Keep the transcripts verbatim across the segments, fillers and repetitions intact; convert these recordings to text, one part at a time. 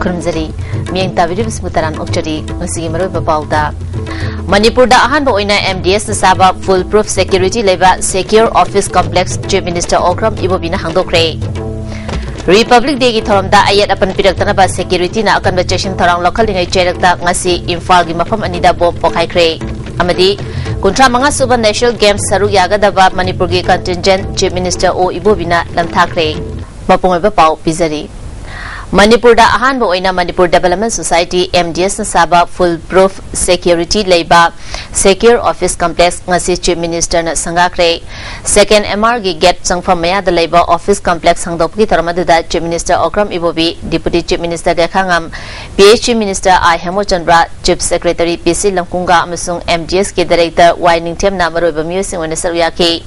ꯈꯨꯔꯨꯝꯖꯔꯤ꯫ ꯃꯤꯠꯌꯦꯡ ꯇꯥꯕꯤꯔꯤꯕꯁꯤꯕꯨ ꯇꯔꯥꯝꯅ ꯑꯣꯛꯆꯔꯤ꯫ ꯉꯁꯤꯒꯤ ꯃꯔꯨꯑꯣꯏꯕ ꯄꯥꯎꯗ, ꯃꯅꯤꯄꯨꯔꯗ ꯑꯍꯥꯟꯕ ꯑꯣꯏꯅ M D S ꯅ ꯁꯥꯕ full proof security ꯂꯩꯕ Secure Office Complex Chief Minister Okram ꯏꯕꯣꯕꯤꯅ ꯍꯥꯡꯗꯣꯛꯈ꯭ꯔꯦ꯫ Republic Day ꯒꯤ ꯊꯧꯔꯝꯗ ꯑꯌꯦꯠ ꯑꯄꯟ ꯄꯤꯔꯛꯇꯅꯕ security ꯅ ꯑꯀꯟꯕ ꯆꯦꯛꯁꯤꯟ ꯊꯧꯔꯥꯡ ꯂꯧꯈꯠꯂꯤꯉꯩ ꯆꯩꯔꯛꯇ ꯉꯁꯤ ꯏꯝꯐꯥꯜꯒꯤ ꯃꯐꯝ ꯑꯅꯤꯗ bomb ꯄꯣꯈꯥꯏꯈ꯭ꯔꯦ꯫ ꯑꯃꯗꯤ ꯀꯨꯟꯊ꯭ꯔꯥ ꯃꯉꯥ ꯁꯨꯕ National Games ꯁꯔꯨꯛ ꯌꯥꯒꯗꯕ ꯃꯅꯤꯄꯨꯔꯒꯤ contingent Chief Minister ꯑꯣ ꯏꯕꯣꯕꯤꯅ ꯅꯝꯊꯥꯈ꯭ꯔꯦ꯫ ꯃꯄꯨꯡ ꯑꯣꯏꯕ ꯄꯥꯎ ꯄꯤꯖꯔꯤ꯫ ꯃꯅꯤꯄꯨꯔꯗ ꯑꯍꯥꯟꯕ ꯑꯣꯏꯅ Manipur Development Society, M D S ꯅ ꯁꯥꯕ full proof security ꯂꯩꯕ Secure Office Complex ꯉꯁꯤ Chief Minister ꯅ ꯁꯪꯒꯥꯈ꯭ꯔꯦ꯫ Second M R ꯒꯤ gate ꯆꯪꯐꯝ ꯃꯌꯥꯗ ꯂꯩꯕ office complex ꯍꯥꯡꯗꯣꯛꯄꯒꯤ ꯊꯧꯔꯝ ꯑꯗꯨꯗ Chief Minister Okram Ibobi, Deputy Chief Minister ꯒꯦꯈꯥꯉꯝ, P H E Minister I ꯍꯦꯃꯣꯆꯟꯗ꯭ꯔ, Chief Secretary P C ꯂꯝꯀꯨꯡꯒ ꯑꯃꯁꯨꯡ M D S ꯀꯤ Director ꯋꯥꯏ ꯅꯤꯡꯊꯦꯝꯅ ꯃꯔꯨꯑꯣꯏꯕ ꯃꯤꯑꯣꯏꯁꯤꯡ ꯑꯣꯏꯅ ꯁꯔꯨꯛ ꯌꯥꯈꯤ꯫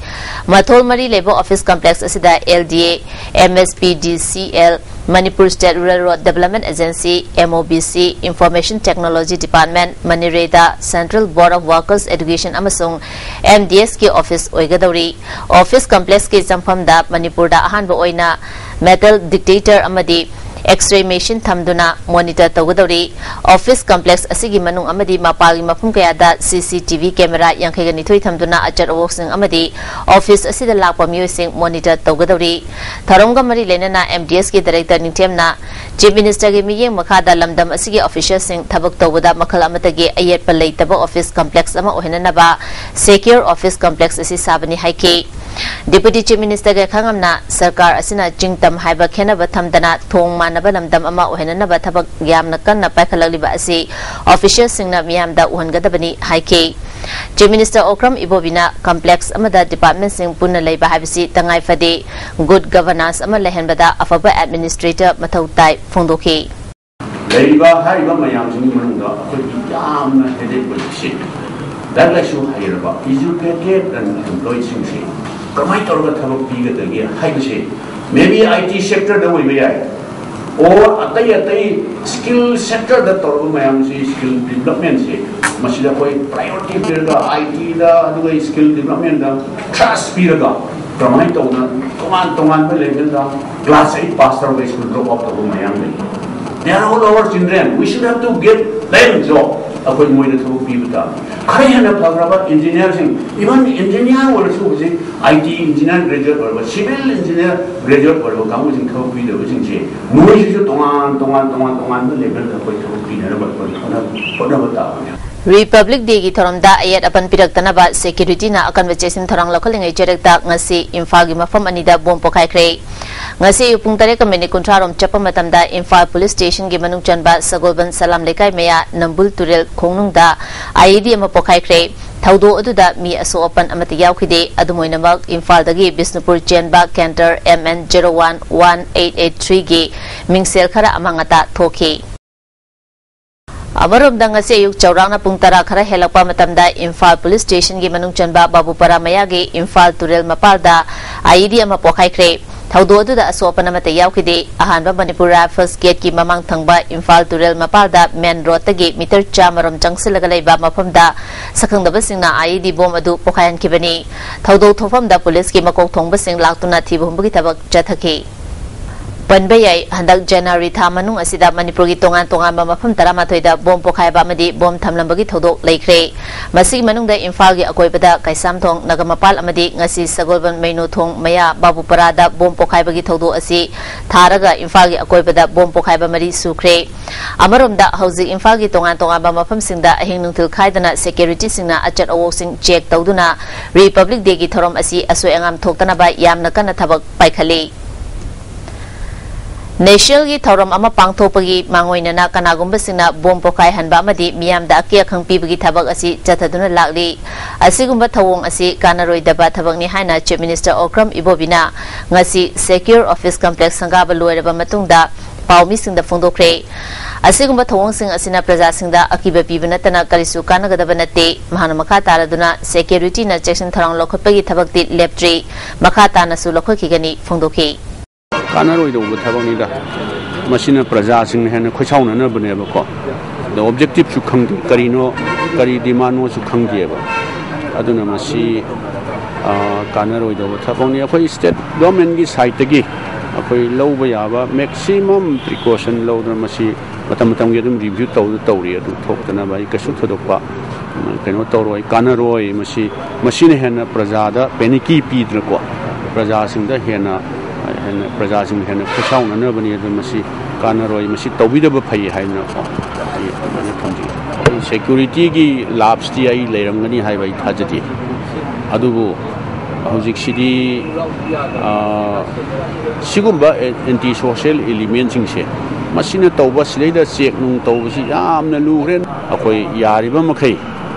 ꯃꯊꯣꯜ ꯃꯔꯤ ꯂꯩꯕ office complex ꯑꯁꯤꯗ L D A, M S P D C L, Manipur State Rural Road Development Agency, M O B C, Information Technology Department, MANREGA, Central Board of Workers Education ꯑꯃꯁꯨꯡ M D S ꯀꯤ office ꯑꯣꯏꯒꯗꯧꯔꯤ꯫ Office complex ꯀꯤ ꯆꯪꯐꯝꯗ ꯃꯅꯤꯄꯨꯔꯗ ꯑꯍꯥꯟꯕ ꯑꯣꯏꯅ metal detector ꯑꯃꯗꯤ X-ray machine ꯊꯝꯗꯨꯅ monitor ꯇꯧꯒꯗꯧꯔꯤ꯫ Office complex ꯑꯁꯤꯒꯤ ꯃꯅꯨꯡ ꯑꯃꯗꯤ ꯃꯄꯥꯟꯒꯤ ꯃꯐꯝ ꯀꯌꯥꯗ C C T V camera ꯌꯥꯡꯈꯩꯒ ꯅꯤꯊꯣꯏ ꯊꯝꯗꯨꯅ ꯑꯆꯠ ꯑꯋꯣꯛꯁꯤꯡ ꯑꯃꯗꯤ office ꯑꯁꯤꯗ ꯂꯥꯛꯄ ꯃꯤꯑꯣꯏꯁꯤꯡ monitor ꯇꯧꯒꯗꯧꯔꯤ꯫ ꯊꯧꯔꯝꯒ ꯃꯔꯤ ꯂꯩꯅꯅ M D S ꯀꯤ Director ꯅꯤꯡꯊꯦꯝꯅ Chief Minister ꯒꯤ ꯃꯤꯠꯌꯦꯡ ꯃꯈꯥꯗ ꯂꯝꯗꯝ ꯑꯁꯤꯒꯤ official ꯁꯤꯡ ꯊꯕꯛ ꯇꯧꯕꯗ ꯃꯈꯜ ꯑꯃꯠꯇꯒꯤ ꯑꯌꯦꯠꯄ ꯂꯩꯇꯕ office complex ꯑꯃ ꯑꯣꯏꯍꯟꯅꯅꯕ Secure Office Complex ꯑꯁꯤ ꯁꯥꯕꯅꯤ ꯍꯥꯏꯈꯤ꯫ Deputy Chief Minister ꯒꯦꯈꯥꯉꯝꯅ ꯁꯔꯀꯥꯔ ꯑꯁꯤꯅ ꯆꯤꯡ ꯇꯝ ꯍꯥꯏꯕ ꯈꯦꯠꯅꯕ ꯊꯝꯗꯅ ꯊꯣꯡ ꯃꯥꯟꯅꯕ ꯂꯝꯗꯝ ꯑꯃ ꯑꯣꯏꯍꯟꯅꯅꯕ ꯊꯕꯛ ꯌꯥꯝꯅ ꯀꯟꯅ ꯄꯥꯏꯈꯠꯂꯛꯂꯤꯕ ꯑꯁꯤ official ꯁꯤꯡꯅ ꯃꯤꯌꯥꯝꯗ ꯎꯍꯟꯒꯗꯕꯅꯤ ꯍꯥꯏꯈꯤ꯫ Chief Minister ꯑꯣꯀ꯭ꯔꯝ ꯏꯕꯣꯕꯤꯅ complex ꯑꯃꯗ department ꯁꯤꯡ ꯄꯨꯟꯅ ꯂꯩꯕ ꯍꯥꯏꯕꯁꯤ ꯇꯉꯥꯏ ꯐꯗꯦ, good governance ꯑꯃ ꯂꯩꯍꯟꯕꯗ ꯑꯐꯕ administrator ꯃꯊꯧ ꯇꯥꯏ ꯐꯣꯡꯗꯣꯛꯈꯤ꯫ ꯂꯩꯔꯤꯕ ꯍꯥꯏꯔꯤꯕ ꯃꯌꯥꯝꯁꯤꯒꯤ ꯃꯅꯨꯡꯗ ꯑꯩꯈꯣꯏꯒꯤ ꯌꯥꯝꯅ headache ꯑꯣꯏꯔꯤꯁꯦ, ꯂꯥꯏꯔꯤꯛ ꯂꯥꯏꯁꯨ ꯍꯩꯔꯕ educated and employed ꯁꯤꯡꯁꯦ ꯀꯃꯥꯏꯅ ꯇꯧꯔꯒ ꯊꯕꯛ ꯄꯤꯒꯗꯒꯦ ꯍꯥꯏꯕꯁꯦ, maybe I T sector ꯗ ꯑꯣꯏꯕ ꯌꯥꯏ, or ꯑꯇꯩ ꯑꯇꯩ skill sector ꯗ ꯇꯧꯔꯕ ꯃꯌꯥꯝꯁꯤ, skill development ꯁꯦ, ꯃꯁꯤꯗ ꯑꯩꯈꯣꯏ priority ꯄꯤꯔꯒ I T ꯗ, ꯑꯗꯨꯒ skill development ꯗ thrust ꯄꯤꯔꯒ ꯀꯃꯥꯏꯅ ꯇꯧꯅ ꯇꯣꯉꯥꯟ ꯇꯣꯉꯥꯟꯕ level ꯗ class eight pass ꯇꯧꯔꯒ school drop out ꯇꯧꯕ ꯃꯌꯥꯝ ꯂꯩ꯫ They are all our children. We should have to give them job. ꯑꯩꯈꯣꯏ ꯃꯣꯏꯗ ꯊꯕꯛ ꯄꯤꯕ ꯇꯥꯕꯅꯤ꯫ ꯈꯔ ꯍꯦꯟꯅ ꯐꯈ꯭ꯔꯕ ꯏꯟꯖꯤꯅꯤꯌꯥꯔꯁꯤꯡ, even ꯏꯟꯖꯤꯅꯤꯌꯥꯔ ꯑꯣꯏꯔꯁꯨ ꯍꯧꯖꯤꯛ ꯑꯥꯏ ꯇꯤ ꯏꯟꯖꯤꯅꯤꯌꯥꯔ ꯒ꯭ꯔꯦꯖꯨꯑꯦꯠ ꯑꯣꯏꯔꯕ, ꯁꯤꯚꯤꯜ ꯏꯟꯖꯤꯅꯤꯌꯥꯔ ꯒ꯭ꯔꯦꯖꯨꯑꯦꯠ ꯑꯣꯏꯔꯕ ꯀꯥꯡꯕꯨꯁꯤꯡ ꯊꯕꯛ ꯄꯤꯗꯕꯁꯤꯡꯁꯦ, ꯃꯣꯏꯁꯤꯁꯨ ꯇꯣꯉꯥꯟ ꯇꯣꯉꯥꯟ ꯇꯣꯉꯥꯟ ꯇꯣꯉꯥꯟꯕ ꯂꯦꯚꯦꯜꯗ ꯑꯩꯈꯣꯏ ꯊꯕꯛ ꯄꯤꯅꯅꯕ ꯑꯩꯈꯣꯏ ꯍꯣꯠꯅ- ꯍꯣꯠꯅꯕ ꯇꯥꯕꯅꯤ꯫ Republic Day ꯒꯤ ꯊꯧꯔꯝꯗ ꯑꯌꯦꯠ ꯑꯄꯟ ꯄꯤꯔꯛꯇꯅꯕ ꯁꯦꯀ꯭ꯌꯨꯔꯤꯇꯤꯅ ꯑꯀꯟꯕ ꯆꯦꯛꯁꯤꯟ ꯊꯧꯔꯥꯡ ꯂꯧꯈꯠꯂꯤꯉꯩ ꯆꯔꯛꯇ ꯉꯁꯤ ꯏꯝꯐꯥꯜꯒꯤ ꯃꯐꯝ ꯑꯅꯤꯗ ꯕꯣꯝ ꯄꯣꯈꯥꯏꯈ꯭ꯔꯦ꯫ ꯉꯁꯤ ꯑꯌꯨꯛ ꯄꯨꯡ ꯇꯔꯦꯠꯀ ꯃꯤꯅꯤꯠ ꯀꯨꯟꯊ꯭ꯔꯥ ꯔꯣꯝ ꯆꯠꯄ ꯃꯇꯝꯗ ꯏꯝꯐꯥꯜ ꯄꯨꯂꯤꯁ ꯁ꯭ꯇꯦꯁꯟꯒꯤ ꯃꯅꯨꯡ ꯆꯟꯕ ꯁꯒꯣꯜꯕꯟ ꯁꯂꯥꯝ ꯂꯩꯀꯥꯏ ꯃꯌꯥ ꯅꯝꯕꯨꯜ ꯇꯨꯔꯦꯜ ꯈꯣꯡꯅꯨꯡꯗ ꯑꯥꯏ ꯏ ꯗꯤ ꯑꯃ ꯄꯣꯈꯥꯏꯈ꯭ꯔꯦ꯫ ꯊꯧꯗꯣꯛ ꯑꯗꯨꯗ ꯃꯤ ꯑꯁꯣꯛ ꯑꯄꯟ ꯑꯃꯠꯇ ꯌꯥꯎꯈꯤꯗꯦ꯫ ꯑꯗꯨꯝ ꯑꯣꯏꯅꯃꯛ, ꯏꯝꯐꯥꯜꯗꯒꯤ ꯕꯤꯁꯅꯨꯄꯨꯔ ꯆꯦꯟꯕ ꯀꯦꯟꯇꯔ M N zero one one eight eight three ꯒꯤ ꯃꯤꯡꯁꯦꯜ ꯈꯔ ꯑꯃꯥꯡ ꯑꯇꯥ ꯊꯣꯛꯈꯤ꯫ ꯑꯃꯔꯣꯝꯗ, ꯉꯁꯤ ꯑꯌꯨꯛ ꯆꯥꯎꯔꯥꯛꯅ ꯄꯨꯡ ꯇꯔꯥ ꯈꯔ ꯍꯦꯜꯂꯛꯄ ꯃꯇꯝꯗ ꯏꯝꯐꯥꯜ ꯄꯨꯂꯤꯁ ꯁ꯭ꯇꯦꯁꯟꯒꯤ ꯃꯅꯨꯡ ꯆꯟꯕ ꯕꯥꯕꯨꯄꯥꯔꯥ ꯃꯌꯥꯒꯤ ꯏꯝꯐꯥꯜ ꯇꯨꯔꯦꯜ ꯃꯄꯥꯜꯗ ꯑꯥꯏ ꯏ ꯗꯤ ꯑꯃ ꯄꯣꯈꯥꯏꯈ꯭ꯔꯦ꯫ ꯊꯧꯗꯣꯛ ꯑꯗꯨꯗ ꯑꯁꯣꯛ ꯑꯄꯟ ꯑꯃꯠꯇ ꯌꯥꯎꯈꯤꯗꯦ꯫ ꯑꯍꯥꯟꯕ ꯃꯅꯤꯄꯨꯔ ꯔꯥꯏꯐꯜꯁ ꯒꯦꯠꯀꯤ ꯃꯃꯥꯡ ꯊꯪꯕ ꯏꯝꯐꯥꯜ ꯇꯨꯔꯦꯜ ꯃꯄꯥꯜꯗ ꯃꯦꯟ ꯔꯣꯗꯇꯒꯤ ꯃꯤꯇꯔ ꯆꯥꯃꯔꯣꯝ ꯆꯪꯁꯤꯜꯂꯒ ꯂꯩꯕ ꯃꯐꯝꯗ ꯁꯛꯈꯪꯗꯕꯁꯤꯡꯅ ꯑꯥꯏ ꯏ ꯗꯤ ꯕꯣꯝ ꯑꯗꯨ ꯄꯣꯈꯥꯏꯍꯟꯈꯤꯕꯅꯤ꯫ ꯊꯧꯗꯣꯛ ꯊꯣꯛꯐꯝꯗ ꯄꯨꯂꯤꯁꯀꯤ ꯃꯀꯣꯛ ꯊꯣꯡꯕꯁꯤꯡ ꯂꯥꯛꯇꯨꯅ ꯊꯤꯕ ꯍꯨꯝꯕꯒꯤ ꯊꯕꯛ ꯆꯠꯊꯈꯤ꯫ ꯄꯟꯕ ꯌꯥꯏ, ꯍꯟꯗꯛ ꯖꯅꯋꯥꯔꯤ ꯊꯥ ꯃꯅꯨꯡ ꯑꯁꯤꯗ ꯃꯅꯤꯄꯨꯔꯒꯤ ꯇꯣꯉꯥꯟ ꯇꯣꯉꯥꯟꯕ ꯃꯐꯝ ꯇꯔꯥꯃꯥꯊꯣꯏꯗ ꯕꯣꯝ ꯄꯣꯈꯥꯏꯕ ꯑꯃꯗꯤ ꯕꯣꯝ ꯊꯝꯂꯝꯕꯒꯤ ꯊꯧꯗꯣꯛ ꯂꯩꯈ꯭ꯔꯦ꯫ ꯃꯁꯤꯒꯤ ꯃꯅꯨꯡꯗ ꯏꯝꯐꯥꯜꯒꯤ ꯑꯀꯣꯏꯕꯗ ꯀꯩꯁꯥꯝꯊꯣꯡ, ꯅꯒꯃꯄꯥꯜ ꯑꯃꯗꯤ ꯉꯁꯤ ꯁꯒꯣꯜꯕꯟ ꯃꯩꯅꯣꯊꯣꯡ ꯃꯌꯥ ꯕꯥꯕꯨꯄꯥꯔꯥꯗ ꯕꯣꯝ ꯄꯣꯈꯥꯏꯕꯒꯤ ꯊꯧꯗꯣꯛ ꯑꯁꯤ ꯊꯥꯔꯒ ꯏꯝꯐꯥꯜꯒꯤ ꯑꯀꯣꯏꯕꯗ ꯕꯣꯝ ꯄꯣꯈꯥꯏꯕ ꯃꯔꯤ ꯁꯨꯈ꯭ꯔꯦ꯫ ꯑꯃꯔꯣꯝꯗ, ꯍꯧꯖꯤꯛ ꯏꯝꯐꯥꯜꯒꯤ ꯇꯣꯉꯥꯟ ꯇꯣꯉꯥꯟꯕ ꯃꯐꯝꯁꯤꯡꯗ ꯑꯍꯤꯡ ꯅꯨꯡꯊꯤꯜ ꯈꯥꯏꯗꯅ ꯁꯦꯀ꯭ꯌꯨꯔꯤꯇꯤꯁꯤꯡꯅ ꯑꯆꯠ ꯑꯋꯣꯛꯁꯤꯡ ꯆꯦꯛ ꯇꯧꯗꯨꯅ ꯔꯤꯄꯕ꯭ꯂꯤꯛ ꯗꯦꯒꯤ ꯊꯧꯔꯝ ꯑꯁꯤ ꯑꯁꯣꯏ ꯑꯉꯥꯝ ꯊꯣꯛꯇꯅꯕ ꯌꯥꯝꯅ ꯀꯟꯅ ꯊꯕꯛ ꯄꯥꯏꯈꯠꯂꯤ꯫ ꯅꯦꯁꯅꯦꯜꯒꯤ ꯊꯧꯔꯝ ꯑꯃ ꯄꯥꯡꯊꯣꯛꯄꯒꯤ ꯃꯥꯡꯑꯣꯏꯅꯅ ꯀꯅꯥꯒꯨꯝꯕꯁꯤꯡꯅ ꯕꯣꯝ ꯄꯣꯈꯥꯏꯍꯟꯕ ꯑꯃꯗꯤ ꯃꯤꯌꯥꯝꯗ ꯑꯀꯤ ꯑꯈꯪ ꯄꯤꯕꯒꯤ ꯊꯕꯛ ꯑꯁꯤ ꯆꯠꯊꯗꯨꯅ ꯂꯥꯛꯂꯤ꯫ ꯑꯁꯤꯒꯨꯝꯕ ꯊꯧꯑꯣꯡ ꯑꯁꯤ ꯀꯥꯟꯅꯔꯣꯏꯗꯕ ꯊꯕꯛꯅꯤ ꯍꯥꯏꯅ Chief Minister Okram Ibobiꯅ ꯉꯁꯤ Secure Office Complex ꯁꯪꯒꯥꯕ ꯂꯣꯏꯔꯕ ꯃꯇꯨꯡꯗ ꯄꯥꯎꯃꯤꯁꯤꯡꯗ ꯐꯣꯡꯗꯣꯛꯈ꯭ꯔꯦ꯫ ꯑꯁꯤꯒꯨꯝꯕ ꯊꯧꯑꯣꯡꯁꯤꯡ ꯑꯁꯤꯅ ꯄ꯭ꯔꯖꯥꯁꯤꯡꯗ ꯑꯀꯤꯕ ꯄꯤꯕ ꯅꯠꯇꯅ ꯀꯔꯤꯁꯨ ꯀꯥꯟꯅꯒꯗꯕ ꯅꯠꯇꯦ꯫ ꯃꯍꯥꯛꯅ ꯃꯈꯥ ꯇꯥꯔꯗꯨꯅ ꯁꯦꯀ꯭ꯌꯨꯔꯤꯇꯤꯅ ꯆꯦꯛꯁꯤꯟ ꯊꯧꯔꯥꯡ ꯂꯧꯈꯠꯄꯒꯤ ꯊꯕꯛꯇꯤ ꯂꯦꯞꯇ꯭ꯔꯤ, ꯃꯈꯥ ꯇꯥꯅꯁꯨ ꯂꯧꯈꯠꯈꯤꯒꯅꯤ ꯐꯣꯡꯗꯣꯛꯈꯤ꯫ ꯀꯥꯟꯅꯔꯣꯏꯗꯧꯕ ꯊꯕꯛꯅꯤꯗ꯫ ꯃꯁꯤꯅ ꯄ꯭ꯔꯖꯥꯁꯤꯡꯅ ꯍꯦꯟꯅ ꯈꯣꯏꯁꯥꯎꯅꯅꯕꯅꯦꯕꯀꯣ꯫ ꯑꯗ ꯑꯣꯕꯖꯦꯛꯇꯤꯞꯁꯨ ꯈꯪꯗꯦ, ꯀꯔꯤꯅꯣ, ꯀꯔꯤ ꯗꯤꯃꯥꯟꯅꯣꯁꯨ ꯈꯪꯗꯦꯕ꯫ ꯑꯗꯨꯅ ꯃꯁꯤ, ꯑ, ꯀꯥꯟꯅꯔꯣꯏꯗꯧꯕ ꯊꯕꯛꯅꯤ꯫ ꯑꯩꯈꯣꯏ ꯁ꯭ꯇꯦꯠ ꯒꯣꯔꯃꯦꯟꯒꯤ ꯁꯥꯏꯠꯇꯒꯤ ꯑꯩꯈꯣꯏ ꯂꯧꯕ ꯌꯥꯕ maximum precaution ꯂꯧꯗꯅ ꯃꯁꯤ ꯃꯇꯝ ꯃꯇꯝꯒꯤ ꯑꯗꯨꯝ review ꯇꯧꯗ ꯇꯧꯔꯤ꯫ ꯑꯗꯨ ꯊꯣꯛꯇꯅꯕ ꯑꯩ ꯀꯩꯁꯨ ꯊꯣꯏꯗꯣꯛꯄ, ꯎꯝ, ꯀꯩꯅꯣ ꯇꯧꯔꯣꯏ, ꯀꯥꯟꯅꯔꯣꯏ꯫ ꯃꯁꯤ, ꯃꯁꯤꯅ ꯍꯦꯟꯅ ꯄ꯭ꯔꯖꯥꯗ panic ꯄꯤꯗꯅꯀꯣ, ꯄ꯭ꯔꯖꯥꯁꯤꯡꯗ ꯍꯦꯟꯅ, ꯍꯦꯟꯅ, ꯄ꯭ꯔꯖꯥꯁꯤꯡ ꯍꯦꯟꯅ ꯈꯣꯏꯁꯥꯎꯅꯅꯕꯅꯤ꯫ ꯑꯗꯨ ꯃꯁꯤ ꯀꯥꯟꯅꯔꯣꯏ, ꯃꯁꯤ ꯇꯧꯕꯤꯗꯕ ꯐꯩ ꯍꯥꯏꯗꯅꯀꯣ ꯑꯩ ꯑꯗꯨꯃꯥꯏꯅ ꯊꯝꯖꯒꯦ꯫ ꯑꯩ security ꯒꯤ lapse ꯇꯤ ꯑꯩ ꯂꯩꯔꯝꯒꯅꯤ ꯍꯥꯏꯕ ꯑꯩ ꯊꯥꯖꯗꯦ꯫ ꯑꯗꯨꯕꯨ ꯍꯧꯖꯤꯛꯁꯤꯗꯤ, ꯑ, ꯁꯤꯒꯨꯝꯕ anti social element ꯁꯤꯡꯁꯦ, ꯃꯁꯤꯅ ꯇꯧꯕ, ꯁꯤꯗꯩꯗ check ꯅꯨꯡ ꯇꯧꯕꯁꯤ ꯌꯥꯝꯅ ꯂꯨꯈ꯭ꯔꯦ꯫ ꯑꯩꯈꯣꯏ ꯌꯥꯔꯤꯕ ꯃꯈꯩ,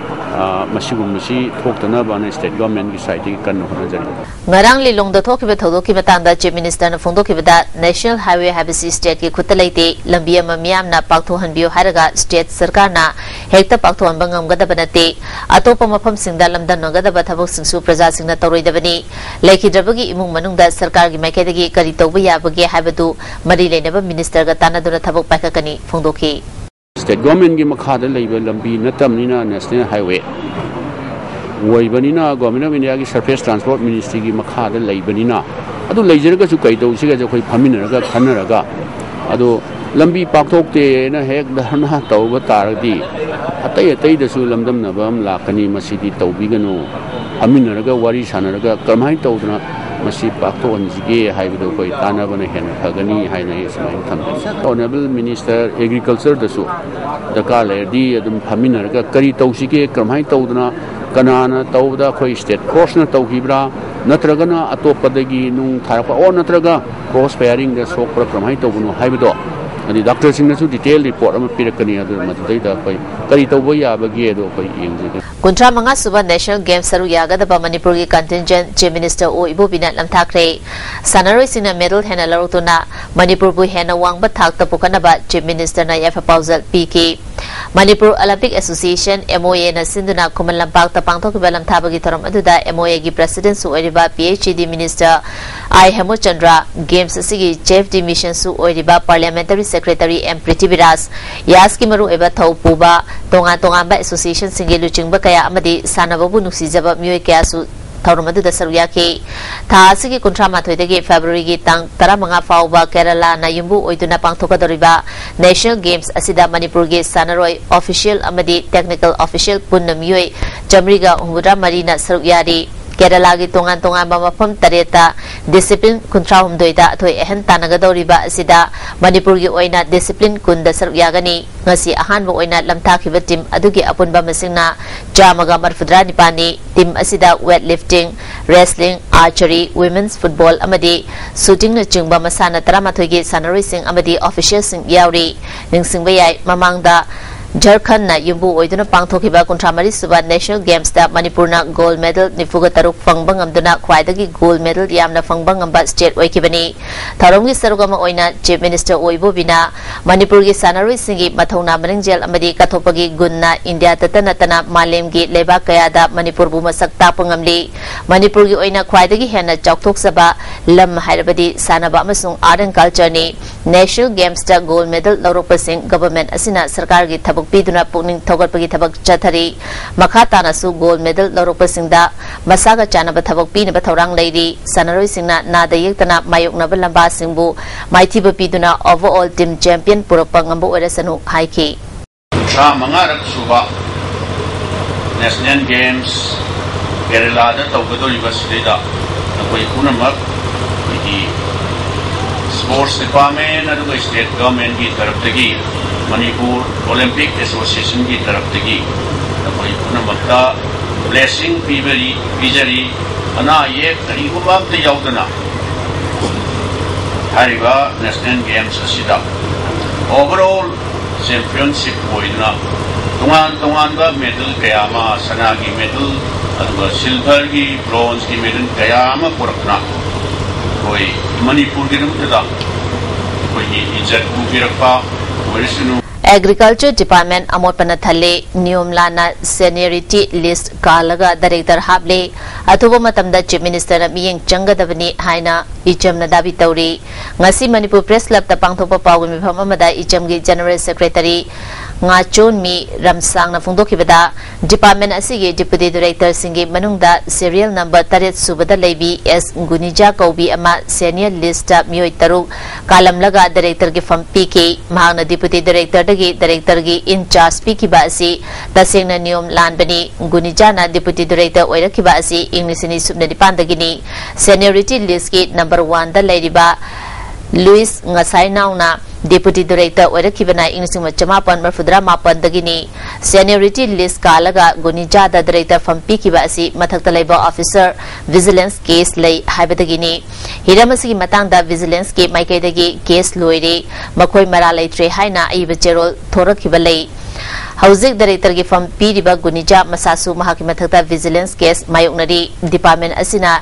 ꯑ, ꯃꯁꯤꯒꯨꯝꯕꯁꯤ ꯊꯣꯛꯇꯅꯕꯅ state government ꯀꯤ side ꯇꯒꯤ ꯀꯟꯅ ꯍꯣꯠꯅꯖꯔꯤ꯫ ꯉꯔꯥꯡ ꯂꯤꯂꯣꯡꯗ ꯊꯣꯛꯈꯤꯕ ꯊꯧꯗꯣꯛꯀꯤ ꯃꯇꯥꯡꯗ Chief Minister ꯅ ꯐꯣꯡꯗꯣꯛꯈꯤꯕꯗ, National Highway ꯍꯥꯏꯕꯁꯤ state ꯀꯤ ꯈꯨꯠꯇ ꯂꯩꯇꯦ, ꯂꯝꯕꯤ ꯑꯃ ꯃꯤꯌꯥꯝꯅ ꯄꯥꯛꯊꯣꯛꯍꯟꯕꯤꯌꯨ ꯍꯥꯏꯔꯒ state ꯁꯔꯀꯥꯔꯅ ꯍꯦꯛꯇ ꯄꯥꯛꯊꯣꯛꯍꯟꯕ ꯉꯝꯒꯗꯕ ꯅꯠꯇꯦ꯫ ꯑꯇꯣꯞꯄ ꯃꯐꯝꯁꯤꯡꯗ ꯂꯝꯗꯝꯅꯒꯗꯕ ꯊꯕꯛꯁꯤꯡꯁꯨ ꯄ꯭ꯔꯖꯥꯁꯤꯡꯅ ꯇꯧꯔꯣꯏꯗꯕꯅꯤ꯫ ꯂꯩꯈꯤꯗ꯭ꯔꯕꯒꯤ ꯏꯃꯨꯡ ꯃꯅꯨꯡꯗ ꯁꯔꯀꯥꯔꯒꯤ ꯃꯥꯏꯀꯩꯗꯒꯤ ꯀꯔꯤ ꯇꯧꯕ ꯌꯥꯕꯒꯦ ꯍꯥꯏꯕꯗꯨ ꯃꯔꯤ ꯂꯩꯅꯕ minister ꯒ ꯇꯥꯟꯅꯗꯨꯅ ꯊꯕꯛ ꯄꯥꯏꯈꯠꯀꯅꯤ ꯐꯣꯡꯗꯣꯛꯈꯤ꯫ State government ꯀꯤ ꯃꯈꯥꯗ ꯂꯩꯕ ꯂꯝꯕꯤ ꯅꯠꯇꯕꯅꯤꯅ, national highway ꯑꯣꯏꯕꯅꯤꯅ, Government of India ꯒꯤ Surface Transport Ministry ꯒꯤ ꯃꯈꯥꯗ ꯂꯩꯕꯅꯤꯅ, ꯑꯗꯨ ꯂꯩꯖꯔꯒꯁꯨ ꯀꯩ ꯇꯧꯁꯤꯒꯁꯦ ꯑꯩꯈꯣꯏ ꯐꯝꯃꯤꯟꯅꯔꯒ ꯈꯟꯅꯔꯒ, ꯑꯗꯣ ꯂꯝꯕꯤ ꯄꯥꯛꯊꯣꯛꯇꯦꯅ ꯍꯦꯛ ꯙꯔꯅꯥ ꯇꯧꯕ ꯇꯥꯔꯒꯗꯤ ꯑꯇꯩ ꯑꯇꯩꯗꯁꯨ ꯂꯝꯗꯝꯅꯕ ꯑꯃ ꯂꯥꯛꯀꯅꯤ꯫ ꯃꯁꯤꯗꯤ ꯇꯧꯕꯤꯒꯅꯨ꯫ ꯐꯝꯃꯤꯟꯅꯔꯒ ꯋꯥꯔꯤ ꯁꯥꯟꯅꯔꯒ ꯀꯔꯝꯍꯥꯏꯅ ꯇꯧꯗꯅ ꯃꯁꯤ ꯄꯥꯛꯊꯣꯛꯍꯟꯁꯤꯒꯦ ꯍꯥꯏꯕꯗꯨ ꯑꯩꯈꯣꯏ ꯇꯥꯟꯅꯕꯅ ꯍꯦꯟꯅ ꯐꯒꯅꯤ ꯍꯥꯏꯅ ꯑꯩ ꯁꯨꯃꯥꯏꯅ ꯊꯝꯖꯒꯦ꯫ Honourable Minister Agriculture ꯗꯁꯨ ꯗꯔꯀꯥꯔ ꯂꯩꯔꯗꯤ ꯑꯗꯨꯝ ꯐꯝꯃꯤꯟꯅꯔꯒ ꯀꯔꯤ ꯇꯧꯁꯤꯒꯦ, ꯀꯔꯝꯍꯥꯏꯅ ꯇꯧꯗꯅ, ꯀꯅꯥꯅ ꯇꯧꯕꯗ ꯑꯩꯈꯣꯏ state force ꯅ ꯇꯧꯈꯤꯕ꯭ꯔꯥ, ꯅꯠꯇ꯭ꯔꯒꯅ ꯑꯇꯣꯞꯄꯗꯒꯤ ꯅꯨꯡ ꯊꯥꯔꯛꯄ, ꯑꯣ, ꯅꯠꯇ꯭ꯔꯒ cross firing ꯗ ꯁꯣꯛꯄ꯭ꯔꯥ, ꯀꯔꯝꯍꯥꯏꯅ ꯇꯧꯕꯅꯣ ꯍꯥꯏꯕꯗꯣ, ꯑꯗꯩ doctor ꯁꯤꯡꯅꯁꯨ detail report ꯑꯃ ꯄꯤꯔꯛꯀꯅꯤ꯫ ꯑꯗꯨ ꯃꯗꯨꯗꯩꯗ ꯑꯩꯈꯣꯏ ꯀꯔꯤ ꯇꯧꯕ ꯌꯥꯕꯒꯦ ꯑꯗꯣ ꯑꯩꯈꯣꯏ ꯌꯦꯡꯖꯒꯦ꯫ ꯀꯨꯟꯊ꯭ꯔꯥ ꯃꯉꯥ ꯁꯨꯕ National Games ꯁꯔꯨꯛ ꯌꯥꯒꯗꯕ ꯃꯅꯤꯄꯨꯔꯒꯤ contingent Chief Minister ꯑꯣ ꯏꯕꯣꯕꯤꯅ ꯅꯝꯊꯥꯈ꯭ꯔꯦ꯫ ꯁꯥꯟꯅꯔꯣꯏꯁꯤꯡꯅ medal ꯍꯦꯟꯅ ꯂꯧꯔꯛꯇꯨꯅ ꯃꯅꯤꯄꯨꯔꯕꯨ ꯍꯦꯟꯅ ꯋꯥꯡꯕ ꯊꯥꯛꯇ ꯄꯨꯈꯠꯅꯕ Chief Minister ꯅ ꯌꯥꯏꯐ ꯄꯥꯎꯖꯦꯜ ꯄꯤꯈꯤ꯫ Manipur Olympic Association, M O A ꯅ ꯁꯤꯟꯗꯨꯅ ꯈꯨꯃꯟ ꯂꯝꯄꯥꯛꯇ ꯄꯥꯡꯊꯣꯛꯈꯤꯕ ꯂꯝꯊꯥꯕꯒꯤ ꯊꯧꯔꯝ ꯑꯗꯨꯗ M O A ꯒꯤ President ꯁꯨ ꯑꯣꯏꯔꯤꯕ P H E D Minister I ꯍꯦꯃꯨꯆꯟꯗ꯭ꯔ, Games ꯑꯁꯤꯒꯤ Chef de Mission ꯁꯨ ꯑꯣꯏꯔꯤꯕ Parliamentary Secretary ꯑꯦꯝ ꯄ꯭ꯔꯤꯊꯤꯕꯤꯔꯥꯖ, ꯌꯥꯁꯀꯤ ꯃꯔꯨꯑꯣꯏꯕ ꯊꯧ ꯄꯨꯕ, ꯇꯣꯉꯥꯟ ꯇꯣꯉꯥꯟꯕ association ꯁꯤꯡꯒꯤ ꯂꯨꯆꯤꯡꯕ ꯀꯌꯥ ꯑꯃꯗꯤ ꯁꯥꯟꯅꯕꯕꯨ ꯅꯨꯡꯁꯤꯖꯕ ꯃꯤꯑꯣꯏ ꯀꯌꯥꯁꯨ ꯊꯧꯔꯝ ꯑꯗꯨꯗ ꯁꯔꯨꯛ ꯌꯥꯈꯤ꯫ ꯊꯥ ꯑꯁꯤꯒꯤ ꯀꯨꯟꯊ꯭ꯔꯥ ꯃꯥꯊꯣꯏꯗꯒꯤ ꯐꯦꯕ꯭ꯔꯨꯋꯥꯔꯤꯒꯤ ꯇꯥꯡ ꯇꯔꯥꯃꯉꯥ ꯐꯥꯎꯕ ꯀꯦꯔꯂꯥꯅ ꯌꯨꯝꯕꯨ ꯑꯣꯏꯗꯨꯅ ꯄꯥꯡꯊꯣꯛꯀꯗꯧꯔꯤꯕ National Games ꯑꯁꯤꯗ ꯃꯅꯤꯄꯨꯔꯒꯤ ꯁꯥꯟꯅꯔꯣꯏ, official ꯑꯃꯗꯤ technical official ꯄꯨꯟꯅ ꯃꯤꯑꯣꯏ ꯆꯥꯃꯔꯤꯒ ꯍꯨꯝꯐꯨꯇꯔꯥ ꯃꯔꯤꯅ ꯁꯔꯨꯛ ꯌꯥꯔꯤ꯫ ꯀꯦꯔꯂꯥꯒꯤ ꯇꯣꯉꯥꯟ ꯇꯣꯉꯥꯟꯕ ꯃꯐꯝ ꯇꯔꯦꯠꯇ discipline ꯀꯨꯟꯊ꯭ꯔꯥꯍꯨꯝꯗꯣꯏꯗ ꯑꯊꯣꯏ ꯑꯍꯦꯟ ꯇꯥꯟꯅꯒꯗꯧꯔꯤꯕ ꯑꯁꯤꯗ ꯃꯅꯤꯄꯨꯔꯒꯤ ꯑꯣꯏꯅ discipline ꯀꯨꯟꯗ ꯁꯔꯨꯛ ꯌꯥꯒꯅꯤ꯫ ꯉꯁꯤ ꯑꯍꯥꯟꯕ ꯑꯣꯏꯅ ꯂꯝꯊꯥꯈꯤꯕ team ꯑꯗꯨꯒꯤ ꯑꯄꯨꯟꯕ ꯃꯁꯤꯡꯅ ꯆꯥꯝꯃꯒ ꯃꯔꯤꯐꯨꯇꯔꯥ ꯅꯤꯄꯥꯟꯅꯤ꯫ Team ꯑꯁꯤꯗ weightlifting, wrestling, archery, women's football ꯑꯃꯗꯤ shootingꯅꯆꯤꯡꯕ ꯃꯁꯥꯟꯅ ꯇꯔꯥꯃꯥꯊꯣꯏꯒꯤ ꯁꯥꯟꯅꯔꯣꯏꯁꯤꯡ ꯑꯃꯗꯤ officialꯁꯤꯡ ꯌꯥꯎꯔꯤ꯫ ꯅꯤꯡꯁꯤꯡꯕ ꯌꯥꯏ, ꯃꯃꯥꯡꯗ ꯖꯔꯈꯟꯅ ꯌꯨꯝꯕꯨ ꯑꯣꯏꯗꯨꯅ ꯄꯥꯡꯊꯣꯛꯈꯤꯕ ꯀꯨꯟꯊ꯭ꯔꯥ ꯃꯔꯤ ꯁꯨꯕ National Gamesꯇ ꯃꯅꯤꯄꯨꯔꯅ gold medal ꯅꯤꯐꯨꯒ ꯇꯔꯨꯛ ꯐꯪꯕ ꯉꯝꯗꯨꯅ ꯈ꯭ꯋꯥꯏꯗꯒꯤ gold medal ꯌꯥꯝꯅ ꯐꯪꯕ ꯉꯝꯕ state ꯑꯣꯏꯈꯤꯕꯅꯤ꯫ ꯊꯧꯔꯝꯒꯤ ꯁꯔꯨꯛ ꯑꯃ ꯑꯣꯏꯅ Chief Minister ꯑꯣ ꯏꯕꯣꯕꯤꯅ ꯃꯅꯤꯄꯨꯔꯒꯤ ꯁꯥꯟꯅꯔꯣꯏꯁꯤꯡꯒꯤ ꯃꯊꯧꯅꯥ ꯃꯅꯤꯡꯖꯦꯜ ꯑꯃꯗꯤ ꯀꯠꯊꯣꯛꯄꯒꯤ ꯒꯨꯟꯅ ꯏꯟꯗꯤꯌꯥꯗꯇ ꯅꯠꯇꯅ ꯃꯥꯂꯦꯝꯒꯤ ꯂꯩꯕꯥꯛ ꯀꯌꯥꯗ ꯃꯅꯤꯄꯨꯔꯕꯨ ꯃꯁꯛ ꯇꯥꯛꯄ ꯉꯝꯂꯤ꯫ ꯃꯅꯤꯄꯨꯔꯒꯤ ꯑꯣꯏꯅ ꯈ꯭ꯋꯥꯏꯗꯒꯤ ꯍꯦꯟꯅ ꯆꯥꯎꯊꯣꯛꯆꯕ ꯂꯝ ꯍꯥꯏꯔꯕꯗꯤ ꯁꯥꯟꯅꯕ ꯑꯃꯁꯨꯡ Art and Cultureꯅꯤ꯫ National Gamesꯇ gold medal ꯂꯧꯔꯛꯄꯁꯤꯡ government ꯑꯁꯤꯅ ꯁꯔꯀꯥꯔꯒꯤ ꯊꯕꯛ ꯄꯤꯗꯨꯅ ꯄꯨꯛꯅꯤꯡ ꯊꯧꯒꯠꯄꯒꯤ ꯊꯕꯛ ꯆꯠꯊꯔꯤ꯫ ꯃꯈꯥ ꯇꯥꯅꯁꯨ gold medal ꯂꯧꯔꯛꯄꯁꯤꯡꯗ ꯃꯁꯥꯒ ꯆꯥꯟꯅꯕ ꯊꯕꯛ ꯄꯤꯅꯕ ꯊꯧꯔꯥꯡ ꯂꯩꯔꯤ꯫ ꯁꯥꯟꯅꯔꯣꯏꯁꯤꯡꯅ ꯅꯥꯗ ꯌꯦꯛꯇꯅ ꯃꯥꯌꯣꯛꯅꯕ ꯂꯝꯕꯥꯁꯤꯡꯕꯨ ꯃꯥꯏꯊꯤꯕ ꯄꯤꯗꯨꯅ overall team champion ꯄꯨꯔꯛꯄ ꯉꯝꯕ ꯑꯣꯏꯔꯁꯅꯨ ꯍꯥꯏꯈꯤ꯫ ꯀꯨꯟꯊ꯭ꯔꯥ ꯃꯉꯥꯔꯛ ꯁꯨꯕ National Games ꯀꯦꯔꯂꯥꯗ ꯇꯧꯒꯗꯧꯔꯤꯕ ꯁꯤꯗꯩꯗ ꯅꯈꯣꯏ ꯄꯨꯝꯅꯃꯛ ꯑꯩꯈꯣꯏꯒꯤ Sports Department ꯑꯗꯨꯒ state governmentꯀꯤ ꯇꯔꯞꯇꯒꯤ, ꯃꯅꯤꯄꯨꯔ Olympic Associationꯒꯤ ꯇꯔꯞꯇꯒꯤ ꯅꯈꯣꯏ ꯄꯨꯝꯅꯃꯛꯇ blessing ꯄꯤꯕꯔꯤ, ꯄꯤꯖꯔꯤ꯫ ꯑꯅꯥ ꯑꯌꯦꯛ ꯀꯔꯤꯒꯨꯝꯕ ꯑꯝꯇ ꯌꯥꯎꯗꯅ ꯍꯥꯏꯔꯤꯕ National Games ꯑꯁꯤꯗ overall championship ꯑꯣꯏꯗꯨꯅ ꯇꯣꯉꯥꯟ ꯇꯣꯉꯥꯟꯕ medal ꯀꯌꯥ ꯑꯃ, ꯁꯅꯥꯒꯤ medal, ꯑꯗꯨꯒ silverꯒꯤ, bronzeꯒꯤ medal ꯀꯌꯥ ꯑꯃ ꯄꯨꯔꯛꯇꯨꯅ ꯑꯩꯈꯣꯏ ꯃꯅꯤꯄꯨꯔꯒꯤꯗꯃꯛꯇꯗ ꯑꯩꯈꯣꯏꯒꯤ ꯏꯖꯠ ꯄꯨꯕꯤꯔꯛꯄ ꯑꯣꯏꯔꯁꯅꯨ꯫ Agriculture Department ꯑꯃꯣꯠꯄꯅ ꯊꯜꯂꯦ, ꯅꯤꯌꯣꯝ ꯂꯥꯟꯅ seniority list ꯀꯥꯜꯂꯒ director ꯍꯥꯞꯂꯦ, ꯑꯊꯨꯕ ꯃꯇꯝꯗ Chief Ministerꯅ ꯃꯤꯠꯌꯦꯡ ꯆꯪꯒꯗꯕꯅꯤ ꯍꯥꯏꯅ ꯏꯆꯝꯅ ꯗꯥꯕꯤ ꯇꯧꯔꯤ꯫ ꯉꯁꯤ ꯃꯅꯤꯄꯨꯔ Press Clubꯇ ꯄꯥꯡꯊꯣꯛꯄ ꯄꯥꯎꯒꯤ ꯃꯤꯐꯝ ꯑꯃꯗ ꯏꯆꯝꯒꯤ General Secretary ꯉꯥꯆꯣꯟꯃꯤ ꯔꯝꯁꯥꯡꯅ ꯐꯣꯡꯗꯣꯛꯈꯤꯕꯗ, department ꯑꯁꯤꯒꯤ deputy directorꯁꯤꯡꯒꯤ ꯃꯅꯨꯡꯗ serial number ꯇꯔꯦꯠ ꯁꯨꯕꯗ ꯂꯩꯕꯤ ꯑꯦꯁ ꯒꯨꯅꯤꯖꯥ ꯀꯧꯕꯤ ꯑꯃ senior listꯇ ꯃꯤꯑꯣꯏ ꯇꯔꯨꯛ ꯀꯥꯜꯂꯝꯂꯒ directorꯒꯤ ꯐꯝ ꯄꯤꯈꯤ꯫ ꯃꯍꯥꯛꯅ deputy directorꯗꯒꯤ directorꯒꯤ in charge ꯄꯤꯈꯤꯕ ꯑꯁꯤ ꯇꯁꯦꯡꯅ ꯅꯤꯌꯣꯝ ꯂꯥꯟꯕꯅꯤ꯫ ꯒꯨꯅꯤꯖꯥꯅ deputy director ꯑꯣꯏꯔꯛꯈꯤꯕ ꯑꯁꯤ ꯏꯪ ꯂꯤꯁꯤꯡ ꯑꯅꯤ ꯁꯨꯞꯅ ꯅꯤꯄꯥꯟꯗꯒꯤꯅꯤ꯫ Seniority listꯀꯤ number oneꯗ ꯂꯩꯔꯤꯕ ꯂꯨꯏꯁ ꯉꯁꯥꯏꯅꯥꯎꯅ deputy director ꯑꯣꯏꯔꯛꯈꯤꯕꯅ ꯏꯪ ꯂꯤꯁꯤꯡ ꯑꯃ ꯆꯃꯥꯄꯟ ꯃꯔꯤꯐꯨꯇꯔꯥ ꯃꯥꯄꯟꯗꯒꯤꯅꯤ꯫ Seniority list ꯀꯥꯜꯂꯒ ꯒꯨꯅꯤꯖꯥꯗ director ꯐꯝ ꯄꯤꯈꯤꯕ ꯑꯁꯤ ꯃꯊꯛꯇ ꯂꯩꯕ officer vigilance case ꯂꯩ ꯍꯥꯏꯕꯗꯒꯤꯅꯤ꯫ ꯍꯤꯔꯝ ꯑꯁꯤꯒꯤ ꯃꯇꯥꯡꯗ vigilanceꯀꯤ ꯃꯥꯏꯀꯩꯗꯒꯤ case ꯂꯣꯏꯔꯦ, ꯃꯈꯣꯏ ꯃꯔꯥ ꯂꯩꯇ꯭ꯔꯦ ꯍꯥꯏꯅ ꯑꯏꯕ ꯆꯦꯔꯣꯜ ꯊꯣꯔꯛꯈꯤꯕ ꯂꯩ꯫ ꯍꯧꯖꯤꯛ directorꯒꯤ ꯐꯝ ꯄꯤꯔꯤꯕ ꯒꯨꯅꯤꯖꯥ ꯃꯁꯥꯁꯨ ꯃꯍꯥꯛꯀꯤ ꯃꯊꯛꯇ vigilance case ꯃꯥꯌꯣꯛꯅꯔꯤ꯫ Department ꯑꯁꯤꯅ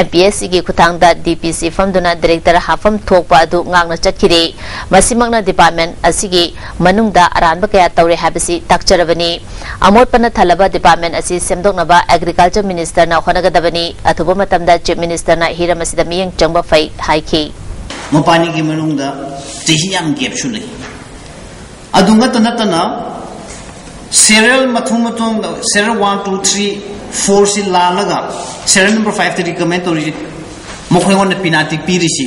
MPSCꯒꯤ ꯈꯨꯠꯊꯥꯡꯗ DPC ꯐꯝꯗꯨꯅ director ꯍꯥꯞꯐꯝ ꯊꯣꯛꯄ ꯑꯗꯨ ꯉꯥꯛꯅ ꯆꯠꯈꯤꯔꯦ꯫ ꯃꯁꯤꯃꯛꯅ department ꯑꯁꯤꯒꯤ ꯃꯅꯨꯡꯗ ꯑꯔꯥꯟꯕ ꯀꯌꯥ ꯇꯧꯔꯦ ꯍꯥꯏꯕꯁꯤ ꯇꯥꯛꯆꯔꯕꯅꯤ꯫ ꯑꯃꯣꯠꯄꯅ ꯊꯜꯂꯕ department ꯑꯁꯤ ꯁꯦꯝꯗꯣꯛꯅꯕ agriculture ministerꯅ ꯍꯣꯠꯅꯒꯗꯕꯅꯤ꯫ ꯑꯊꯨꯕ ꯃꯇꯝꯗ chief ministerꯅ ꯍꯤꯔꯝ ꯑꯁꯤꯗ ꯃꯤꯠꯌꯦꯡ ꯆꯪꯕ ꯐꯩ ꯍꯥꯏꯈꯤ꯫ ꯃꯄꯥꯟꯒꯤ ꯃꯅꯨꯡꯗ ꯆꯍꯤ ꯌꯥꯝ gapꯁꯨ ꯂꯩ꯫ ꯑꯗꯨ ꯉꯛꯇ ꯅꯠꯇꯅ serial ꯃꯊꯣꯡ ꯃꯊꯣꯡꯗ serial one, two, three, fourꯁꯤ ꯂꯥꯜꯂꯒ serial number fiveꯇ recommend ꯇꯧꯔꯤꯁꯤ, ꯃꯈꯣꯏꯉꯣꯟꯗ penalty ꯄꯤꯔꯤꯁꯤ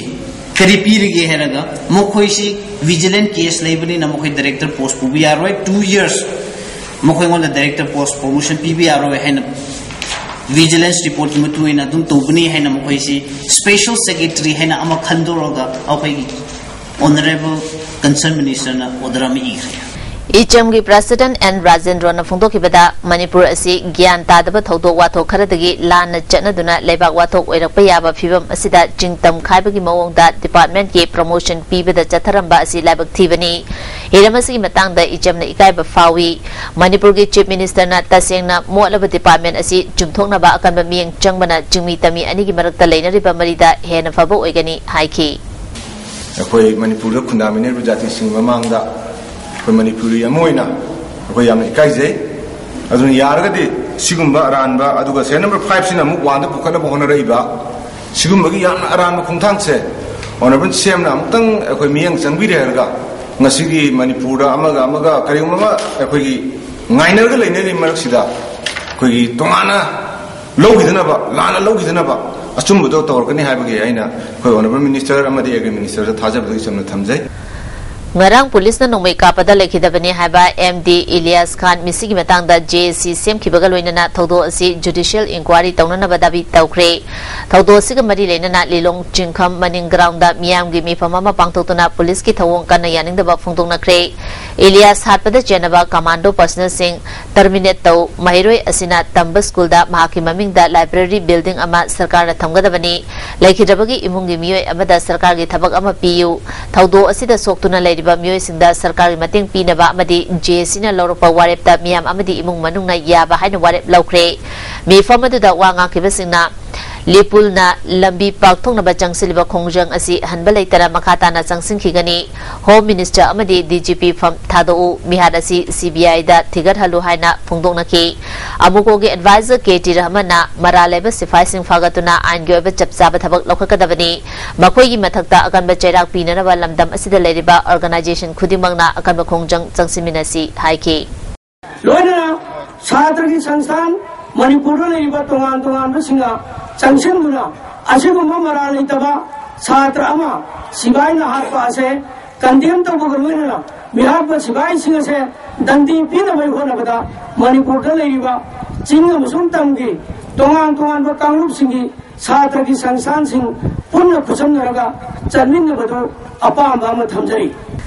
ꯀꯔꯤ ꯄꯤꯔꯤꯒꯦ ꯍꯥꯏꯔꯒ, ꯃꯈꯣꯏꯁꯤ vigilant case ꯂꯩꯕꯅꯤꯅ ꯃꯈꯣꯏ director post ꯄꯨꯕ ꯌꯥꯔꯣꯏ, two years ꯃꯈꯣꯏꯉꯣꯟꯗ director post promotion ꯄꯤꯕ ꯌꯥꯔꯣꯏ ꯍꯥꯏꯅ vigilance reportꯀꯤ ꯃꯇꯨꯡ ꯏꯟꯅ ꯑꯗꯨꯝ ꯇꯧꯕꯅꯤ ꯍꯥꯏꯅ ꯃꯈꯣꯏꯁꯤ special secretary ꯍꯥꯏꯅ ꯑꯃ ꯈꯟꯗꯣꯛꯂꯒ ꯑꯩꯈꯣꯏꯒꯤ honourable concerned ministerꯅ order ꯑꯃ ꯏꯈ꯭ꯔꯦ꯫ ꯏꯆꯝꯒꯤ president ꯑꯦꯟ ꯔꯥꯖꯦꯟꯗ꯭ꯔꯣꯅ ꯐꯣꯡꯗꯣꯛꯈꯤꯕꯗ, ꯃꯅꯤꯄꯨꯔ ꯑꯁꯤ ꯒ꯭ꯌꯥꯟ ꯇꯥꯗꯕ ꯊꯧꯗꯣꯛ ꯋꯥꯊꯣꯛ ꯈꯔꯗꯒꯤ ꯂꯥꯟꯅ ꯆꯠꯅꯗꯨꯅ ꯂꯩꯕꯥꯛ ꯋꯥꯊꯣꯛ ꯑꯣꯏꯔꯛꯄ ꯌꯥꯕ ꯐꯤꯕꯝ ꯑꯁꯤꯗ ꯆꯤꯡꯇꯝ ꯈꯥꯏꯕꯒꯤ ꯃꯑꯣꯡꯗ departmentꯀꯤ promotion ꯄꯤꯕꯗ ꯆꯠꯊꯔꯝꯕ ꯑꯁꯤ ꯂꯥꯏꯕꯛ ꯊꯤꯕꯅꯤ꯫ ꯍꯤꯔꯝ ꯑꯁꯤꯒꯤ ꯃꯇꯥꯡꯗ ꯏꯆꯝꯅ ꯏꯀꯥꯏꯕ ꯐꯥꯎꯏ꯫ ꯃꯅꯤꯄꯨꯔꯒꯤ chief ministerꯅ ꯇꯁꯦꯡꯅ ꯃꯣꯠꯂꯕ department ꯑꯁꯤ ꯆꯨꯝꯊꯣꯛꯅꯕ ꯑꯀꯟꯕ ꯃꯤꯠꯌꯦꯡ ꯆꯪꯕꯅ ꯆꯤꯡꯃꯤ ꯇꯝꯃꯤ ꯑꯅꯤꯒꯤ ꯃꯔꯛꯇ ꯂꯩꯅꯔꯤꯕ ꯃꯔꯤꯗ ꯍꯦꯟꯅ ꯐꯕ ꯑꯣꯏꯒꯅꯤ ꯍꯥꯏꯈꯤ꯫ ꯑꯩꯈꯣꯏ ꯃꯅꯤꯄꯨꯔꯗ ꯈꯨꯟꯗꯥꯃꯤꯟꯅꯔꯤꯕ ꯖꯥꯇꯤꯁꯤꯡꯒꯤ ꯃꯃꯥꯡꯗ ꯑꯩꯈꯣꯏ ꯃꯅꯤꯄꯨꯔꯤ ꯑꯃ ꯑꯣꯏꯅ ꯑꯩꯈꯣꯏ ꯌꯥꯝꯅ ꯏꯀꯥꯏꯖꯩ꯫ ꯑꯗꯨꯅ ꯌꯥꯔꯒꯗꯤ ꯁꯤꯒꯨꯝꯕ ꯑꯔꯥꯟꯕ, ꯑꯗꯨꯒ serial number fiveꯁꯤꯅ ꯑꯃꯨꯛ oneꯗ ꯄꯨꯈꯠꯅꯕ ꯍꯣꯠꯅꯔꯛꯏꯕ ꯁꯤꯒꯨꯝꯕꯒꯤ ꯌꯥꯝꯅ ꯑꯔꯥꯟꯕ ꯈꯣꯡꯊꯥꯡꯁꯦ honourable CMꯅ ꯑꯃꯨꯛꯇꯪ ꯑꯩꯈꯣꯏ ꯃꯤꯠꯌꯦꯡ ꯆꯪꯕꯤꯔꯦ ꯍꯥꯏꯔꯒ ꯉꯁꯤꯒꯤ ꯃꯅꯤꯄꯨꯔꯗ ꯑꯃꯒ ꯑꯃꯒ ꯀꯔꯤꯒꯨꯝꯕ ꯑꯃ ꯑꯩꯈꯣꯏꯒꯤ ꯉꯥꯏꯅꯔꯒ ꯂꯩꯅꯔꯤꯉꯩ ꯃꯔꯛꯁꯤꯗ ꯑꯩꯈꯣꯏꯒꯤ ꯇꯣꯉꯥꯟꯅ ꯂꯧꯈꯤꯗꯅꯕ, ꯂꯥꯟꯅ ꯂꯧꯈꯤꯗꯅꯕ ꯑꯆꯨꯝꯕꯗꯣ ꯇꯧꯔꯛꯀꯅꯤ ꯍꯥꯏꯕꯒꯤ ꯑꯩꯅ ꯑꯩꯈꯣꯏ Honourable Minister ꯑꯃꯗꯤ Agri Ministerꯗ ꯊꯥꯖꯕꯗꯨ ꯏꯆꯝꯅ ꯊꯝꯖꯩ꯫ ꯉꯔꯥꯡ ꯄꯨꯂꯤꯁꯅ ꯅꯣꯡꯃꯩ ꯀꯥꯞꯄꯗ ꯂꯩꯈꯤꯗꯕꯅꯤ ꯍꯥꯏꯕ ꯑꯦꯝ ꯗꯤ ꯏꯂꯤꯌꯥꯁ ꯈꯥꯟ ꯃꯤꯁꯤꯒꯤ ꯃꯇꯥꯡꯗ ꯖꯦ ꯑꯦ ꯁꯤ ꯁꯦꯝꯈꯤꯕꯒ ꯂꯣꯏꯅꯅ ꯊꯧꯗꯣꯛ ꯑꯁꯤ judicial inquiry ꯇꯧꯅꯅꯕ ꯗꯥꯕꯤ ꯇꯧꯈ꯭ꯔꯦ꯫ ꯊꯧꯗꯣꯛ ꯑꯁꯤꯒ ꯃꯔꯤ ꯂꯩꯅꯅ ꯂꯤꯂꯣꯡ ꯆꯤꯡꯈꯝ ꯃꯅꯤꯡ groundꯗ ꯃꯤꯌꯥꯝꯒꯤ ꯃꯤꯐꯝ ꯑꯃ ꯄꯥꯡꯊꯣꯛꯇꯨꯅ ꯄꯨꯂꯤꯁꯀꯤ ꯊꯧꯑꯣꯡ ꯀꯟꯅ ꯌꯥꯅꯤꯡꯗꯕ ꯐꯣꯡꯗꯣꯛꯅꯈ꯭ꯔꯦ꯫ ꯏꯂꯤꯌꯥꯁ ꯍꯥꯠꯄꯗ ꯆꯦꯟꯅꯕ commando personnelꯁꯤꯡ terminate ꯇꯧ꯫ ꯃꯍꯩꯔꯣꯏ ꯑꯁꯤꯅ ꯇꯝꯕ ꯁ꯭ꯀꯨꯜꯗ ꯃꯍꯥꯛꯀꯤ ꯃꯃꯤꯡꯗ library building ꯑꯃ ꯁꯔꯀꯥꯔꯅ ꯊꯝꯒꯗꯕꯅꯤ꯫ ꯂꯩꯈꯤꯗ꯭ꯔꯕꯒꯤ ꯏꯃꯨꯡꯒꯤ ꯃꯤꯑꯣꯏ ꯑꯃꯗ ꯁꯔꯀꯥꯔꯒꯤ ꯊꯕꯛ ꯑꯃ ꯄꯤꯌꯨ꯫ ꯊꯧꯗꯣꯛ ꯑꯁꯤꯗ ꯁꯣꯛꯇꯨꯅ ꯂꯩꯔꯤꯕ ꯃꯤꯑꯣꯏꯁꯤꯡꯗ ꯁꯔꯀꯥꯔꯒꯤ ꯃꯇꯦꯡ ꯄꯤꯅꯕ ꯑꯃꯗꯤ ꯖꯦ ꯑꯦ ꯁꯤꯅ ꯂꯧꯔꯛꯄ ꯋꯥꯔꯦꯞꯇ ꯃꯤꯌꯥꯝ ꯑꯃꯗꯤ ꯏꯃꯨꯡ ꯃꯅꯨꯡꯅ ꯌꯥꯕ ꯍꯥꯏꯅ ꯋꯥꯔꯦꯞ ꯂꯧꯈ꯭ꯔꯦ꯫ ꯃꯤꯐꯝ ꯑꯗꯨꯗ ꯋꯥ ꯉꯥꯡꯈꯤꯕꯁꯤꯡꯅ ꯂꯤꯄꯨꯜꯅ ꯂꯝꯕꯤ ꯄꯥꯛꯊꯣꯛꯅꯕ ꯆꯪꯁꯤꯜꯂꯤꯕ ꯈꯣꯡꯖꯪ ꯑꯁꯤ ꯍꯟꯕ ꯂꯩꯇꯅ ꯃꯈꯥ ꯇꯥꯅ ꯆꯪꯁꯤꯟꯈꯤꯒꯅꯤ꯫ Home Minister ꯑꯃꯗꯤ ꯗꯤ ꯖꯤ ꯄꯤ ꯐꯝ ꯊꯥꯗꯣꯛꯎ, ꯃꯤꯍꯥꯠ ꯑꯁꯤ ꯁꯤ ꯕꯤ ꯑꯥꯏꯗ ꯊꯤꯒꯠꯍꯜꯂꯨ ꯍꯥꯏꯅ ꯐꯣꯡꯗꯣꯛꯅꯈꯤ꯫ ꯑꯃꯨꯀꯣꯒꯤ advisor ꯀꯦ ꯇꯤ ꯔꯍꯃꯟꯅ ꯃꯔꯥꯜ ꯂꯩꯕ ꯁꯤꯐꯥꯏꯁꯤꯡ ꯐꯥꯒꯠꯇꯨꯅ ꯑꯥꯏꯟꯒꯤ ꯑꯣꯏꯕ ꯆꯞ ꯆꯥꯕ ꯊꯕꯛ ꯂꯧꯈꯠꯀꯗꯕꯅꯤ꯫ ꯃꯈꯣꯏꯒꯤ ꯃꯊꯛꯇ ꯑꯀꯟꯕ ꯆꯩꯔꯥꯛ ꯄꯤꯅꯅꯕ ꯂꯝꯗꯝ ꯑꯁꯤꯗ ꯂꯩꯔꯤꯕ organization ꯈꯨꯗꯤꯡꯃꯛꯅ ꯑꯀꯟꯕ ꯈꯣꯡꯖꯪ ꯆꯪꯁꯤꯟꯃꯤꯟꯅꯁꯤ ꯍꯥꯏꯈꯤ꯫ ꯂꯣꯏꯅꯅ ꯁꯥꯇ꯭ꯔꯒꯤ ꯁꯪꯁꯊꯥꯟ, ꯃꯅꯤꯄꯨꯔꯗ ꯂꯩꯔꯤꯕ ꯇꯣꯉꯥꯟ ꯇꯣꯉꯥꯟꯕꯁꯤꯡꯅ ꯆꯪꯁꯤꯟꯗꯨꯅ ꯑꯁꯤꯒꯨꯝꯕ ꯃꯔꯥꯜ ꯂꯩꯇꯕ ꯁꯥꯇ꯭ꯔ ꯑꯃ ꯁꯤꯐꯥꯏꯅ ꯍꯥꯠꯄ ꯑꯁꯦ condemn ꯇꯧꯕꯒ ꯂꯣꯏꯅꯅ ꯃꯤꯍꯥꯠꯄ ꯁꯤꯐꯥꯏꯁꯤꯡ ꯑꯁꯦ ꯗꯟꯗꯤ ꯄꯤꯅꯕꯒꯤ ꯍꯣꯠꯅꯕꯗ ꯃꯅꯤꯄꯨꯔꯗ ꯂꯩꯔꯤꯕ ꯆꯤꯡ ꯑꯃꯁꯨꯡ ꯇꯝꯒꯤ ꯇꯣꯉꯥꯟ ꯇꯣꯉꯥꯟꯕ ꯀꯥꯡꯂꯨꯞꯁꯤꯡꯒꯤ ꯁꯥꯇ꯭ꯔꯒꯤ ꯁꯪꯁꯊꯥꯟꯁꯤꯡ ꯄꯨꯟꯅ ꯈꯨꯠꯁꯝꯅꯔꯒ ꯆꯠꯃꯤꯟꯅꯕꯗꯨ ꯑꯄꯥꯝꯕ ꯑꯃ ꯊꯝꯖꯔꯤ꯫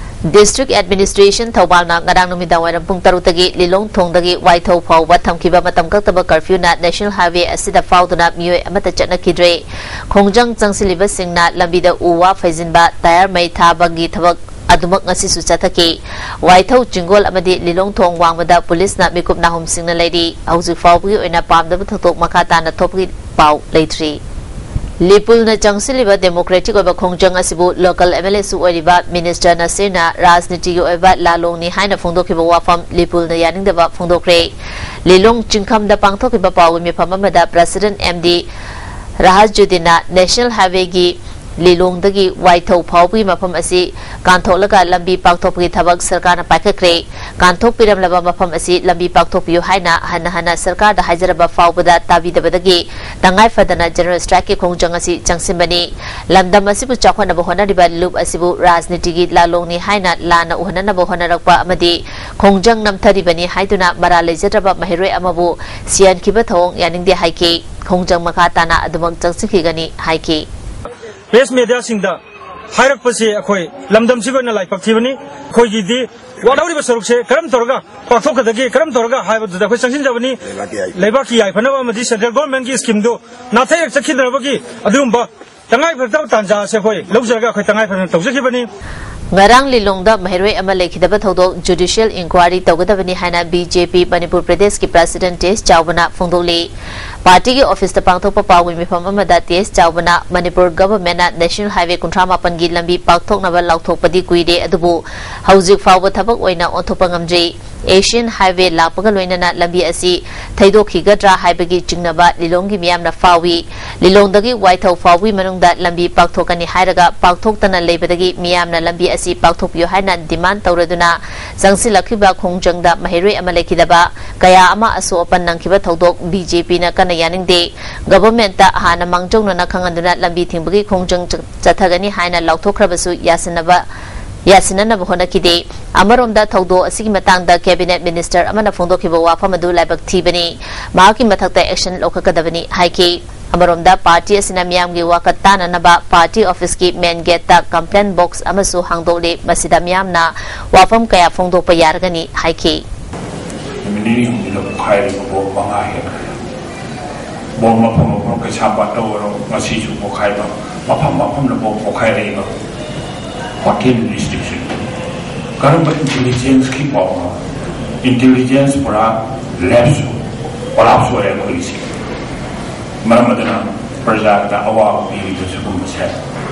District Administration ꯊꯧꯕꯥꯜꯅ ꯉꯔꯥꯡ ꯅꯨꯃꯤꯗꯥꯡ ꯋꯥꯏꯔꯝ ꯄꯨꯡ ꯇꯔꯨꯛꯇꯒꯤ ꯂꯤꯂꯣꯡ ꯊꯣꯡꯗꯒꯤ ꯋꯥꯏꯊꯧ ꯐꯥꯎꯕ ꯊꯝꯈꯤꯕ ꯃꯇꯝ ꯀꯛꯇꯕ curfewꯅ National Highway ꯑꯁꯤꯗ ꯐꯥꯎꯗꯨꯅ ꯃꯤꯑꯣꯏ ꯑꯃꯠꯇ ꯆꯠꯅꯈꯤꯗ꯭ꯔꯦ꯫ ꯈꯣꯡꯖꯪ ꯆꯪꯁꯤꯜꯂꯤꯕꯁꯤꯡꯅ ꯂꯝꯕꯤꯗ ꯎ ꯋꯥ ꯐꯩꯖꯤꯟꯕ, tyre ꯃꯩ ꯊꯥꯕꯒꯤ ꯊꯕꯛ ꯑꯗꯨꯃꯛ ꯉꯁꯤꯁꯨ ꯆꯠꯊꯈꯤ꯫ ꯋꯥꯏꯊꯧ ꯆꯤꯡꯒꯣꯜ ꯑꯃꯗꯤ ꯂꯤꯂꯣꯡ ꯊꯣꯡ ꯋꯥꯡꯃꯗ ꯄꯨꯂꯤꯁꯅ ꯃꯤꯀꯨꯞ ꯅꯥꯍꯨꯝꯁꯤꯡꯅ ꯂꯩꯔꯤ꯫ ꯍꯧꯖꯤꯛ ꯐꯥꯎꯕꯒꯤ ꯑꯣꯏꯅ ꯄꯥꯝꯗꯕ ꯊꯧꯗꯣꯛ ꯃꯈꯥ ꯇꯥꯅ ꯊꯣꯛꯄꯒꯤ ꯄꯥꯎ ꯂꯩꯇ꯭ꯔꯤ꯫ ꯂꯤꯄꯨꯜꯅ ꯆꯪꯁꯤꯜꯂꯤꯕ democratic ꯑꯣꯏꯕ ꯈꯣꯡꯖꯪ ꯑꯁꯤꯕꯨ local M L Aꯁꯨ ꯑꯣꯏꯔꯤꯕ Minister ꯅꯁꯤꯔꯅ ꯔꯥꯖꯅꯤꯇꯤꯒꯤ ꯑꯣꯏꯕ ꯂꯥꯂꯣꯡꯅꯤ ꯍꯥꯏꯅ ꯐꯣꯡꯗꯣꯛꯈꯤꯕ ꯋꯥꯐꯝ ꯂꯤꯄꯨꯜꯅ ꯌꯥꯅꯤꯡꯗꯕ ꯐꯣꯡꯗꯣꯛꯈ꯭ꯔꯦ꯫ ꯂꯤꯂꯣꯡ ꯆꯤꯡꯈꯝꯗ ꯄꯥꯡꯊꯣꯛꯈꯤꯕ ꯄꯥꯎꯒꯤ ꯃꯤꯐꯝ ꯑꯃꯗ President M D ꯔꯍꯥꯖꯨꯗꯤꯟꯅ National Highwayꯒꯤ ꯂꯤꯂꯣꯡꯗꯒꯤ ꯋꯥꯏꯊꯧ ꯐꯥꯎꯕꯒꯤ ꯃꯐꯝ ꯑꯁꯤ ꯀꯥꯟꯊꯣꯛꯂꯒ ꯂꯝꯕꯤ ꯄꯥꯛꯊꯣꯛꯄꯒꯤ ꯊꯕꯛ ꯁꯔꯀꯥꯔꯅ ꯄꯥꯏꯈꯠꯈ꯭ꯔꯦ꯫ ꯀꯥꯟꯊꯣꯛꯄꯤꯔꯝꯂꯕ ꯃꯐꯝ ꯑꯁꯤ ꯂꯝꯕꯤ ꯄꯥꯛꯊꯣꯛꯄꯤꯌꯨ ꯍꯥꯏꯅ ꯍꯟꯅ ꯍꯟꯅ ꯁꯔꯀꯥꯔꯗ ꯍꯥꯏꯖꯔꯕ ꯐꯥꯎꯕꯗ ꯇꯥꯕꯤꯗꯕꯗꯒꯤ ꯇꯉꯥꯏ ꯐꯗꯅ ꯖꯦꯅꯔꯦꯜ ꯁ꯭ꯇ꯭ꯔꯥꯏꯛꯀꯤ ꯈꯣꯡꯖꯪ ꯑꯁꯤ ꯆꯪꯁꯤꯟꯕꯅꯤ꯫ ꯂꯝꯗꯝ ꯑꯁꯤꯕꯨ ꯆꯥꯎꯈꯠꯅꯕ ꯍꯣꯠꯅꯔꯤꯕ ꯂꯨꯞ ꯑꯁꯤꯕꯨ ꯔꯥꯖꯅꯤꯇꯤꯒꯤ ꯂꯥꯂꯣꯡꯅꯤ ꯍꯥꯏꯅ ꯂꯥꯟꯅ ꯎꯍꯟꯅꯅꯕ ꯍꯣꯠꯅꯔꯛꯄ ꯑꯃꯗꯤ ꯈꯣꯡꯖꯪ ꯅꯝꯊꯔꯤꯕꯅꯤ ꯍꯥꯏꯗꯨꯅ ꯃꯔꯥꯜ ꯂꯩꯖꯗ꯭ꯔꯕ ꯃꯍꯩꯔꯣꯏ ꯑꯃꯕꯨ ꯁꯤꯍꯟꯈꯤꯕ ꯊꯧꯑꯣꯡ ꯌꯥꯅꯤꯡꯗꯦ ꯍꯥꯏꯈꯤ꯫ ꯈꯣꯡꯖꯪ ꯃꯈꯥ ꯇꯥꯅ ꯑꯗꯨꯃꯛ ꯆꯪꯁꯤꯟꯈꯤꯒꯅꯤ ꯍꯥꯏꯈꯤ꯫ ꯄ꯭ꯔꯦꯁ ꯃꯦꯗꯤꯌꯥꯁꯤꯡꯗ ꯍꯥꯏꯔꯛꯄꯁꯤ ꯑꯩꯈꯣꯏ ꯂꯝꯗꯝꯁꯤꯒꯤ ꯑꯣꯏꯅ ꯂꯥꯏꯕꯛ ꯊꯤꯕꯅꯤ꯫ ꯑꯩꯈꯣꯏꯒꯤꯗꯤ ꯋꯥꯠꯍꯧꯔꯤꯕ ꯁꯔꯨꯛꯁꯦ ꯀꯔꯝ ꯇꯧꯔꯒ ꯄꯥꯛꯊꯣꯛꯀꯗꯒꯦ, ꯀꯔꯝ ꯇꯧꯔꯒ ꯍꯥꯏꯕꯗꯨꯗ ꯑꯩꯈꯣꯏ ꯆꯪꯁꯤꯟꯖꯕꯅꯤ꯫ ꯂꯩꯕꯥꯛꯀꯤ ꯌꯥꯏꯐ- ꯂꯩꯕꯥꯛꯀꯤ ꯌꯥꯏꯐꯅꯕ ꯑꯃꯗꯤ ꯁꯦꯟꯇ꯭ꯔꯦꯜ ꯒꯣꯔꯃꯦꯟꯒꯤ ꯁ꯭ꯀꯤꯝꯗꯨ ꯅꯥꯊꯩꯔꯛ ꯆꯠꯈꯤꯗꯅꯕꯒꯤ ꯑꯗꯨꯒꯨꯝꯕ ꯇꯉꯥꯏ ꯐꯗꯕ ꯇꯥꯟꯖꯥ ꯑꯁꯦ ꯑꯩꯈꯣꯏ ꯂꯧꯖꯔꯒ ꯑꯩꯈꯣꯏ ꯇꯉꯥꯏ ꯐꯗꯅ ꯇꯧꯖꯈꯤꯕꯅꯤ꯫ ꯉꯔꯥꯡ ꯂꯤꯂꯣꯡꯗ ꯃꯍꯩꯔꯣꯏ ꯑꯃ ꯂꯩꯈꯤꯗꯕ ꯊꯧꯗꯣꯛ ꯖꯨꯗꯤꯁꯤꯌꯦꯜ ꯏꯟꯀ꯭ꯋꯥꯏꯔꯤ ꯇꯧꯒꯗꯕꯅꯤ ꯍꯥꯏꯅ ꯕꯤ ꯖꯦ ꯄꯤ ꯃꯅꯤꯄꯨꯔ ꯄ꯭ꯔꯗꯦꯁꯀꯤ ꯄ꯭ꯔꯁꯤꯗꯦꯟꯠ ꯇꯤ ꯑꯦꯁ ꯆꯥꯎꯕꯅ ꯐꯣꯡꯗꯣꯛꯂꯤ꯫ ꯄꯥꯔꯇꯤꯒꯤ ꯑꯣꯐꯤꯁꯇ ꯄꯥꯡꯊꯣꯛꯄ ꯄꯥꯎꯃꯤ ꯃꯤꯐꯝ ꯑꯃꯗ ꯇꯤ ꯑꯦꯁ ꯆꯥꯎꯕꯅ ꯃꯅꯤꯄꯨꯔ ꯒꯚꯔꯟꯃꯦꯟꯠꯅ ꯅꯦꯁꯅꯦꯜ ꯍꯥꯏꯋꯦ ꯀꯨꯟꯊ꯭ꯔꯥ ꯃꯥꯄꯟꯒꯤ ꯂꯝꯕꯤ ꯄꯥꯛꯊꯣꯛꯅꯕ ꯂꯥꯎꯊꯣꯛꯄꯗꯤ ꯀꯨꯏꯔꯦ, ꯑꯗꯨꯕꯨ ꯍꯧꯖꯤꯛ ꯐꯥꯎꯕ ꯊꯕꯛ ꯑꯣꯏꯅ ꯑꯣꯟꯊꯣꯛꯄ ꯉꯝꯗ꯭ꯔꯤ꯫ ꯑꯦꯁꯤꯌꯥꯟ ꯍꯥꯏꯋꯦ ꯂꯥꯛꯄꯒ ꯂꯣꯏꯅꯅ ꯂꯝꯕꯤ ꯑꯁꯤ ꯊꯩꯗꯣꯛꯈꯤꯒꯗ꯭ꯔꯥ ꯍꯥꯏꯕꯒꯤ ꯆꯤꯡꯅꯕ ꯂꯤꯂꯣꯡꯒꯤ ꯃꯤꯌꯥꯝꯅ ꯐꯥꯎꯏ꯫ ꯂꯤꯂꯣꯡꯗꯒꯤ ꯋꯥꯏꯊꯧ ꯐꯥꯎꯕꯒꯤ ꯃꯅꯨꯡꯗ ꯂꯝꯕꯤ ꯄꯥꯛꯊꯣꯛꯀꯅꯤ ꯍꯥꯏꯔꯒ ꯄꯥꯛꯊꯣꯛꯇꯅ ꯂꯩꯕꯗꯒꯤ ꯃꯤꯌꯥꯝꯅ ꯂꯝꯕꯤ ꯑꯁꯤ ꯄꯥꯛꯊꯣꯛꯄꯤꯌꯨ ꯍꯥꯏꯅ ꯗꯤꯃꯥꯟ ꯇꯧꯔꯗꯨꯅ ꯆꯪꯁꯤꯜꯂꯛꯈꯤꯕ ꯈꯣꯡꯖꯪꯗ ꯃꯍꯩꯔꯣꯏ ꯑꯃ ꯂꯩꯈꯤꯗꯕ, ꯀꯌꯥ ꯑꯃ ꯑꯁꯣꯛ ꯑꯄꯟ ꯅꯪꯈꯤꯕ ꯊꯧꯗꯣꯛ ꯕꯤ ꯖꯦ ꯄꯤꯅ ꯀꯟꯅ ꯌꯥꯅꯤꯡꯗꯦ꯫ ꯒꯚꯔꯟꯃꯦꯟꯠꯇ ꯍꯥꯟꯅ ꯃꯥꯡꯖꯧꯅꯅ ꯈꯪꯍꯟꯗꯨꯅ ꯂꯝꯕꯤ ꯊꯤꯡꯕꯒꯤ ꯈꯣꯡꯖꯪ ꯆ-, ꯆꯠꯊꯒꯅꯤ ꯍꯥꯏꯅ ꯂꯥꯎꯊꯣꯛꯈ꯭ꯔꯕꯁꯨ ꯌꯥꯁꯤꯟꯅꯕ, ꯌꯥꯁꯤꯟꯅꯅꯕ ꯍꯣꯠꯅꯈꯤꯗꯦ꯫ ꯑꯃꯔꯣꯝꯗ ꯊꯧꯗꯣꯛ ꯑꯁꯤꯒꯤ ꯃꯇꯥꯡꯗ ꯀꯦꯕꯤꯅꯦꯠ ꯃꯤꯅꯤꯁꯇꯔ ꯑꯃꯅ ꯐꯣꯡꯗꯣꯛꯈꯤꯕ ꯋꯥꯐꯝ ꯑꯗꯨ ꯂꯥꯏꯕꯛ ꯊꯤꯕꯅꯤ꯫ ꯃꯍꯥꯛꯀꯤ ꯃꯊꯛꯇ ꯑꯦꯛꯁꯟ ꯂꯧꯈꯠꯀꯗꯕꯅꯤ ꯍꯥꯏꯈꯤ꯫ ꯑꯃꯔꯣꯝꯗ ꯄꯥꯔꯇꯤ ꯑꯁꯤꯅ ꯃꯤꯌꯥꯝꯒꯤ ꯋꯥꯀꯠ ꯇꯥꯅꯅꯕ ꯄꯥꯔꯇꯤ ꯑꯣꯐꯤꯁꯀꯤ ꯃꯦꯟ ꯒꯦꯠꯇ ꯀꯝꯄ꯭ꯂꯦꯟ ꯕꯣꯛꯁ ꯑꯃꯁꯨ ꯍꯥꯡꯗꯣꯛꯂꯤ꯫ ꯃꯁꯤꯗ ꯃꯤꯌꯥꯝꯅ ꯋꯥꯐꯝ ꯀꯌꯥ ꯐꯣꯡꯗꯣꯛꯄ ꯌꯥꯔꯒꯅꯤ ꯍꯥꯏꯈꯤ꯫ ꯅꯨꯃꯤꯠ ꯅꯤꯅꯤ ꯍꯨꯝꯅꯤꯗ ꯄꯣꯈꯥꯏꯔꯤꯕ ꯕꯣꯝ ꯃꯉꯥ ꯍꯦꯟꯈ꯭ꯔꯦ꯫ ꯕꯣꯝ ꯃꯐꯝ ꯃꯐꯝ ꯀꯩꯁꯥꯝꯄꯥꯠꯇ ꯑꯣꯏꯔꯣ, ꯉꯁꯤꯁꯨ ꯄꯣꯈꯥꯏꯕ ꯃꯐꯝ ꯃꯐꯝꯗ ꯕꯣꯝ ꯄꯣꯈꯥꯏꯔꯛꯏꯕ꯫ ꯐꯣꯔꯇꯤꯟ ꯗꯤꯁꯇ꯭ꯔꯤꯛꯁꯤꯡ ꯀꯔꯝꯕ ꯏꯟꯇꯦꯂꯤꯖꯦꯟꯁꯀꯤ ꯄꯥꯎꯅꯣ? ꯏꯟꯇꯦꯂꯤꯖꯦꯟꯁ ꯄꯨꯔꯥ ꯂꯦꯞꯁ, ꯀꯣꯂꯥꯞꯁ ꯑꯣꯏꯔꯦ ꯑꯩꯈꯣꯏꯒꯤꯁꯦ꯫ ꯃꯔꯝ ꯑꯗꯨꯅ ꯄ꯭ꯔꯖꯥꯗ ꯑꯋꯥꯕ ꯄꯤꯔꯤꯕ ꯁꯤꯒꯨꯝꯕꯁꯦ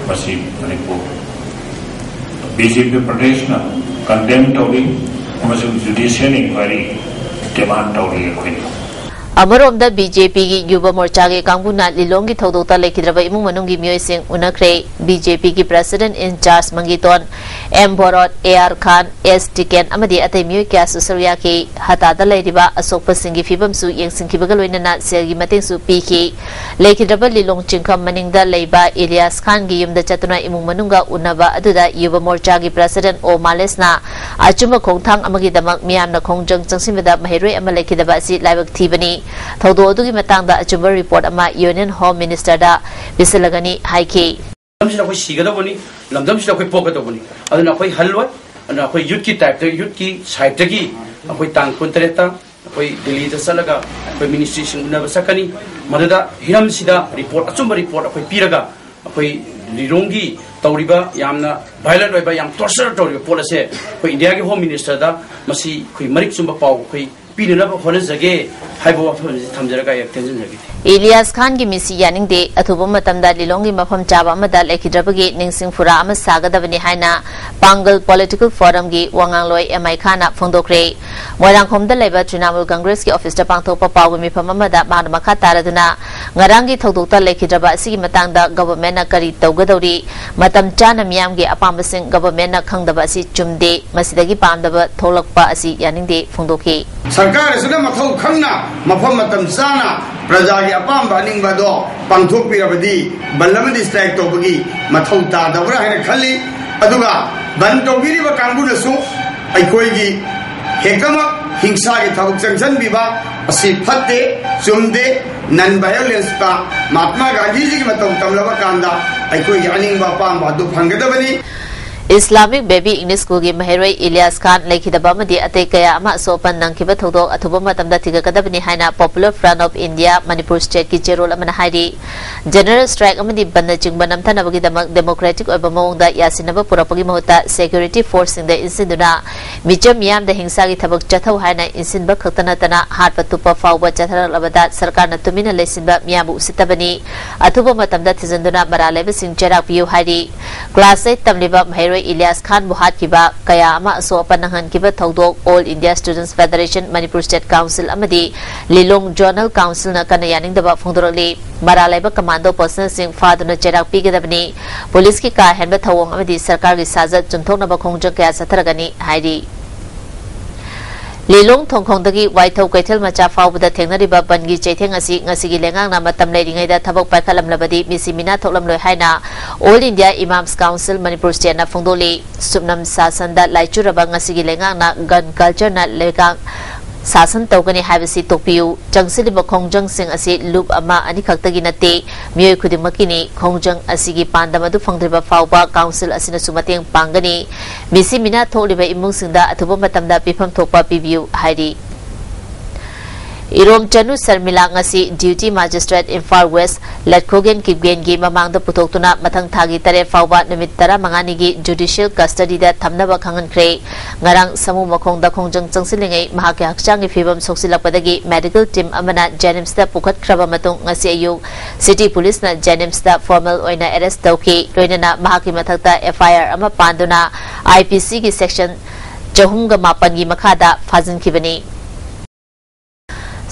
ꯃꯁꯤ ꯃꯅꯤꯄꯨꯔ ꯕꯤ ꯖꯦ ꯄꯤ ꯄ꯭ꯔꯗꯦꯁꯅ ꯀꯟꯗꯦꯝ ꯇꯧꯔꯤ ꯑꯃꯁꯨꯡ ꯖꯨꯗꯤꯁꯤꯌꯦꯜ ꯏꯟꯀ꯭ꯋꯥꯏꯔꯤ ꯗꯤꯃꯥꯟ ꯇꯧꯔꯤ ꯑꯩꯈꯣꯏꯅ꯫ ꯑꯃꯔꯣꯝꯗ, ꯕꯤ ꯖꯦ ꯄꯤꯒꯤ ꯌꯨꯕ ꯃꯣꯔꯆꯥꯒꯤ ꯀꯥꯡꯕꯨꯅ ꯂꯤꯂꯣꯡꯒꯤ ꯊꯧꯗꯣꯛꯇ ꯂꯩꯈꯤꯗ꯭ꯔꯕ ꯏꯃꯨꯡ ꯃꯅꯨꯡꯒꯤ ꯃꯤꯑꯣꯏꯁꯤꯡ ꯎꯅꯈ꯭ꯔꯦ꯫ ꯕꯤ ꯖꯦ ꯄꯤꯒꯤ president in charge Mangiton, M Bhorot, A R Khan, S Tiken ꯑꯃꯗꯤ ꯑꯇꯩ ꯃꯤꯑꯣꯏ ꯀꯌꯥꯁꯨ ꯁꯔꯨꯛ ꯌꯥꯈꯤ꯫ ꯍꯇꯥꯗ ꯂꯩꯔꯤꯕ ꯑꯁꯣꯛꯄꯁꯤꯡꯒꯤ ꯐꯤꯕꯝꯁꯨ ꯌꯦꯡꯁꯤꯟꯈꯤꯕꯒ ꯂꯣꯏꯅꯅ ꯁꯦꯜꯒꯤ ꯃꯇꯦꯡꯁꯨ ꯄꯤꯈꯤ꯫ ꯂꯩꯈꯤꯗ꯭ꯔꯕ ꯂꯤꯂꯣꯡ ꯆꯤꯡꯈꯝ ꯃꯅꯤꯡꯗ ꯂꯩꯕ ꯏꯂꯤꯌꯥꯁ ꯈꯥꯟꯒꯤ ꯌꯨꯝꯗ ꯆꯠꯇꯨꯅ ꯏꯃꯨꯡ ꯃꯅꯨꯡꯒ ꯎꯅꯕ ꯑꯗꯨꯗ ꯌꯨꯕ ꯃꯣꯔꯆꯥꯒꯤ president ꯑꯣ ꯃꯥꯂꯦꯁꯅ ꯑꯆꯨꯝꯕ ꯈꯣꯡꯊꯥꯡ ꯑꯃꯒꯤꯗꯃꯛ ꯃꯤꯌꯥꯝꯅ ꯈꯣꯡꯖꯪ ꯆꯪꯁꯤꯟꯕꯗ ꯃꯍꯩꯔꯣꯏ ꯑꯃ ꯂꯩꯈꯤꯗꯕ ꯑꯁꯤ ꯂꯥꯏꯕꯛ ꯊꯤꯕꯅꯤ꯫ ꯊꯧꯗꯣꯛ ꯑꯗꯨꯒꯤ ꯃꯇꯥꯡꯗ ꯑꯆꯨꯝꯕ report ꯑꯃ Union Home Ministerꯗ ꯄꯤꯁꯤꯜꯂꯒꯅꯤ ꯍꯥꯏꯈꯤ꯫ ꯂꯝꯗꯝꯁꯤꯗ ꯑꯩꯈꯣꯏ ꯁꯤꯒꯗꯧꯕꯅꯤ, ꯂꯝꯗꯝꯁꯤꯗ ꯑꯩꯈꯣꯏ ꯄꯣꯛꯀꯗꯧꯕꯅꯤ꯫ ꯑꯗꯨꯅ ꯑꯩꯈꯣꯏ ꯍꯜꯂꯣꯏ, ꯑꯗꯨꯅ ꯑꯩꯈꯣꯏ youthꯀꯤ typeꯇ, youthꯀꯤ sideꯇꯒꯤ ꯑꯩꯈꯣꯏ ꯇꯥꯡ ꯀꯨꯟꯇꯔꯦꯠꯇ ꯑꯩꯈꯣꯏ ꯗꯤꯜꯂꯤꯗ ꯆꯠꯂꯒ ꯑꯩꯈꯣꯏ ministryꯁꯤꯡ ꯎꯅꯕ ꯆꯠꯀꯅꯤ꯫ ꯃꯗꯨꯗ ꯍꯤꯔꯝꯁꯤꯗ report, ꯑꯆꯨꯝꯕ report ꯑꯩꯈꯣꯏ ꯄꯤꯔꯒ ꯑꯩꯈꯣꯏ ꯂꯤꯂꯣꯡꯒꯤ ꯇꯧꯔꯤꯕ ꯌꯥꯝꯅ violent ꯑꯣꯏꯕ, ꯌꯥꯝ torture ꯇꯧꯔꯤꯕ ꯄꯣꯠ ꯑꯁꯦ ꯑꯩꯈꯣꯏ ꯏꯟꯗꯤꯌꯥꯒꯤ Home Ministerꯗ ꯃꯁꯤ ꯑꯩꯈꯣꯏ ꯃꯔꯤꯛ ꯆꯨꯝꯕ ꯄꯥꯎ ꯑꯩꯈꯣꯏ ꯄꯤꯅꯅꯕ ꯍꯣꯠꯅꯖꯒꯦ ꯍꯥꯏꯕ ꯋꯥꯐꯝ ꯑꯁꯤ ꯊꯝꯖꯔꯒ ꯑꯩ ꯇꯦꯟꯁꯤꯟꯖꯒꯦ꯫ ꯏꯂꯤꯌꯥꯁ ꯈꯥꯟꯒꯤ ꯃꯤꯁꯤ ꯌꯥꯅꯤꯡꯗꯦ꯫ ꯑꯊꯨꯕ ꯃꯇꯝꯗ ꯂꯤꯂꯣꯡꯒꯤ ꯃꯐꯝ ꯆꯥꯕ ꯑꯃꯗ ꯂꯩꯈꯤꯗ꯭ꯔꯕꯒꯤ ꯅꯤꯡꯁꯤꯡ ꯐꯨꯔꯥ ꯑꯃ ꯁꯥꯒꯗꯕꯅꯤ ꯍꯥꯏꯅ ꯄꯥꯡꯒꯜ Political Forumꯒꯤ ꯋꯥꯉꯥꯡꯂꯣꯏ ꯑꯦꯝ ꯑꯥꯏ ꯈꯥꯟꯅ ꯐꯣꯡꯗꯣꯛꯈ꯭ꯔꯦ꯫ ꯃꯣꯏꯔꯥꯡꯈꯣꯝꯗ ꯂꯩꯕ ꯇ꯭ꯔꯤꯅꯥꯃꯨꯜ ꯀꯪꯒ꯭ꯔꯦꯁꯀꯤ officeꯇ ꯄꯥꯡꯊꯣꯛꯄ ꯄꯥꯎꯒꯤ ꯃꯤꯐꯝ ꯑꯃꯗ ꯃꯍꯥꯛꯅ ꯃꯈꯥ ꯇꯥꯔꯗꯨꯅ ꯉꯔꯥꯡꯒꯤ ꯊꯧꯗꯣꯛꯇ ꯂꯩꯈꯤꯗ꯭ꯔꯕ ꯑꯁꯤꯒꯤ ꯃꯇꯥꯡꯗ governmentꯅ ꯀꯔꯤ ꯇꯧꯒꯗꯧꯔꯤ? ꯃꯇꯝ ꯆꯥꯅ ꯃꯤꯌꯥꯝꯒꯤ ꯑꯄꯥꯝꯕꯁꯤꯡ governmentꯅ ꯈꯪꯗꯕ ꯑꯁꯤ ꯆꯨꯝꯗꯦ꯫ ꯃꯁꯤꯗꯒꯤ ꯄꯥꯝꯗꯕ ꯊꯣꯛꯂꯛꯄ ꯑꯁꯤ ꯌꯥꯅꯤꯡꯗꯦ ꯐꯣꯡꯗꯣꯛꯈꯤ꯫ ꯁꯔꯀꯥꯔ ꯑꯁꯤꯅ ꯃꯊꯧ ꯈꯪꯅ ꯃꯐꯝ ꯃꯇꯝ ꯆꯥꯅ ꯄ꯭ꯔꯖꯥꯒꯤ ꯑꯄꯥꯝꯕ ꯑꯅꯤꯡꯕ ꯑꯗꯣ ꯄꯥꯡꯊꯣꯛꯄꯤꯔꯕꯗꯤ ꯕꯟ ꯑꯃꯗꯤ strike ꯇꯧꯕꯒꯤ ꯃꯊꯧ ꯇꯥꯗꯕ꯭ꯔꯥ ꯍꯥꯏꯅ ꯈꯜꯂꯤ꯫ ꯑꯗꯨꯒ ꯕꯟ ꯇꯧꯕꯤꯔꯤꯕ ꯀꯥꯡꯕꯨꯅꯁꯨ ꯑꯩꯈꯣꯏꯒꯤ ꯍꯦꯛꯇꯃꯛ ꯍꯤꯡꯁꯥꯒꯤ ꯊꯕꯛ ꯆꯪꯁꯤꯟꯕꯤꯕ ꯑꯁꯤ ꯐꯠꯇꯦ, ꯆꯨꯝꯗꯦ꯫ Non violenceꯇ ꯃꯍꯥꯠꯃꯥ ꯒꯥꯟꯙꯤꯖꯤꯒꯤ ꯃꯇꯧ ꯇꯝꯂꯕ ꯀꯥꯟꯗ ꯑꯩꯈꯣꯏꯒꯤ ꯑꯅꯤꯡꯕ ꯑꯄꯥꯝꯕ ꯑꯗꯨ ꯐꯪꯒꯗꯕꯅꯤ꯫ Islamic Baby English Schoolꯒꯤ ꯃꯍꯩꯔꯣꯏ ꯏꯂꯤꯌꯥꯁ ꯈꯥꯟ ꯂꯩꯈꯤꯗꯕ ꯑꯃꯗꯤ ꯑꯇꯩ ꯀꯌꯥ ꯑꯃ ꯑꯁꯣꯛ ꯑꯄꯟ ꯅꯪꯈꯤꯕ ꯊꯧꯗꯣꯛ ꯑꯊꯨꯕ ꯃꯇꯝꯗ ꯊꯤꯒꯠꯀꯗꯕꯅꯤ ꯍꯥꯏꯅ Popular Front of India Manipur stateꯀꯤ ꯆꯦꯔꯣꯜ ꯑꯃꯅ ꯍꯥꯏꯔꯤ꯫ General strike ꯑꯃꯗꯤ ꯕꯟꯅꯆꯤꯡꯕ ꯅꯝꯊꯅꯕꯒꯤꯗꯃꯛ democratic ꯑꯣꯏꯕ ꯃꯑꯣꯡꯗ ꯌꯥꯁꯤꯟꯅꯕ ꯄꯨꯔꯛꯄꯒꯤ ꯃꯍꯨꯠꯇ security forceꯁꯤꯡꯗ ꯏꯟꯁꯤꯟꯗꯨꯅ ꯃꯤꯆꯝ ꯃꯤꯌꯥꯝꯗ ꯍꯤꯡꯁꯥꯒꯤ ꯊꯕꯛ ꯆꯠꯊꯧ ꯍꯥꯏꯅ ꯏꯟꯁꯤꯟꯕ ꯈꯛꯇ ꯅꯠꯇꯅ ꯍꯥꯠꯄ ꯇꯨꯞꯄ ꯐꯥꯎꯕ ꯆꯠꯊꯔꯛꯂꯕꯗ ꯁꯔꯀꯥꯔꯅ ꯇꯨꯃꯤꯟꯅ ꯂꯩꯁꯤꯟꯕ ꯃꯤꯌꯥꯝꯕꯨ ꯎꯁꯤꯠꯇꯕꯅꯤ꯫ ꯑꯊꯨꯕ ꯃꯇꯝꯗ ꯊꯤꯖꯤꯟꯗꯨꯅ ꯃꯔꯥꯜ ꯂꯩꯕꯁꯤꯡ ꯆꯩꯔꯥꯛ ꯄꯤꯌꯨ ꯍꯥꯏꯔꯤ꯫ Class eight ꯇꯝꯂꯤꯕ ꯃꯍꯩꯔꯣꯏ ꯏꯂꯤꯌꯥꯁ ꯈꯥꯟꯕꯨ ꯍꯥꯠꯈꯤꯕ ꯀꯌꯥ ꯑꯃ ꯑꯁꯣꯛ ꯑꯄꯟ ꯅꯪꯍꯟꯈꯤꯕ ꯊꯧꯗꯣꯛ All India Students Federation, Manipur State Council ꯑꯃꯗꯤ ꯂꯤꯂꯣꯡ Zonal Councilꯅ ꯀꯟꯅ ꯌꯥꯅꯤꯡꯗꯕ ꯐꯣꯡꯗꯣꯔꯛꯂꯤ꯫ ꯃꯔꯥꯜ ꯂꯩꯕ commando personnelꯁꯤꯡ ꯐꯥꯗꯨꯅ ꯆꯩꯔꯥꯛ ꯄꯤꯒꯗꯕꯅꯤ꯫ ꯄꯨꯂꯤꯁꯀꯤ ꯀꯥ ꯍꯦꯟꯕ ꯊꯧꯑꯣꯡ ꯑꯃꯗꯤ ꯁꯔꯀꯥꯔꯒꯤ ꯁꯥꯖꯠ ꯆꯨꯝꯊꯣꯛꯅꯕ ꯈꯣꯡꯖꯪ ꯀꯌꯥ ꯆꯠꯊꯔꯒꯅꯤ ꯍꯥꯏꯔꯤ꯫ ꯂꯤꯂꯣꯡ ꯊꯣꯡꯈꯣꯡꯗꯒꯤ ꯋꯥꯏꯊꯧ ꯀꯩꯊꯦꯜ ꯃꯆꯥ ꯐꯥꯎꯕꯗ ꯊꯦꯡꯅꯔꯤꯕ ꯕꯟꯒꯤ ꯆꯩꯊꯦꯡ ꯑꯁꯤ ꯉꯁꯤꯒꯤ ꯂꯩꯉꯥꯛꯅ ꯃꯇꯝ ꯂꯩꯔꯤꯉꯩꯗ ꯊꯕꯛ ꯄꯥꯏꯈꯠꯂꯝꯂꯕꯗꯤ ꯃꯤꯁꯤ ꯃꯤꯅꯥ ꯊꯣꯛꯂꯝꯂꯣꯏ ꯍꯥꯏꯅ All India Imams Council Manipur Stateꯅ ꯐꯣꯡꯗꯣꯛꯂꯤ꯫ ꯁꯨꯞꯅꯝ ꯁꯥꯁꯟꯗ ꯂꯥꯏꯆꯨꯔꯕ ꯉꯁꯤꯒꯤ ꯂꯩꯉꯥꯛꯅ gun cultureꯅ ꯂꯩꯉꯥꯛ ꯁꯥꯁꯟ ꯇꯧꯒꯅꯤ ꯍꯥꯏꯕꯁꯤ ꯇꯣꯛꯄꯤꯌꯨ꯫ ꯆꯪꯁꯤꯜꯂꯤꯕ ꯈꯣꯡꯖꯪꯁꯤꯡ ꯑꯁꯤ ꯂꯨꯞ ꯑꯃ ꯑꯅꯤꯈꯛꯇꯒꯤ ꯅꯠꯇꯦ, ꯃꯤꯑꯣꯏ ꯈꯨꯗꯤꯡꯃꯛꯀꯤꯅꯤ꯫ ꯈꯣꯡꯖꯪ ꯑꯁꯤꯒꯤ ꯄꯥꯟꯗꯝ ꯑꯗꯨ ꯐꯪꯗ꯭ꯔꯤꯕ ꯐꯥꯎꯕ council ꯑꯁꯤꯅꯁꯨ ꯃꯇꯦꯡ ꯄꯥꯡꯒꯅꯤ꯫ ꯃꯤꯁꯤ ꯃꯤꯅꯥ ꯊꯣꯛꯂꯤꯕ ꯏꯃꯨꯡꯁꯤꯡꯗ ꯑꯊꯨꯕ ꯃꯇꯝꯗ ꯄꯤꯐꯝ ꯊꯣꯛꯄ ꯄꯤꯕꯤꯌꯨ ꯍꯥꯏꯔꯤ꯫ ꯏꯔꯣꯝ ꯆꯅꯨ ꯁꯔꯃꯤꯂꯥ ꯉꯁꯤ Duty Magistrate Imphal West ꯂꯠꯈꯣꯒꯦꯟ ꯀꯤꯞꯒꯦꯟꯒꯤ ꯃꯃꯥꯡꯗ ꯄꯨꯊꯣꯛꯇꯨꯅ ꯃꯊꯪ ꯊꯥꯒꯤ ꯇꯔꯦꯠ ꯐꯥꯎꯕ ꯅꯨꯃꯤꯠ ꯇꯔꯥꯃꯉꯥꯅꯤꯒꯤ judicial custodyꯗ ꯊꯝꯅꯕ ꯈꯪꯍꯟꯈ꯭ꯔꯦ꯫ ꯉꯔꯥꯡ ꯁꯃꯨ ꯃꯈꯣꯡꯗ ꯈꯣꯡꯖꯪ ꯆꯪꯁꯤꯜꯂꯤꯉꯩ ꯃꯍꯥꯛꯀꯤ ꯍꯛꯆꯥꯡꯒꯤ ꯐꯤꯕꯝ ꯁꯣꯛꯆꯤꯜꯂꯛꯄꯗꯒꯤ medical team ꯑꯃꯅ JNIMSꯇ ꯄꯨꯈꯠꯈ꯭ꯔꯕ ꯃꯇꯨꯡ ꯉꯁꯤ ꯑꯌꯨꯛ City Policeꯅ JNIMSꯇ formal ꯑꯣꯏꯅ arrest ꯇꯧꯈꯤ꯫ ꯂꯣꯏꯅꯅ ꯃꯍꯥꯛꯀꯤ ꯃꯊꯛꯇ FIR ꯑꯃ ꯄꯥꯟꯗꯨꯅ IPCꯒꯤ section ꯆꯍꯨꯝꯒ ꯃꯥꯄꯟꯒꯤ ꯃꯈꯥꯗ ꯐꯥꯖꯤꯟꯈꯤꯕꯅꯤ꯫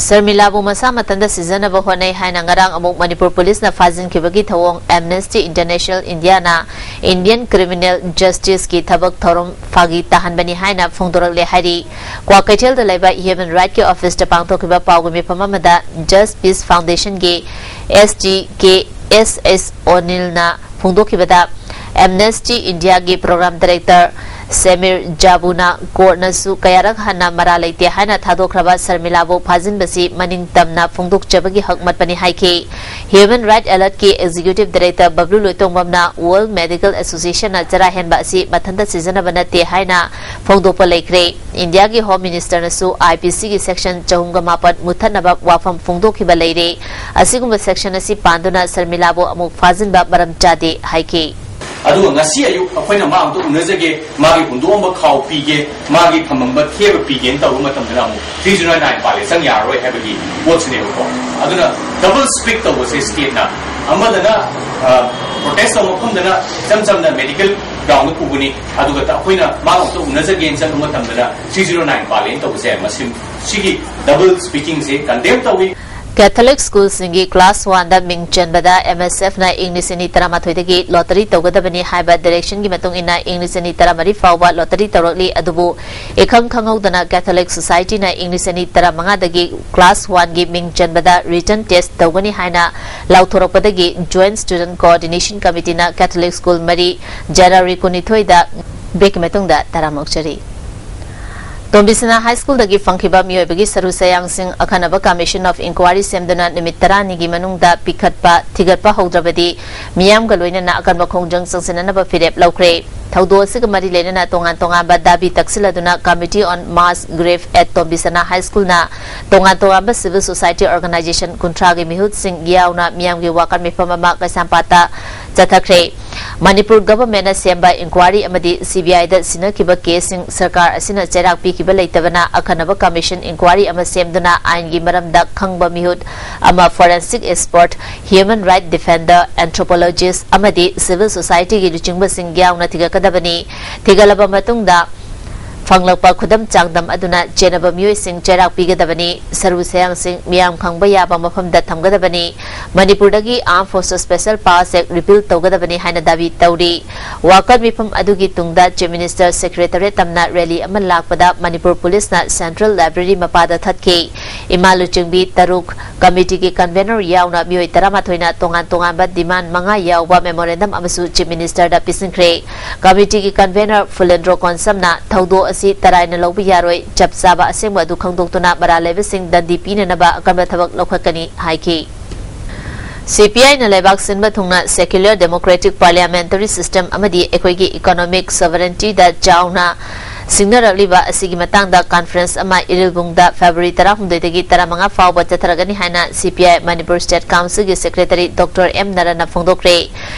ꯁꯔꯃꯤꯂꯥꯕꯨ ꯃꯁꯥ ꯃꯊꯟꯇ ꯁꯤꯖꯅꯕ ꯍꯣꯠꯅꯩ ꯍꯥꯏꯅ ꯉꯔꯥꯡ ꯑꯃꯨꯛ ꯃꯅꯤꯄꯨꯔ ꯄꯨꯂꯤꯁꯅ ꯐꯥꯖꯤꯟꯈꯤꯕꯒꯤ ꯊꯧꯑꯣꯡ Amnesty International Indiaꯅ Indian criminal justiceꯀꯤ ꯊꯕꯛ ꯊꯧꯔꯝ ꯐꯥꯒꯤ ꯇꯥꯍꯟꯕꯅꯤ ꯍꯥꯏꯅ ꯐꯣꯡꯗꯣꯔꯛꯂꯦ ꯍꯥꯏꯔꯤ꯫ ꯀ꯭ꯋꯥꯀꯩꯊꯦꯜꯗ ꯂꯩꯕ Human Rightꯀꯤ officeꯇ ꯄꯥꯡꯊꯣꯛꯈꯤꯕ ꯄꯥꯎꯒꯤ ꯃꯤꯐꯝ ꯑꯃꯗ Just Peace Foundationꯒꯤ SDK S S O'Neillꯅ ꯐꯣꯡꯗꯣꯛꯈꯤꯕꯗ, Amnesty Indiaꯒꯤ program director ꯁꯦꯃꯤꯔ ꯖꯥꯕꯨꯅ courtꯅꯁꯨ ꯀꯌꯥꯔꯛ ꯍꯟꯅ ꯃꯔꯥꯜ ꯂꯩꯇꯦ ꯍꯥꯏꯅ ꯊꯥꯗꯣꯛꯈ꯭ꯔꯕ ꯁꯔꯃꯤꯂꯥꯕꯨ ꯐꯥꯖꯤꯟꯕꯁꯤ ꯃꯅꯤꯡ ꯇꯝꯅ ꯐꯣꯡꯗꯣꯛꯆꯕꯒꯤ ꯍꯛ ꯃꯠꯄꯅꯤ ꯍꯥꯏꯈꯤ꯫ Human Rights Alertꯀꯤ executive director ꯕꯕ꯭ꯂꯨ ꯂꯣꯏꯇꯣꯡꯕꯝꯅ World Medical Associationꯅ ꯆꯔꯥ ꯍꯦꯟꯕ ꯑꯁꯤ ꯃꯊꯟꯇ ꯁꯤꯖꯅꯕ ꯅꯠꯇꯦ ꯍꯥꯏꯅ ꯐꯣꯡꯗꯣꯛꯄ ꯂꯩꯈ꯭ꯔꯦ꯫ ꯏꯟꯗꯤꯌꯥꯒꯤ Home Ministerꯅꯁꯨ IPCꯒꯤ section ꯆꯍꯨꯝꯒ ꯃꯥꯄꯟ ꯃꯨꯠꯊꯠꯅꯕ ꯋꯥꯐꯝ ꯐꯣꯡꯗꯣꯛꯈꯤꯕ ꯂꯩꯔꯦ꯫ ꯑꯁꯤꯒꯨꯝꯕ section ꯑꯁꯤ ꯄꯥꯟꯗꯨꯅ ꯁꯔꯃꯤꯂꯥꯕꯨ ꯑꯃꯨꯛ ꯐꯥꯖꯤꯟꯕ ꯃꯔꯝ ꯆꯥꯗꯦ ꯍꯥꯏꯈꯤ꯫ ꯑꯗꯨꯒ ꯉꯁꯤ ꯑꯌꯨꯛ ꯑꯩꯈꯣꯏꯅ ꯃꯥ ꯑꯝꯇ ꯎꯅꯖꯒꯦ, ꯃꯥꯒꯤ ꯍꯨꯟꯗꯣꯛꯑꯝꯕ ꯈꯥꯎ ꯄꯤꯒꯦ, ꯃꯥꯒꯤ ꯊꯝꯃꯝꯕ ꯊꯦꯕ ꯄꯤꯒꯦꯅ ꯇꯧꯕ ꯃꯇꯝꯗꯅ ꯑꯃꯨꯛ three zero nine ꯄꯥꯜꯂꯦ, ꯆꯪ ꯌꯥꯔꯔꯣꯏ ꯍꯥꯏꯕꯒꯤ ꯄꯣꯠꯁꯤꯅꯦꯕꯀꯣ꯫ ꯑꯗꯨꯅ double speak ꯇꯧꯕꯁꯦ stateꯅ, ꯑꯃꯗꯅ, ꯑ, protest ꯇꯧꯕ ꯃꯐꯝꯗꯅ ꯏꯆꯝ ꯆꯝꯅ medical ꯒ꯭ꯔꯥꯎꯟꯗ ꯄꯨꯕꯅꯤ꯫ ꯑꯗꯨꯒ ꯑꯩꯈꯣꯏꯅ ꯃꯥꯒ ꯑꯝꯇ ꯎꯅꯖꯒꯦꯅ ꯆꯠꯂꯨ ꯃꯇꯝꯗꯗ three zero nine ꯄꯥꯜꯂꯦꯅ ꯇꯧꯕꯁꯦ, ꯃꯁꯤ, ꯁꯤꯒꯤ ꯗꯕꯜ ꯁ꯭ꯄꯤꯀꯤꯡꯁꯦ ꯀꯟꯗꯦꯝ ꯇꯧꯏ꯫ ꯀꯦꯊꯣꯂꯤꯛ ꯁ꯭ꯀꯨꯜꯁꯤꯡꯒꯤ ꯀ꯭ꯂꯥꯁ ꯋꯥꯟꯗ ꯃꯤꯡ ꯆꯟꯕꯗ ꯑꯦꯝ ꯑꯦꯁ ꯑꯦꯐꯅ ꯏꯪ ꯂꯤꯁꯤꯡ ꯑꯅꯤ ꯇꯔꯥꯃꯥꯊꯣꯏꯗꯒꯤ ꯂꯣꯇꯔꯤ ꯇꯧꯒꯗꯕꯅꯤ ꯍꯥꯏꯕ ꯗꯤꯔꯦꯛꯁꯟꯒꯤ ꯃꯇꯨꯡ ꯏꯟꯅ ꯏꯪ ꯂꯤꯁꯤꯡ ꯑꯅꯤ ꯇꯔꯥꯃꯔꯤ ꯐꯥꯎꯕ ꯂꯣꯇꯔꯤ ꯇꯧꯔꯛꯂꯤ꯫ ꯑꯗꯨꯕꯨ ꯏꯈꯪ ꯈꯪꯍꯧꯗꯅ ꯀꯦꯊꯣꯂꯤꯛ ꯁꯣꯁꯥꯏꯇꯤꯅ ꯏꯪ ꯂꯤꯁꯤꯡ ꯑꯅꯤ ꯇꯔꯥꯃꯉꯥꯗꯒꯤ ꯀ꯭ꯂꯥꯁ ꯋꯥꯟꯒꯤ ꯃꯤꯡ ꯆꯟꯕꯗ ꯔꯤꯇꯟ ꯇꯦꯁ ꯇꯧꯒꯅꯤ ꯍꯥꯏꯅ ꯂꯥꯎꯊꯣꯔꯛꯄꯗꯒꯤ ꯖꯣꯏꯟꯠ ꯁ꯭ꯇꯨꯗꯦꯟꯠ ꯀꯣꯑꯣꯔꯗꯤꯅꯦꯁꯟ ꯀꯃꯤꯇꯤꯅ ꯀꯦꯊꯣꯂꯤꯛ ꯁ꯭ꯀꯨꯜ ꯃꯔꯤ, ꯖꯅꯋꯥꯔꯤ ꯀꯨꯟꯅꯤꯊꯣꯏꯗ ꯕ꯭ꯔꯦꯛꯀꯤ ꯃꯇꯨꯡꯗ ꯇꯔꯥꯝꯅ ꯑꯣꯛꯆꯔꯤ꯫ ꯇꯣꯝꯕꯤꯁꯅꯥ ꯍꯥꯏ ꯁ꯭ꯀꯨꯜꯗꯒꯤ ꯐꯪꯈꯤꯕ ꯃꯤꯑꯣꯏꯕꯒꯤ ꯁꯔꯨ ꯁꯌꯥꯡꯁꯤꯡ ꯑꯈꯟꯅꯕ ꯀꯃꯤꯁꯟ ꯑꯣꯐ ꯏꯟꯀ꯭ꯋꯥꯏꯔꯤ ꯁꯦꯝꯗꯨꯅ ꯅꯨꯃꯤꯠ ꯇꯔꯥꯅꯤꯒꯤ ꯃꯅꯨꯡꯗ ꯄꯤꯈꯠꯄ, ꯊꯤꯒꯠꯄ ꯍꯧꯗ꯭ꯔꯕꯗꯤ ꯃꯤꯌꯥꯝꯒ ꯂꯣꯏꯅꯅ ꯑꯀꯟꯕ ꯈꯣꯡꯖꯪ ꯆꯪꯁꯤꯟꯅꯅꯕ ꯐꯤꯔꯦꯞ ꯂꯧꯈ꯭ꯔꯦ꯫ ꯊꯧꯗꯣꯛ ꯑꯁꯤꯒ ꯃꯔꯤ ꯂꯩꯅꯅ ꯇꯣꯉꯥꯟ ꯇꯣꯉꯥꯟꯕ ꯗꯥꯕꯤ ꯇꯛꯁꯤꯜꯂꯗꯨꯅ Committee on Mass Grave at ꯇꯣꯝꯕꯤꯁꯅꯥ ꯍꯥꯏ ꯁ꯭ꯀꯨꯜꯅ ꯇꯣꯉꯥꯟ ꯇꯣꯉꯥꯟꯕ ꯁꯤꯚꯤꯜ ꯁꯣꯁꯥꯏꯇꯤ ꯑꯣꯔꯒꯅꯥꯏꯖꯦꯁꯟ ꯀꯨꯟꯊ꯭ꯔꯥꯒꯤ ꯃꯤꯍꯨꯠꯁꯤꯡ ꯌꯥꯎꯅ ꯃꯤꯌꯥꯝꯒꯤ ꯋꯥꯀꯠ ꯃꯤꯐꯝ ꯑꯃ ꯀꯩꯁꯥꯝꯄꯥꯠꯇ ꯆꯠꯊꯈ꯭ꯔꯦ꯫ ꯃꯅꯤꯄꯨꯔ ꯒꯚꯔꯟꯃꯦꯟꯠꯅ ꯁꯦꯝꯕ ꯏꯟꯀ꯭ꯋꯥꯏꯔꯤ ꯑꯃꯗꯤ ꯁꯤ ꯕꯤ ꯑꯥꯏꯗ ꯁꯤꯟꯅꯈꯤꯕ ꯀꯦꯁꯁꯤꯡ ꯁꯔꯀꯥꯔ ꯑꯁꯤꯅ ꯆꯩꯔꯥꯛ ꯄꯤꯈꯤꯕ ꯂꯩꯇꯕꯅ ꯑꯈꯟꯅꯕ ꯀꯃꯤꯁꯟ ꯏꯟꯀ꯭ꯋꯥꯏꯔꯤ ꯑꯃ ꯁꯦꯝꯗꯨꯅ ꯑꯥꯏꯟꯒꯤ ꯃꯔꯝꯗ ꯈꯪꯕ ꯃꯤꯍꯨꯠ ꯑꯃ, forensic expert, human rights defender, anthropologist ꯑꯃꯗꯤ ꯁꯤꯚꯤꯜ ꯁꯣꯁꯥꯏꯇꯤꯒꯤ ꯂꯨꯆꯤꯡꯕꯁꯤꯡ ꯌꯥꯎꯅ ꯊꯤꯒꯠꯀꯗꯕꯅꯤ꯫ ꯊꯤꯒꯠꯂꯕ ꯃꯇꯨꯡꯗ ꯐꯪꯂꯛꯄ ꯈꯨꯗꯝ ꯆꯥꯡꯗꯝ ꯑꯗꯨꯅ ꯆꯦꯟꯅꯕ ꯃꯤꯑꯣꯏꯁꯤꯡ ꯆꯩꯔꯥꯛ ꯄꯤꯒꯗꯕꯅꯤ꯫ ꯁꯔꯨ ꯁꯌꯥꯡꯁꯤꯡ ꯃꯤꯌꯥꯝ ꯈꯪꯕ ꯌꯥꯕ ꯃꯐꯝꯗ ꯊꯝꯒꯗꯕꯅꯤ꯫ ꯃꯅꯤꯄꯨꯔꯗꯒꯤ Armed Forces Special Powers Act repeal ꯇꯧꯒꯗꯕꯅꯤ ꯍꯥꯏꯅ ꯗꯥꯕꯤ ꯇꯧꯔꯤ꯫ ꯋꯥꯀꯠ ꯃꯤꯐꯝ ꯑꯗꯨꯒꯤ ꯇꯨꯡꯗ Chief Minister Secretariat ꯇꯝꯅ ꯔꯦꯂꯤ ꯑꯃ ꯂꯥꯛꯄꯗ ꯃꯅꯤꯄꯨꯔ ꯄꯨꯂꯤꯁꯅ Central Library ꯃꯄꯥꯗ ꯊꯠꯈꯤ꯫ ꯏꯃꯥ ꯂꯨꯆꯤꯡꯕꯤ ꯇꯔꯨꯛ, ꯀꯃꯤꯇꯤꯒꯤ ꯀꯟꯚꯦꯅꯔ ꯌꯥꯎꯅ ꯃꯤꯑꯣꯏ ꯇꯔꯥꯃꯥꯊꯣꯏꯅ ꯇꯣꯉꯥꯟ ꯇꯣꯉꯥꯟꯕ ꯗꯤꯃꯥꯟ ꯃꯉꯥ ꯌꯥꯎꯕ ꯃꯦꯃꯣꯔꯦꯟꯗꯝ ꯑꯃꯁꯨ Chief Minister ꯗ ꯄꯤꯁꯤꯟꯈ꯭ꯔꯦ꯫ ꯀꯃꯤꯇꯤꯒꯤ ꯀꯟꯚꯦꯅꯔ ꯐꯨꯂꯦꯟꯗ꯭ꯔꯣ ꯀꯣꯟꯁꯝꯅ ꯊꯧꯗꯣꯛ ꯑꯁꯤ ꯇꯔꯥꯏꯅ ꯂꯧꯕ ꯌꯥꯔꯣꯏ, ꯆꯞ ꯆꯥꯕ ꯑꯁꯦꯡꯕ ꯑꯗꯨ ꯈꯪꯗꯣꯛꯇꯨꯅ ꯃꯔꯥꯜ ꯂꯩꯕꯁꯤꯡ ꯗꯟꯗꯤ ꯄꯤꯅꯅꯕ ꯑꯀꯟꯕ ꯊꯕꯛ ꯂꯧꯈꯠꯀꯅꯤ ꯍꯥꯏꯈꯤ꯫ ꯁꯤ ꯄꯤ ꯑꯥꯏꯅ ꯂꯩꯕꯥꯛ ꯁꯤꯟꯕ ꯊꯨꯡꯅ secular democratic parliamentary system ꯑꯃꯗꯤ ꯑꯩꯈꯣꯏꯒꯤ economic sovereignty ꯗ ꯆꯥꯎꯅ ꯁꯤꯡꯅꯔꯛꯂꯤꯕ ꯑꯁꯤꯒꯤ ꯃꯇꯥꯡꯗ conference ꯑꯃ ꯏꯔꯤꯜꯕꯨꯡꯗ February ꯇꯔꯥꯍꯨꯝꯗꯣꯏꯗꯒꯤ ꯇꯔꯥꯃꯉꯥ ꯐꯥꯎꯕ ꯆꯠꯊꯔꯒꯅꯤ ꯍꯥꯏꯅ C P I Manipur State Council ꯒꯤ Secretary Doctor M ꯅꯔꯟꯅ ꯐꯣꯡꯗꯣꯛꯈ꯭ꯔꯦ꯫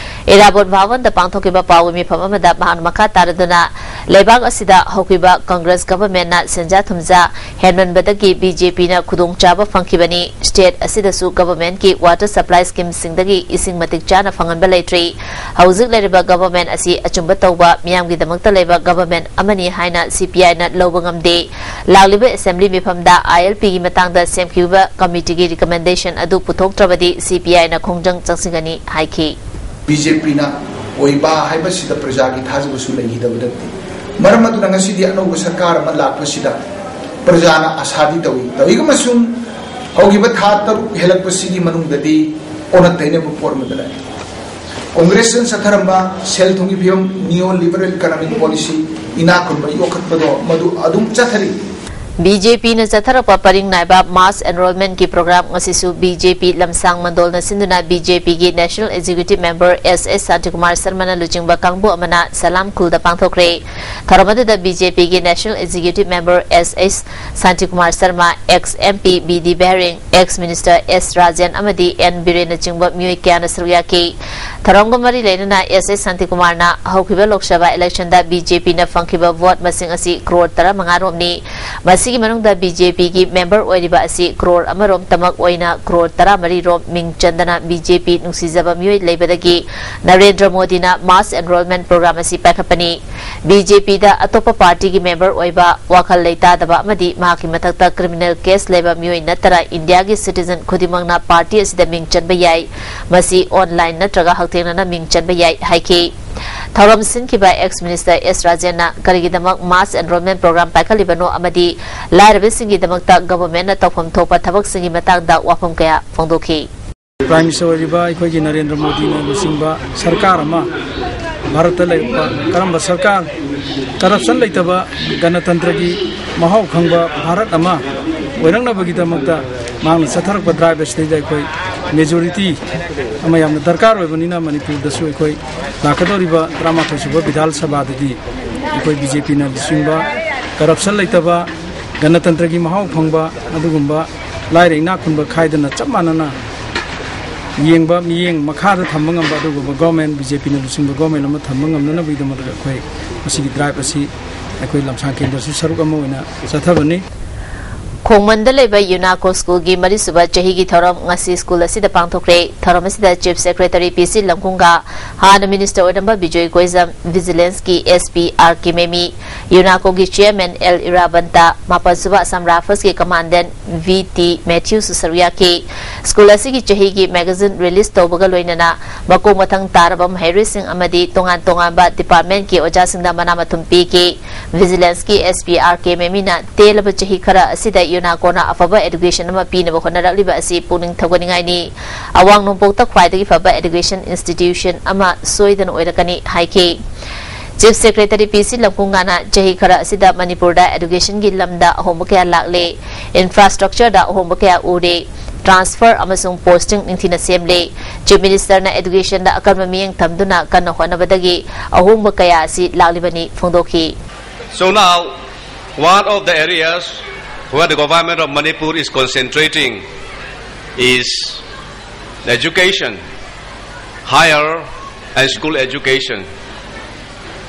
ꯏꯔꯥꯕꯣꯠ ꯚꯕꯟꯗ ꯄꯥꯡꯊꯣꯛꯈꯤꯕ ꯄꯥꯎꯒꯤ ꯃꯤꯐꯝ ꯑꯃꯗ ꯃꯍꯥꯛꯅ ꯃꯈꯥ ꯇꯥꯔꯗꯨꯅ, ꯂꯩꯕꯥꯛ ꯑꯁꯤꯗ ꯍꯧꯈꯤꯕ ꯀꯪꯒ꯭ꯔꯦꯁ ꯒꯚꯔꯟꯃꯦꯟꯠꯅ ꯁꯦꯟꯖꯥ ꯊꯨꯝꯖꯥ ꯍꯦꯟꯃꯟꯕꯗꯒꯤ ꯕꯤ ꯖꯦ ꯄꯤꯅ ꯈꯨꯗꯣꯡꯆꯥꯕ ꯐꯪꯈꯤꯕꯅꯤ꯫ ꯁ꯭ꯇꯦꯠ ꯑꯁꯤꯗꯁꯨ ꯒꯚꯔꯟꯃꯦꯟꯠꯀꯤ ꯋꯥꯇꯔ ꯁꯄ꯭ꯂꯥꯏ ꯁ꯭ꯀꯤꯝꯁꯤꯡꯗꯒꯤ ꯏꯁꯤꯡ ꯃꯇꯤꯛ ꯆꯥꯅ ꯐꯪꯍꯟꯕ ꯂꯩꯇ꯭ꯔꯤ꯫ ꯍꯧꯖꯤꯛ ꯂꯩꯔꯤꯕ ꯒꯚꯔꯟꯃꯦꯟꯠ ꯑꯁꯤ ꯑꯆꯨꯝꯕ ꯇꯧꯕ, ꯃꯤꯌꯥꯝꯒꯤꯗꯃꯛꯇ ꯂꯩꯕ ꯒꯚꯔꯟꯃꯦꯟꯠ ꯑꯃꯅꯤ ꯍꯥꯏꯅ ꯁꯤ ꯄꯤ ꯑꯥꯏꯅ ꯂꯧꯕ ꯉꯝꯗꯦ꯫ ꯂꯥꯛꯂꯤꯕ ꯑꯦꯁꯦꯝꯕ꯭ꯂꯤ ꯃꯤꯐꯝꯗ ꯑꯥꯏ ꯑꯦꯜ ꯄꯤꯒꯤ ꯃꯇꯥꯡꯗ ꯁꯦꯝꯈꯤꯕ ꯀꯃꯤꯇꯤꯒꯤ ꯔꯤꯀꯃꯦꯟꯗꯦꯁꯟ ꯑꯗꯨ ꯄꯨꯊꯣꯛꯇ꯭ꯔꯕꯗꯤ ꯁꯤ ꯄꯤ ꯑꯥꯏꯅ ꯈꯣꯡꯖꯪ ꯆꯪꯁꯤꯟꯒꯅꯤ ꯍꯥꯏꯈꯤ꯫ ꯕꯤ ꯖꯦ ꯄꯤꯅ ꯑꯣꯏꯕ ꯍꯥꯏꯕꯁꯤꯗ ꯄ꯭ꯔꯖꯥꯒꯤ ꯊꯥꯖꯕꯁꯨ ꯂꯩꯈꯤꯗꯕ ꯅꯠꯇꯦ꯫ ꯃꯔꯝ ꯑꯗꯨꯅ ꯉꯁꯤꯗꯤ ꯑꯅꯧꯕ ꯁꯔꯀꯥꯔ ꯑꯃ ꯂꯥꯛꯄꯁꯤꯗ ꯄ꯭ꯔꯖꯥꯅ ꯑꯁꯥꯗꯤ ꯇꯧꯏ꯫ ꯇꯧꯏꯒꯨꯝꯕꯁꯨꯡ ꯍꯧꯈꯤꯕ ꯊꯥ ꯇꯔꯨꯛ ꯍꯦꯜꯂꯛꯄꯁꯤꯒꯤ ꯃꯅꯨꯡꯗꯗꯤ ꯑꯣꯟꯅ ꯇꯩꯅꯕ ꯄꯣꯠ ꯑꯃꯗ ꯂꯥꯛꯏ꯫ ꯀꯣꯡꯒ꯭ꯔꯦꯁꯅ ꯆꯠꯊꯔꯝꯕ ꯁꯦꯜ ꯊꯨꯝꯒꯤ ꯐꯤꯕꯝ, neo liberal economic policy, ꯏꯅꯥꯛ ꯈꯨꯟꯕ ꯌꯣꯛꯈꯠꯄꯗꯣ ꯃꯗꯨ ꯑꯗꯨꯝ ꯆꯠꯊꯔꯤ꯫ ꯕꯤ ꯖꯦ ꯄꯤꯅ ꯆꯠꯊꯔꯛꯄ ꯄꯔꯤꯡ ꯅꯥꯏꯕ mass enrollmentꯀꯤ program ꯉꯁꯤꯁꯨ ꯕꯤ ꯖꯦ ꯄꯤ ꯂꯝꯁꯥꯡ ꯃꯟꯗꯣꯜꯅ ꯁꯤꯟꯗꯨꯅ ꯕꯤ ꯖꯦ ꯄꯤꯒꯤ National Executive Member S S Shantikumar ꯁꯔꯃꯅ ꯂꯨꯆꯤꯡꯕ ꯀꯥꯡꯕꯨ ꯑꯃꯅ ꯁꯂꯥꯝ ꯈꯨꯜꯗ ꯄꯥꯡꯊꯣꯛꯈ꯭ꯔꯦ꯫ ꯊꯧꯔꯝ ꯑꯗꯨꯗ ꯕꯤ ꯖꯦ ꯄꯤꯒꯤ National Executive Member S S Shantikumar Sharma, ex M P B D Biharing, ex Minister S Rajen ꯑꯃꯗꯤ ꯑꯦꯟ ꯕꯤꯔꯦꯟꯅꯆꯤꯡꯕ ꯃꯤꯑꯣꯏ ꯀꯌꯥꯅ ꯁꯔꯨꯛ ꯌꯥꯈꯤ꯫ ꯊꯧꯔꯝꯒ ꯃꯔꯤ ꯂꯩꯅꯅ ꯑꯦꯁ ꯑꯦꯁ ꯁꯥꯟꯇꯤꯀꯨꯃꯥꯔꯅ ꯍꯧꯈꯤꯕ ꯂꯣꯛ ꯁꯚꯥ electionꯗ ꯕꯤ ꯖꯦ ꯄꯤꯅ ꯐꯪꯈꯤꯕ vote ꯃꯁꯤꯡ ꯑꯁꯤ ꯀ꯭ꯔꯣꯔ ꯇꯔꯥꯃꯉꯥ ꯔꯣꯝꯅꯤ꯫ ꯃꯁꯤꯒꯤ ꯃꯅꯨꯡꯗ ꯕꯤ ꯖꯦ ꯄꯤꯒꯤ member ꯑꯣꯏꯔꯤꯕ ꯑꯁꯤ ꯀ꯭ꯔꯣꯔ ꯑꯃꯔꯣꯝꯇꯃꯛ ꯑꯣꯏꯅ ꯀ꯭ꯔꯣꯔ ꯇꯔꯥꯃꯔꯤ ꯔꯣꯝ ꯃꯤꯡ ꯆꯟꯗꯅ ꯕꯤ ꯖꯦ ꯄꯤ ꯅꯨꯡꯁꯤꯖꯕ ꯃꯤꯑꯣꯏ ꯂꯩꯕꯗꯒꯤ ꯅꯔꯦꯟꯗ꯭ꯔ ꯃꯣꯗꯤꯅ mass enrollment program ꯑꯁꯤ ꯄꯥꯏꯈꯠꯄꯅꯤ꯫ ꯕꯤ ꯖꯦ ꯄꯤꯗ ꯑꯇꯣꯞꯄ partyꯒꯤ member ꯑꯣꯏꯕ, ꯋꯥꯈꯜ ꯂꯩꯇꯥꯗꯕ ꯑꯃꯗꯤ ꯃꯍꯥꯛꯀꯤ ꯃꯊꯛꯇ criminal case ꯂꯩꯕ ꯃꯤꯑꯣꯏ ꯅꯠꯇꯅ ꯏꯟꯗꯤꯌꯥꯒꯤ citizen ꯈꯨꯗꯤꯡꯃꯛꯅ party ꯑꯁꯤꯗ ꯃꯤꯡ ꯆꯟꯕ ꯌꯥꯏ꯫ ꯃꯁꯤ online ꯅꯠꯇ꯭ꯔꯒ ꯍꯛꯊꯦꯡꯅꯅ ꯃꯤꯡ ꯆꯟꯕ ꯌꯥꯏ ꯍꯥꯏꯈꯤ꯫ ꯊꯧꯔꯝ ꯁꯤꯟꯈꯤꯕ ex Minister ꯑꯦꯁ ꯔꯥꯖꯦꯟꯅ ꯀꯔꯤꯒꯤꯗꯃꯛ mass enrollment program ꯄꯥꯏꯈꯠꯂꯤꯕꯅꯣ ꯑꯃꯗꯤ ꯂꯥꯏꯔꯕꯁꯤꯡꯒꯤꯗꯃꯛꯇ governmentꯅ ꯇꯧꯐꯝ ꯊꯣꯛꯄ ꯊꯕꯛꯁꯤꯡꯒꯤ ꯃꯇꯥꯡꯗ ꯋꯥꯐꯝ ꯀꯌꯥ ꯐꯣꯡꯗꯣꯛꯈꯤ꯫ Prime Minister ꯑꯣꯏꯔꯤꯕ ꯑꯩꯈꯣꯏꯒꯤ ꯅꯔꯦꯟꯗ꯭ꯔ ꯃꯣꯗꯤꯅ ꯂꯨꯆꯤꯡꯕ ꯁꯔꯀꯥꯔ ꯑꯃ ꯚꯥꯔꯠꯇ ꯂꯩꯔꯛꯄ, ꯀꯔꯝꯕ ꯁꯔꯀꯥꯔ, corruption ꯂꯩꯇꯕ, ꯒꯅꯇꯟꯇ꯭ꯔꯒꯤ ꯃꯍꯥꯎ ꯈꯪꯕ ꯚꯥꯔꯠ ꯑꯃ ꯑꯣꯏꯔꯛꯅꯕꯒꯤꯗꯃꯛꯇ ꯃꯍꯥꯛꯅ ꯆꯠꯊꯔꯛꯄ drive ꯑꯁꯤꯗꯩꯗ ꯑꯩꯈꯣꯏ majority ꯑꯃ ꯌꯥꯝꯅ ꯗꯔꯀꯥꯔ ꯑꯣꯏꯕꯅꯤꯅ ꯃꯅꯤꯄꯨꯔꯗꯁꯨ ꯑꯩꯈꯣꯏ ꯂꯥꯛꯀꯗꯧꯔꯤꯕ ꯇꯔꯥꯃꯥꯊꯣꯏ ꯁꯨꯕ ꯕꯤꯙꯥꯟ ꯁꯚꯥꯗꯗꯤ ꯑꯩꯈꯣꯏ ꯕꯤ ꯖꯦ ꯄꯤꯅ ꯂꯨꯆꯤꯡꯕ corruption ꯂꯩꯇꯕ, ꯒꯅꯇꯟꯇ꯭ꯔꯒꯤ ꯃꯍꯥꯎ ꯐꯪꯕ, ꯑꯗꯨꯒꯨꯝꯕ ꯂꯥꯏꯔ ꯏꯅꯥꯛ ꯈꯨꯟꯕ ꯈꯥꯏꯗꯅ ꯆꯞ ꯃꯥꯟꯅꯅ ꯌꯦꯡꯕ ꯃꯤꯠꯌꯦꯡ ꯃꯈꯥꯗ ꯊꯝꯕ ꯉꯝꯕ ꯑꯗꯨꯒꯨꯝꯕ ꯒꯣꯔꯃꯦꯟ, ꯕꯤ ꯖꯦ ꯄꯤꯅ ꯂꯨꯆꯤꯡꯕ ꯒꯣꯔꯃꯦꯟ ꯑꯃ ꯊꯝꯕ ꯉꯝꯅꯅꯕꯒꯤꯗꯃꯛꯇ ꯑꯩꯈꯣꯏ ꯃꯁꯤꯒꯤ ꯗ꯭ꯔꯥꯏꯕ ꯑꯁꯤ ꯑꯩꯈꯣꯏ ꯂꯝꯁꯥꯡ ꯀꯦꯟꯗ꯭ꯔꯁꯨ ꯁꯔꯨꯛ ꯑꯃ ꯑꯣꯏꯅ ꯆꯠꯊꯕꯅꯤ꯫ ꯈꯣꯡꯃꯟꯗ ꯂꯩꯕ ꯌꯨꯅꯥꯀꯣ ꯁ꯭ꯀꯨꯜꯒꯤ ꯃꯔꯤꯁꯨꯕ ꯆꯍꯤꯒꯤ ꯊꯧꯔꯝ ꯉꯁꯤ ꯁ꯭ꯀꯨꯜ ꯑꯁꯤꯗ ꯄꯥꯡꯊꯣꯛꯈ꯭ꯔꯦ꯫ ꯊꯧꯔꯝ ꯑꯁꯤꯗ ꯆꯤꯐ ꯁꯦꯀ꯭ꯔꯦꯇꯔꯤ ꯄꯤ ꯁꯤ ꯂꯝꯈꯨꯡꯒ, ꯍꯥꯟꯅ ꯃꯤꯅꯤꯁꯇꯔ ꯑꯣꯏꯔꯝꯕ ꯕꯤꯖꯣꯏ ꯀꯣꯏꯖꯝ, ꯚꯤꯖꯤꯂꯦꯟꯁꯀꯤ ꯑꯦꯁ ꯄꯤ ꯑꯥꯔ ꯀꯦ ꯃꯦꯃꯤ, ꯌꯨꯅꯥꯀꯣꯒꯤ ꯆꯤꯌꯔꯃꯦꯟ ꯑꯦꯜ ꯏꯔꯥꯕꯟꯇ, ꯃꯥꯄꯜ ꯁꯨꯕ ꯑꯁꯥꯝ ꯔꯥꯏꯐꯜꯁꯀꯤ ꯀꯃꯥꯟꯗꯦꯟ ꯚꯤ ꯇꯤ ꯃꯦꯊ꯭ꯌꯨꯁꯁꯨ ꯁꯔꯨꯛ ꯌꯥꯈꯤ꯫ ꯁ꯭ꯀꯨꯜ ꯑꯁꯤꯒꯤ ꯆꯍꯤꯒꯤ ꯃꯦꯒꯥꯖꯤꯟ ꯔꯤꯂꯤꯖ ꯇꯧꯕꯒ ꯂꯣꯏꯅꯅ ꯃꯀꯣꯛ ꯃꯊꯪ ꯇꯥꯔꯕ ꯃꯍꯩꯔꯣꯏꯁꯤꯡ ꯑꯃꯗꯤ ꯇꯣꯉꯥꯟ ꯇꯣꯉꯥꯟꯕ ꯗꯤꯄꯥꯔꯠꯃꯦꯟꯠꯀꯤ ꯑꯣꯖꯥꯁꯤꯡꯗ ꯃꯅꯥ ꯃꯊꯨꯝ ꯄꯤꯈꯤ꯫ ꯚꯤꯖꯤꯂꯦꯟꯁꯀꯤ ꯑꯦꯁ ꯄꯤ ꯑꯥꯔ ꯀꯦ ꯃꯦꯃꯤꯅ ꯇꯦꯜꯂꯕ ꯆꯍꯤ ꯈꯔ ꯑꯁꯤꯗ ꯌꯨꯅꯥꯀꯣꯅ ꯑꯐꯕ ꯑꯦꯗꯨꯀꯦꯁꯟ ꯑꯃ ꯄꯤꯅꯕ ꯍꯣꯠꯅꯔꯛꯂꯤꯕ ꯑꯁꯤ ꯄꯨꯛꯅꯤꯡ ꯊꯧꯒꯠꯅꯤꯡꯉꯥꯏꯅꯤ꯫ ꯑꯋꯥꯡ ꯅꯣꯡꯄꯣꯛꯇ ꯈ꯭ꯋꯥꯏꯗꯒꯤ ꯐꯕ ꯑꯦꯗꯨꯀꯦꯁꯟ ꯏꯟꯁꯇꯤꯇ꯭ꯌꯨꯁꯟ ꯑꯃ ꯁꯣꯏꯗꯅ ꯑꯣꯏꯔꯛꯀꯅꯤ ꯍꯥꯏꯈꯤ꯫ ꯆꯤꯐ ꯁꯦꯀ꯭ꯔꯦꯇꯔꯤ ꯄꯤ ꯁꯤ ꯂꯝꯀꯨꯡꯉꯥꯅ ꯆꯍꯤ ꯈꯔ ꯑꯁꯤꯗ ꯃꯅꯤꯄꯨꯔꯗ ꯑꯦꯗꯨꯀꯦꯁꯟꯒꯤ ꯂꯝꯗ ꯑꯍꯣꯡꯕ ꯀꯌꯥ ꯂꯥꯛꯂꯦ, ꯏꯟꯐ꯭ꯔꯥꯁ꯭ꯇ꯭ꯔꯛꯆꯔꯗ ꯑꯍꯣꯡꯕ ꯀꯌꯥ ꯎꯔꯦ, ꯇ꯭ꯔꯥꯟꯁꯐꯔ ꯑꯃꯁꯨꯡ ꯄꯣꯁꯇꯤꯡ ꯅꯤꯡꯊꯤꯅ ꯁꯦꯝꯂꯦ꯫ ꯆꯤꯐ ꯃꯤꯅꯤꯁꯇꯔꯅ ꯑꯦꯗꯨꯀꯦꯁꯟꯗ ꯑꯀꯟꯕ ꯃꯤꯠꯌꯦꯡ ꯊꯝꯗꯨꯅ ꯀꯟꯅ ꯍꯣꯠꯅꯕꯗꯒꯤ ꯑꯍꯣꯡꯕ ꯀꯌꯥ ꯑꯁꯤ ꯂꯥꯛꯂꯤꯕꯅꯤ ꯐꯣꯡꯗꯣꯛꯈꯤ꯫ So now, one of the areas where the government of Manipur is concentrating is education, higher and school education.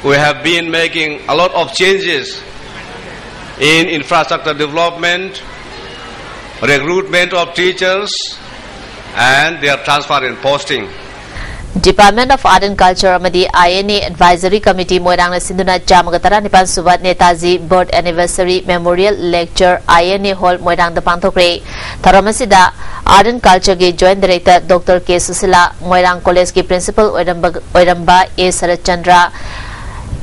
We have been making a lot of changes in infrastructure development, recruitment of teachers, and their transfer and posting. Department of Art and Culture ꯑꯃꯗꯤ I N A Advisory Committee ꯃꯣꯏꯔꯥꯡꯅ ꯁꯤꯟꯗꯨꯅ ꯆꯥꯝꯃꯒ ꯇꯔꯥꯅꯤꯄꯥꯟ ꯁꯨꯕ Netaji Birth Anniversary Memorial Lecture I N A Hall ꯃꯣꯏꯔꯥꯡꯗ ꯄꯥꯡꯊꯣꯛꯈ꯭ꯔꯦ꯫ ꯊꯧꯔꯝ ꯑꯁꯤꯗ Art and Culture ꯒꯤ Joint Director Doctor K Sushila, ꯃꯣꯏꯔꯥꯡ ꯀꯣꯂꯦꯖꯀꯤ Principal ꯑꯣꯏꯔꯝꯕ, ꯑꯣꯏꯔꯝꯕ ꯑꯦ ꯁꯔꯠꯆꯟꯗ꯭ꯔ,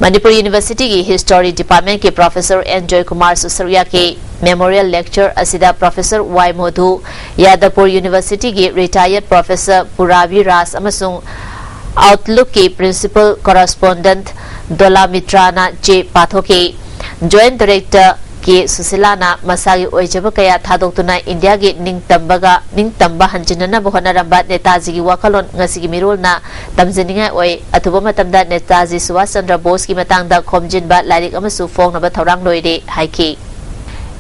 ꯃꯅꯤꯄꯨꯔ ꯌꯨꯅꯤꯚꯔꯁꯤꯇꯤꯒꯤ History Department ꯀꯤ Professor ꯑꯦꯟ ꯖꯣꯏꯀꯨꯃꯥꯔꯁꯨ ꯁꯔꯨꯛ ꯌꯥꯈꯤ꯫ Memorial Lecture ꯑꯁꯤꯗ Professor ꯋꯥꯏ ꯃꯣꯙꯨ, ꯌꯥꯗꯕꯄꯨꯔ ꯌꯨꯅꯤꯚꯔꯁꯤꯇꯤꯒꯤ Retired Professor ꯄꯨꯔꯥꯕꯤ ꯔꯥꯖ ꯑꯃꯁꯨꯡ Outlook ꯀꯤ Principal Correspondent ꯗꯣꯂꯥ ꯃꯤꯇ꯭ꯔꯥꯅ ꯆꯦ ꯄꯥꯊꯣꯛꯈꯤ꯫ Joint Director ꯀꯦ ꯁꯨꯁꯤꯂꯥꯅ ꯃꯁꯥꯒꯤ ꯑꯣꯏꯖꯕ ꯀꯌꯥ ꯊꯥꯗꯣꯛꯇꯨꯅ ꯏꯟꯗꯤꯌꯥꯒꯤ ꯅꯤꯡꯇꯝꯕꯒ, ꯅꯤꯡꯇꯝꯕ ꯍꯟꯖꯤꯟꯅꯅꯕ ꯍꯣꯠꯅꯔꯝꯕ ꯅꯦꯇꯥꯖꯤꯒꯤ ꯋꯥꯈꯜꯂꯣꯟ ꯉꯁꯤꯒꯤ ꯃꯤꯔꯣꯜꯅ ꯇꯝꯖꯅꯤꯡꯉꯥꯏ ꯑꯣꯏ꯫ ꯑꯊꯨꯕ ꯃꯇꯝꯗ ꯅꯦꯇꯥꯖꯤ ꯁꯨꯚꯥꯁ ꯆꯟꯗ꯭ꯔ ꯕꯣꯁꯀꯤ ꯃꯇꯥꯡꯗ ꯈꯣꯝꯖꯤꯟꯕ ꯂꯥꯏꯔꯤꯛ ꯑꯃꯁꯨ ꯐꯣꯡꯅꯕ ꯊꯧꯔꯥꯡ ꯂꯣꯏꯔꯦ ꯍꯥꯏꯈꯤ꯫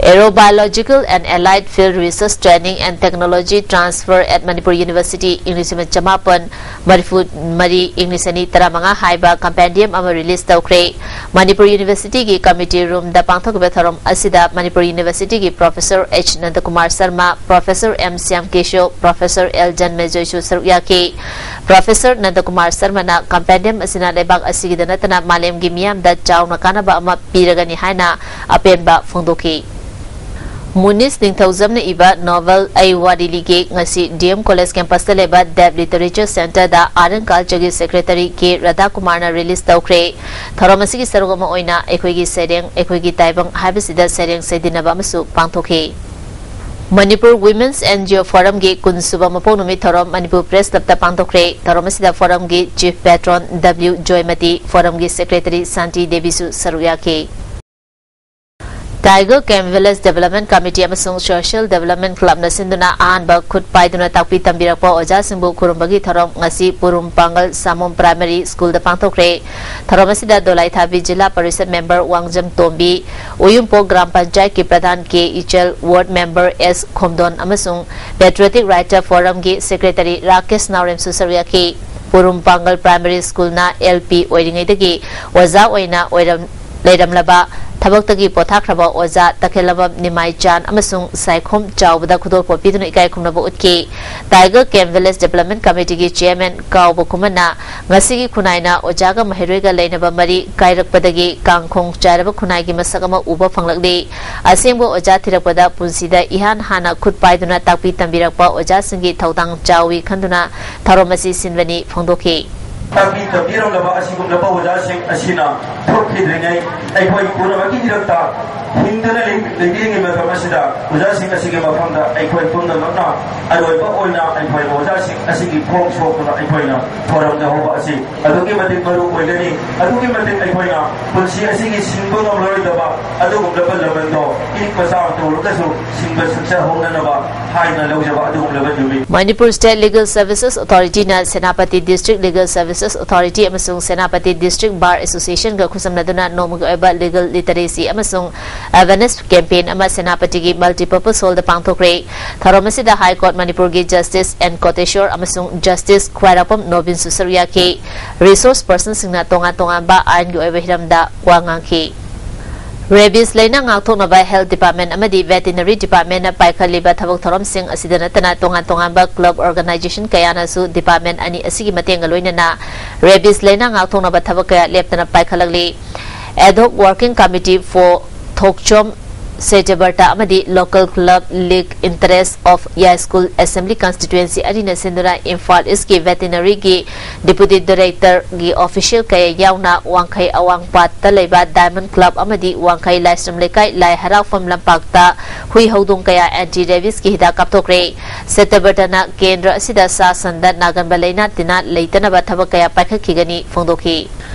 Aerobiological and Allied Field Research Training and Technology Transfer at Manipur University, ꯏꯪ ꯂꯤꯁꯤꯡ ꯑꯃ ꯆꯃꯥꯄꯟ ꯃꯔꯤꯐꯨ ꯃꯔꯤ, ꯏꯪ ꯂꯤꯁꯤꯡ ꯑꯅꯤ ꯇꯔꯥꯃꯉꯥ ꯍꯥꯏꯕ compendium ꯑꯃ release ꯇꯧꯈ꯭ꯔꯦ꯫ ꯃꯅꯤꯄꯨꯔ University ꯒꯤ committee room ꯗ ꯄꯥꯡꯊꯣꯛꯈꯤꯕ ꯊꯧꯔꯝ ꯑꯁꯤꯗ ꯃꯅꯤꯄꯨꯔ University ꯒꯤ Professor H ꯅꯟꯗꯀꯨꯃꯥꯔ Sharma, Professor M Shyam ꯀꯦꯁꯣ, Professor L ꯖꯟꯃꯦꯖꯣꯏꯁꯨ ꯁꯔꯨꯛ ꯌꯥꯈꯤ꯫ Professor ꯅꯟꯗꯀꯨꯃꯥꯔ ꯁꯔꯃꯅ compendium ꯑꯁꯤꯅ ꯂꯩꯕꯥꯛ ꯑꯁꯤꯒꯤꯗ ꯅꯠꯇꯅ ꯃꯥꯂꯦꯝꯒꯤ ꯃꯤꯌꯥꯝꯗ ꯆꯥꯎꯅ ꯀꯥꯟꯅꯕ ꯑꯃ ꯄꯤꯔꯒꯅꯤ ꯍꯥꯏꯅ ꯑꯄꯦꯟꯕ ꯐꯣꯡꯗꯣꯛꯈꯤ꯫ ꯃꯨꯅꯤꯁ ꯅꯤꯡꯊꯧꯖꯝꯅ ꯏꯕ novel ꯑꯩ ꯋꯥꯔꯤ ꯂꯤꯒꯦ ꯉꯁꯤ D M College campus ꯇ ꯂꯩꯕ Dev Literature Center the Art and Culture ꯒꯤ Secretary ꯀꯦ ꯔꯥꯙꯥꯀꯨꯃꯥꯔꯅ release ꯇꯧꯈ꯭ꯔꯦ꯫ ꯊꯧꯔꯝ ꯑꯁꯤꯒꯤ ꯁꯔꯨꯛ ꯑꯃ ꯑꯣꯏꯅ ꯑꯩꯈꯣꯏꯒꯤ ꯁꯩꯔꯦꯡ, ꯑꯩꯈꯣꯏꯒꯤ ꯇꯥꯏꯕꯪ ꯍꯥꯏꯕꯁꯤꯗ ꯁꯩꯔꯦꯡ ꯁꯩꯗꯤꯟꯅꯕ ꯑꯃꯁꯨ ꯄꯥꯡꯊꯣꯛꯈꯤ꯫ Manipur Women's N G O Forum ꯒꯤ ꯀꯨꯟ ꯁꯨꯕ ꯃꯄꯣꯛ ꯅꯨꯃꯤꯠ ꯊꯧꯔꯝ ꯃꯅꯤꯄꯨꯔ Press Club ꯇ ꯄꯥꯡꯊꯣꯛꯈ꯭ꯔꯦ꯫ ꯊꯧꯔꯝ ꯑꯁꯤꯗ Forum ꯒꯤ Chief Patron W ꯖꯣꯏꯃꯇꯤ, Forum ꯒꯤ Secretary ꯁꯥꯟꯇꯤ ꯗꯦꯕꯤꯁꯨ ꯁꯔꯨꯛ ꯌꯥꯈꯤ꯫ Tiger Camp Village Development Committee ꯑꯃꯁꯨꯡ Social Development Club ꯅ ꯁꯤꯟꯗꯨꯅ ꯑꯍꯥꯟꯕ ꯈꯨꯠ ꯄꯥꯏꯗꯨꯅ ꯇꯥꯛꯄꯤ ꯇꯝꯕꯤꯔꯛꯄ ꯑꯣꯖꯥꯁꯤꯡꯕꯨ ꯈꯨꯔꯨꯝꯕꯒꯤ ꯊꯧꯔꯝ ꯉꯁꯤ ꯄꯨꯔꯨꯝ ꯄꯥꯡꯒꯜ ꯁꯥꯃꯣꯝ Primary School ꯗ ꯄꯥꯡꯊꯣꯛꯈ꯭ꯔꯦ꯫ ꯊꯧꯔꯝ ꯑꯁꯤꯗ ꯗꯣꯂꯥꯏꯊꯥꯕꯤ ꯖꯤꯂꯥ ꯄꯔꯤꯁꯠ member ꯋꯥꯡꯖꯝ ꯇꯣꯝꯕꯤ, ꯎꯌꯨꯝꯄꯣꯛ ꯒ꯭ꯔꯥꯝ ꯄꯟꯆꯥꯌꯠꯀꯤ ꯄ꯭ꯔꯙꯥꯟ ꯀꯦ ꯏꯆꯜ, ward member ꯑꯦꯁ ꯈꯣꯝꯗꯣꯟ ꯑꯃꯁꯨꯡ Patriotic Writer Forum ꯒꯤ Secretary ꯔꯥꯀꯦꯁ ꯅꯥꯎꯔꯦꯝꯁꯨ ꯁꯔꯨꯛ ꯌꯥꯈꯤ꯫ ꯄꯨꯔꯨꯝ ꯄꯥꯡꯒꯜ Primary School ꯅ L P ꯑꯣꯏꯔꯤꯉꯩꯗꯒꯤ ꯑꯣꯖꯥ ꯑꯣꯏꯅ ꯑꯣꯏꯔꯝ-, ꯂꯩꯔꯝꯂꯕ ꯊꯕꯛꯇꯒꯤ ꯄꯣꯊꯥꯈ꯭ꯔꯕ ꯑꯣꯖꯥ ꯇꯈꯦꯜꯂꯝꯕꯝ ꯅꯤꯃꯥꯏꯆꯥꯟ ꯑꯃꯁꯨꯡ ꯁꯥꯏꯈꯣꯝ ꯆꯥꯎꯕꯗ ꯈꯨꯗꯣꯜꯄꯣꯠ ꯄꯤꯗꯨꯅ ꯏꯀꯥꯏ ꯈꯨꯝꯅꯕ ꯎꯠꯈꯤ꯫ Tiger Camp Village Development Committee ꯒꯤ Chairman ꯀꯥꯎꯕ ꯈꯨꯃꯟꯅ ꯉꯁꯤꯒꯤ ꯈꯨꯟꯅꯥꯏꯅ ꯑꯣꯖꯥꯒ ꯃꯍꯩꯔꯣꯏꯒ ꯂꯩꯅꯕ ꯃꯔꯤ ꯀꯥꯏꯔꯛꯄꯗꯒꯤ ꯀꯥꯡꯈꯣꯡ ꯆꯥꯏꯔꯕ ꯈꯨꯟꯅꯥꯏꯒꯤ ꯃꯁꯛ ꯑꯃ ꯎꯕ ꯐꯪꯂꯛꯂꯤ꯫ ꯑꯁꯦꯡꯕ ꯑꯣꯖꯥ ꯊꯤꯔꯛꯄꯗ ꯄꯨꯟꯁꯤꯗ ꯏꯍꯥꯟ ꯍꯥꯟꯅ ꯈꯨꯠ ꯄꯥꯏꯗꯨꯅ ꯇꯥꯛꯄꯤ ꯇꯝꯕꯤꯔꯛꯄ ꯑꯣꯖꯥꯁꯤꯡꯒꯤ ꯊꯧꯗꯥꯡ ꯆꯥꯎꯏ ꯈꯟꯗꯨꯅ ꯊꯧꯔꯝ ꯑꯁꯤ ꯁꯤꯟꯕꯅꯤ ꯐꯣꯡꯗꯣꯛꯈꯤ꯫ ꯇꯥꯛꯄꯤ ꯇꯝꯕꯤꯔꯝꯂꯕ ꯑꯁꯤꯒꯨꯝꯂꯕ ꯑꯣꯖꯥꯁꯤꯡ ꯑꯁꯤꯅ ꯊꯣꯛꯈꯤꯗ꯭ꯔꯤꯉꯩ ꯑꯩꯈꯣꯏ ꯄꯨꯝꯅꯃꯛꯀꯤ ꯏꯔꯛꯇ ꯍꯤꯡꯗꯨꯅ ꯂꯩ-, ꯂꯩꯕꯤꯔꯤꯉꯩ ꯃꯇꯝ ꯑꯁꯤꯗ ꯑꯣꯖꯥꯁꯤꯡ ꯑꯁꯤꯒꯤ ꯃꯐꯝꯗ ꯑꯩꯈꯣꯏ ꯄꯨꯝꯅꯃꯛꯅ ꯑꯔꯣꯏꯕ ꯑꯣꯏꯅ ꯑꯩꯈꯣꯏ ꯑꯣꯖꯥꯁꯤꯡ ꯑꯁꯤꯒꯤ ꯈꯣꯡ ꯁꯣꯛꯇꯨꯅ ꯑꯩꯈꯣꯏꯅ ꯊꯧꯔꯝ ꯌꯥꯎꯍꯧꯕ ꯑꯁꯤ ꯑꯗꯨꯛꯀꯤ ꯃꯇꯤꯛ ꯃꯔꯨ ꯑꯣꯏꯒꯅꯤ꯫ ꯑꯗꯨꯛꯀꯤ ꯃꯇꯤꯛ ꯑꯩꯈꯣꯏꯅ ꯄꯨꯟꯁꯤ ꯑꯁꯤꯒꯤ ꯁꯤꯡꯕ ꯉꯝꯂꯔꯣꯏꯗꯕ ꯑꯗꯨꯒꯨꯝꯂꯕ ꯂꯃꯟꯗꯣ ꯏꯅꯤꯛ ꯃꯆꯥ ꯑꯃꯇ ꯑꯣꯏꯔꯒꯁꯨ ꯁꯤꯡꯕ ꯁꯨꯡꯆꯠꯍꯧꯅꯅꯕ ꯍꯥꯏꯅ ꯂꯧꯖꯕ ꯑꯗꯨꯒꯨꯝꯂꯕ ꯅꯨꯃꯤꯠ꯫ Manipur State Legal Services Authority ꯅ Senapati District Legal Services Authority ꯑꯃꯁꯨꯡ ꯁꯦꯅꯥꯄꯇꯤ District Bar Association ꯒ ꯈꯨꯠꯁꯝꯅꯗꯨꯅ ꯅꯣꯡꯃꯒꯤ ꯑꯣꯏꯕ legal literacy ꯑꯃꯁꯨꯡ Awareness campaign ꯑꯃ ꯁꯦꯅꯥꯄꯇꯤꯒꯤ Multipurpose Hallꯗ ꯄꯥꯡꯊꯣꯛꯈ꯭ꯔꯦ꯫ ꯊꯧꯔꯝ ꯑꯁꯤꯗ High Court ꯃꯅꯤꯄꯨꯔꯒꯤ Justice N ꯀꯣꯇꯦꯁꯣꯔ ꯑꯃꯁꯨꯡ Justice ꯈ꯭ꯋꯥꯏꯔꯥꯛꯄꯝ ꯅꯣꯕꯤꯟꯁꯨ ꯁꯔꯨꯛ ꯌꯥꯈꯤ꯫ Resource personꯁꯤꯡꯅ ꯇꯣꯉꯥꯟ ꯇꯣꯉꯥꯟꯕ ꯑꯥꯏꯟꯒꯤ ꯑꯣꯏꯕ ꯍꯤꯔꯝꯗ ꯋꯥ ꯉꯥꯡꯈꯤ꯫ Rabies ꯂꯩꯅꯥ ꯉꯥꯛꯊꯣꯛꯅꯕ Health Department ꯑꯃꯗꯤ Veterinary Departmentꯅ ꯄꯥꯏꯈꯠꯂꯤꯕ ꯊꯕꯛ ꯊꯧꯔꯝꯁꯤꯡ ꯑꯁꯤꯗ ꯅꯠꯇꯅ ꯇꯣꯉꯥꯟ ꯇꯣꯉꯥꯟꯕ club organization ꯀꯌꯥꯅꯁꯨ department ꯑꯅꯤ ꯑꯁꯤꯒꯤ ꯃꯇꯦꯡꯒ ꯂꯣꯏꯅꯅ rabies ꯂꯩꯅꯥ ꯉꯥꯛꯊꯣꯛꯅꯕ ꯊꯕꯛ ꯀꯌꯥ ꯂꯦꯞꯇꯅ ꯄꯥꯏꯈꯠꯂꯛꯂꯤ꯫ Ad hoc Working Committee for ꯊꯣꯛꯆꯣꯝ ꯁꯦꯇꯕꯔꯇ ꯑꯃꯗꯤ Local Club League Interest of ꯌꯥꯏꯁ꯭ꯀꯨꯜ Assembly Constituency ꯑꯅꯤꯅ ꯁꯤꯟꯗꯨꯅ ꯏꯝꯐꯥꯜ ꯏꯁꯀꯤ Veterinary ꯒꯤ Deputy Director ꯒꯤ official ꯀꯌꯥ ꯌꯥꯎꯅ ꯋꯥꯡꯈꯩ ꯑꯋꯥꯡꯄꯥꯠꯇ ꯂꯩꯕ Diamond Club ꯑꯃꯗꯤ ꯋꯥꯡꯈꯩ ꯂꯥꯏꯁ꯭ꯔꯝ ꯂꯩꯀꯥꯏ ꯂꯥꯏ ꯍꯔꯥꯎꯐꯝ ꯂꯝꯄꯥꯛꯇ ꯍꯨꯏ ꯍꯧꯗꯣꯡ ꯀꯌꯥ anti rabies ꯀꯤ ꯍꯤꯗꯥꯛ ꯀꯥꯞꯊꯣꯛꯈ꯭ꯔꯦ꯫ ꯁꯦꯇꯕꯔꯇꯅ ꯀꯦꯟꯗ꯭ꯔ ꯑꯁꯤꯗ ꯁꯥ ꯁꯟꯗ ꯅꯥꯒꯟꯕ ꯂꯩꯅꯥ ꯇꯤꯟꯅꯥ ꯂꯩꯇꯅꯕ ꯊꯕꯛ ꯀꯌꯥ ꯄꯥꯏꯈꯠꯈꯤꯒꯅꯤ ꯐꯣꯡꯗꯣꯛꯈꯤ꯫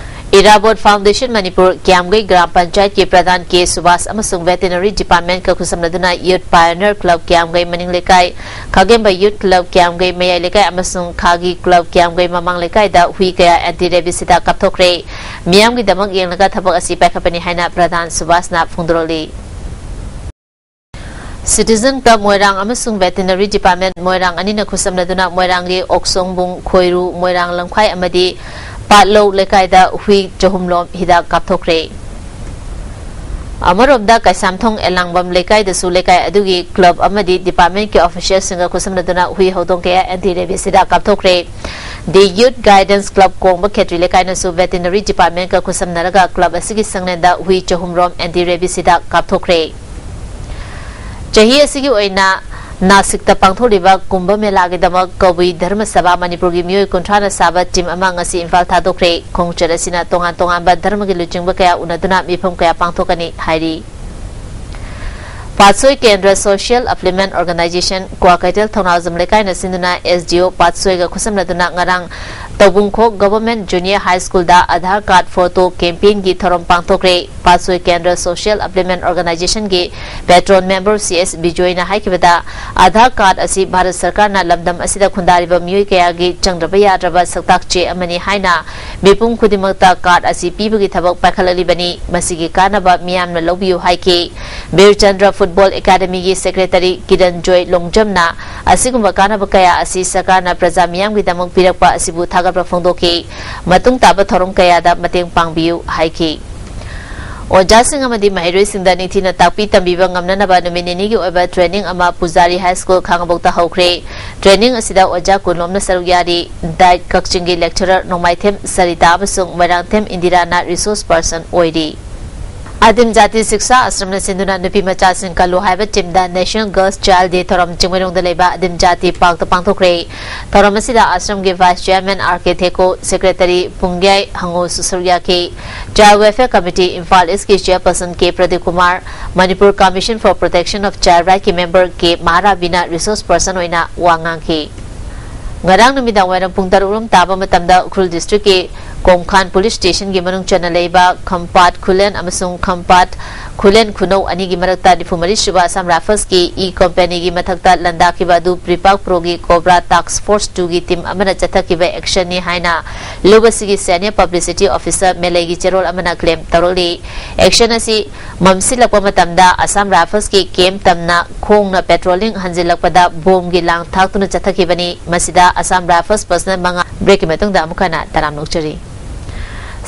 ꯏꯔꯥꯕꯣꯠ Foundation ꯃꯅꯤꯄꯨꯔ ꯀ꯭ꯌꯥꯝꯒꯩ ꯒ꯭ꯔꯥꯝ ꯄꯟꯆꯥꯌꯠꯀꯤ ꯄ꯭ꯔꯙꯥꯟ ꯀꯦ ꯁꯨꯕꯥꯁ ꯑꯃꯁꯨꯡ Veterinary Department ꯀ ꯈꯨꯠꯁꯝꯅꯗꯨꯅ Youth Pioneer Club ꯀ꯭ꯌꯥꯝꯒꯩ ꯃꯅꯤꯡ ꯂꯩꯀꯥꯏ, ꯈꯥꯒꯦꯝꯕ Youth Club ꯀ꯭ꯌꯥꯝꯒꯩ ꯃꯌꯥꯏ ꯂꯩꯀꯥꯏ ꯑꯃꯁꯨꯡ ꯈꯥꯒꯤ Club ꯀ꯭ꯌꯥꯝꯒꯩ ꯃꯃꯥꯡ ꯂꯩꯀꯥꯏꯗ ꯍꯨꯏ ꯀꯌꯥ anti rabies ꯍꯤꯗꯥꯛ ꯀꯥꯞꯊꯣꯛꯈ꯭ꯔꯦ꯫ ꯃꯤꯌꯥꯝꯒꯤꯗꯃꯛ ꯌꯦꯡꯂꯒ ꯊꯕꯛ ꯑꯁꯤ ꯄꯥꯏꯈꯠꯄꯅꯤ ꯍꯥꯏꯅ ꯄ꯭ꯔꯙꯥꯟ ꯁꯨꯕꯥꯁꯅ ꯐꯣꯡꯗꯣꯔꯛꯂꯤ꯫ Citizen Club ꯃꯣꯏꯔꯥꯡ ꯑꯃꯁꯨꯡ Veterinary Department ꯃꯣꯏꯔꯥꯡ ꯑꯅꯤꯅ ꯈꯨꯠꯁꯝꯅꯗꯨꯅ ꯃꯣꯏꯔꯥꯡꯒꯤ ꯑꯣꯛꯁꯣꯡꯕꯨꯡ, ꯈꯣꯏꯔꯨ, ꯃꯣꯏꯔꯥꯡ ꯂꯝꯈꯥꯏ ꯑꯃꯗꯤ ꯄꯥꯠꯂꯧ ꯂꯩꯀꯥꯏꯗ ꯍꯨꯏ ꯆꯍꯨꯝ ꯂꯣꯝ ꯍꯤꯗꯥꯛ ꯀꯥꯞꯊꯣꯛꯈ꯭ꯔꯦ꯫ ꯑꯃꯔꯣꯝꯗ ꯀꯩꯁꯥꯝꯊꯣꯡ ꯑꯦꯂꯥꯡꯕꯝ ꯂꯩꯀꯥꯏꯗꯁꯨ ꯂꯩꯀꯥꯏ ꯑꯗꯨꯒꯤ club ꯑꯃꯗꯤ department ꯀꯤ official ꯁꯤꯡꯒ ꯈꯨꯠꯁꯝꯅꯗꯨꯅ ꯍꯨꯏ ꯍꯧꯗꯣꯡ ꯀꯌꯥ anti rabies ꯍꯤꯗꯥꯛ ꯀꯥꯞꯊꯣꯛꯈ꯭ꯔꯦ꯫ The Youth Guidance Club ꯀꯣꯡꯕ Khetri ꯂꯩꯀꯥꯏꯅꯁꯨ Veterinary Department ꯀ ꯈꯨꯠꯁꯝꯅꯔꯒ club ꯑꯁꯤꯒꯤ ꯁꯪꯂꯦꯟꯗ ꯍꯨꯏ ꯆꯍꯨꯝ ꯔꯣꯝ anti rabies ꯍꯤꯗꯥꯛ ꯀꯥꯞꯊꯣꯛꯈ꯭ꯔꯦ꯫ ꯆꯍꯤ ꯑꯁꯤꯒꯤ ꯑꯣꯏꯅ ꯅꯥꯁꯤꯛꯇ ꯄꯥꯡꯊꯣꯛꯂꯤꯕ ꯀꯨꯝꯚ ꯃꯦꯂꯥꯒꯤꯗꯃꯛ ꯀꯕꯨꯏ ꯙꯔꯃ ꯁꯚꯥ ꯃꯅꯤꯄꯨꯔꯒꯤ ꯃꯤꯑꯣꯏ ꯀꯨꯟꯊ꯭ꯔꯥꯅ ꯁꯥꯕ team ꯑꯃ ꯉꯁꯤ ꯏꯝꯐꯥꯜ ꯊꯥꯗꯣꯛꯈ꯭ꯔꯦ꯫ ꯈꯣꯡꯆꯠ ꯑꯁꯤꯅ ꯇꯣꯉꯥꯟ ꯇꯣꯉꯥꯟꯕ ꯙꯔꯃꯒꯤ ꯂꯨꯆꯤꯡꯕ ꯀꯌꯥ ꯎꯅꯗꯨꯅ ꯃꯤꯐꯝ ꯀꯌꯥ ꯄꯥꯡꯊꯣꯛꯀꯅꯤ ꯍꯥꯏꯔꯤ꯫ ꯄꯥꯠꯁꯣꯏ ꯀꯦꯟꯗ꯭ꯔ Social Affluent Organization ꯀ꯭ꯋꯥꯀꯩꯊꯦꯜ ꯊꯧꯅꯥꯎꯖꯝ ꯂꯩꯀꯥꯏꯅ ꯁꯤꯟꯗꯨꯅ S D O ꯄꯥꯠꯁꯣꯏꯒ ꯈꯨꯠꯁꯝꯅꯗꯨꯅ ꯉꯔꯥꯡ ꯇꯧꯕꯨꯡꯈꯣꯛ Government Junior High School ꯗ Aadhaar Card Photo Campaign ꯒꯤ ꯊꯧꯔꯝ ꯄꯥꯡꯊꯣꯛꯈ꯭ꯔꯦ꯫ ꯄꯥꯠꯁꯣꯏ ꯀꯦꯟꯗ꯭ꯔ Social Employment Organization ꯒꯤ Patron Member C S ꯕꯤꯖꯣꯏꯅ ꯍꯥꯏꯈꯤꯕꯗ, Aadhaar Card ꯑꯁꯤ ꯚꯥꯔꯠ ꯁꯔꯀꯥꯔꯅ ꯂꯝꯗꯝ ꯑꯁꯤꯗ ꯈꯨꯟꯗꯥꯔꯤꯕ ꯃꯤꯑꯣꯏ ꯀꯌꯥꯒꯤ ꯆꯪꯗ꯭ꯔꯕ ꯌꯥꯗ꯭ꯔꯕ ꯁꯛꯇꯥꯛ ꯆꯦ ꯑꯃꯅꯤ ꯍꯥꯏꯅ ꯃꯤꯄꯨꯝ ꯈꯨꯗꯤꯡꯃꯛꯇ card ꯑꯁꯤ ꯄꯤꯕꯒꯤ ꯊꯕꯛ ꯄꯥꯏꯈꯠꯂꯛꯂꯤꯕꯅꯤ꯫ ꯃꯁꯤꯒꯤ ꯀꯥꯟꯅꯕ ꯃꯤꯌꯥꯝꯅ ꯂꯧꯕꯤꯌꯨ ꯍꯥꯏꯈꯤ꯫ ꯕꯤꯔꯆꯟꯗ꯭ꯔ Football Academy ꯒꯤ Secretary ꯀꯤꯔꯟ ꯖꯣꯏ ꯂꯣꯡꯖꯝꯅ ꯑꯁꯤꯒꯨꯝꯕ ꯀꯥꯟꯅꯕ ꯀꯌꯥ ꯑꯁꯤ ꯁꯔꯀꯥꯔꯅ ꯄ꯭ꯔꯖꯥ ꯃꯤꯌꯥꯝꯒꯤꯗꯃꯛ ꯄꯤꯔꯛꯄ ꯑꯁꯤꯕꯨ ꯊꯥꯒꯠꯄ ꯐꯣꯡꯗꯣꯛꯈꯤ꯫ ꯃꯇꯨꯡ ꯇꯥꯕ ꯊꯧꯔꯝ ꯀꯌꯥꯗ ꯃꯇꯦꯡ ꯄꯥꯡꯕꯤꯌꯨ ꯍꯥꯏꯈꯤ꯫ ꯑꯣꯖꯥꯁꯤꯡ ꯑꯃꯗꯤ ꯃꯍꯩꯔꯣꯏꯁꯤꯡꯗ ꯅꯤꯡꯊꯤꯅ ꯇꯥꯛꯄꯤ ꯇꯝꯕꯤꯕ ꯉꯝꯅꯅꯕ ꯅꯨꯃꯤꯠ ꯅꯤꯅꯤꯒꯤ ꯑꯣꯏꯕ training ꯑꯃ ꯄꯨꯖꯥꯔꯤ High School ꯈꯥꯉꯕꯣꯛꯇ ꯍꯧꯈ꯭ꯔꯦ꯫ Training ꯑꯁꯤꯗ ꯑꯣꯖꯥ ꯀꯨꯟꯂꯣꯝꯅ ꯁꯔꯨꯛ ꯌꯥꯔꯤ꯫ Diet ꯀꯛꯆꯤꯡꯒꯤ lecturer ꯅꯣꯡꯃꯥꯏꯊꯦꯝ ꯁꯔꯤꯇꯥ ꯑꯃꯁꯨꯡ ꯃꯣꯏꯔꯥꯡꯊꯦꯝ ꯏꯟꯗꯤꯔꯥꯅ resource person ꯑꯣꯏꯔꯤ꯫ ꯑꯗꯤꯝ ꯖꯥꯇꯤ ꯁꯤꯛꯁꯥ ꯑꯥꯁ꯭ꯔꯝꯅ ꯁꯤꯟꯗꯨꯅ ꯅꯨꯄꯤ ꯃꯆꯥꯁꯤꯡ ꯀꯜꯂꯨ ꯍꯥꯏꯕ theme ꯗ National Girls Child Day ꯊꯧꯔꯝ ꯆꯤꯡꯃꯩꯔꯣꯡꯗ ꯂꯩꯕ ꯑꯗꯤꯝ ꯖꯥꯇꯤ park ꯇ ꯄꯥꯡꯊꯣꯛꯈ꯭ꯔꯦ꯫ ꯊꯧꯔꯝ ꯑꯁꯤꯗ ꯑꯥꯁ꯭ꯔꯝꯒꯤ Vice Chairman ꯑꯥꯔ ꯀꯦ ꯊꯦꯀꯣ, Secretary ꯄꯨꯡꯌꯥꯏ ꯍꯪꯉꯣꯁꯨ ꯁꯔꯨꯛ ꯌꯥꯈꯤ꯫ Child Welfare Committee Imphal East ꯀꯤ Chairperson K Pradeep Kumar, Manipur Commission for Protection of Child Right ꯀꯤ member ꯀꯦ ꯃꯍꯥꯔꯥꯕꯤꯅ resource person ꯑꯣꯏꯅ ꯋꯥ ꯉꯥꯡꯈꯤ꯫ ꯉꯔꯥꯡ ꯅꯨꯃꯤꯗꯥꯡ ꯋꯥꯏꯔꯝ ꯄꯨꯡ ꯇꯔꯨꯛ ꯔꯣꯝ ꯇꯥꯕ ꯃꯇꯝꯗ ꯎꯈ꯭ꯔꯨꯜ district ꯀꯤ ꯀꯣꯡꯈꯥꯟ police station ꯒꯤ ꯃꯅꯨꯡ ꯆꯟꯅ ꯂꯩꯕ ꯈꯝꯄꯥꯠ ꯈꯨꯂꯦꯟ ꯑꯃꯁꯨꯡ ꯈꯝꯄꯥꯠ ꯈꯨꯂꯦꯟ ꯈꯨꯅꯧ ꯑꯅꯤꯒꯤ ꯃꯔꯛꯇ ꯅꯤꯐꯨ ꯃꯔꯤ ꯁꯨꯕ Assam Rifles ꯀꯤ E Company ꯒꯤ ꯃꯊꯛꯇ ꯂꯥꯟꯗꯥꯈꯤꯕ ꯑꯗꯨ ꯄ꯭ꯔꯤꯄꯥꯛ ꯄ꯭ꯔꯣꯒꯤ Cobra Task Force two ꯒꯤ team ꯑꯃꯅ ꯆꯠꯊꯈꯤꯕ action ꯅꯤ ꯍꯥꯏꯅ ꯂꯨꯞ ꯑꯁꯤꯒꯤ senior publicity officer ꯃꯦꯂꯩꯒꯤ ꯆꯦꯔꯣꯜ ꯑꯃꯅ claim ꯇꯧꯔꯛꯂꯤ꯫ Action ꯑꯁꯤ ꯃꯝꯁꯤꯜꯂꯛꯄ ꯃꯇꯝꯗ Assam Rifles ꯀꯤ camp ꯇꯝꯅ ꯈꯣꯡꯅ patrolling ꯍꯟꯖꯤꯜꯂꯛꯄꯗ ꯕꯣꯝꯒꯤ ꯂꯥꯡ ꯊꯥꯛꯇꯨꯅ ꯆꯠꯊꯈꯤꯕꯅꯤ꯫ ꯃꯁꯤꯗ Assam Rifles personnel ꯃꯉꯥ꯫ Break ꯀꯤ ꯃꯇꯨꯡꯗ ꯑꯃꯨꯛ ꯍꯟꯅ ꯇꯔꯥꯝꯅ ꯑꯣꯛꯆꯔꯤ꯫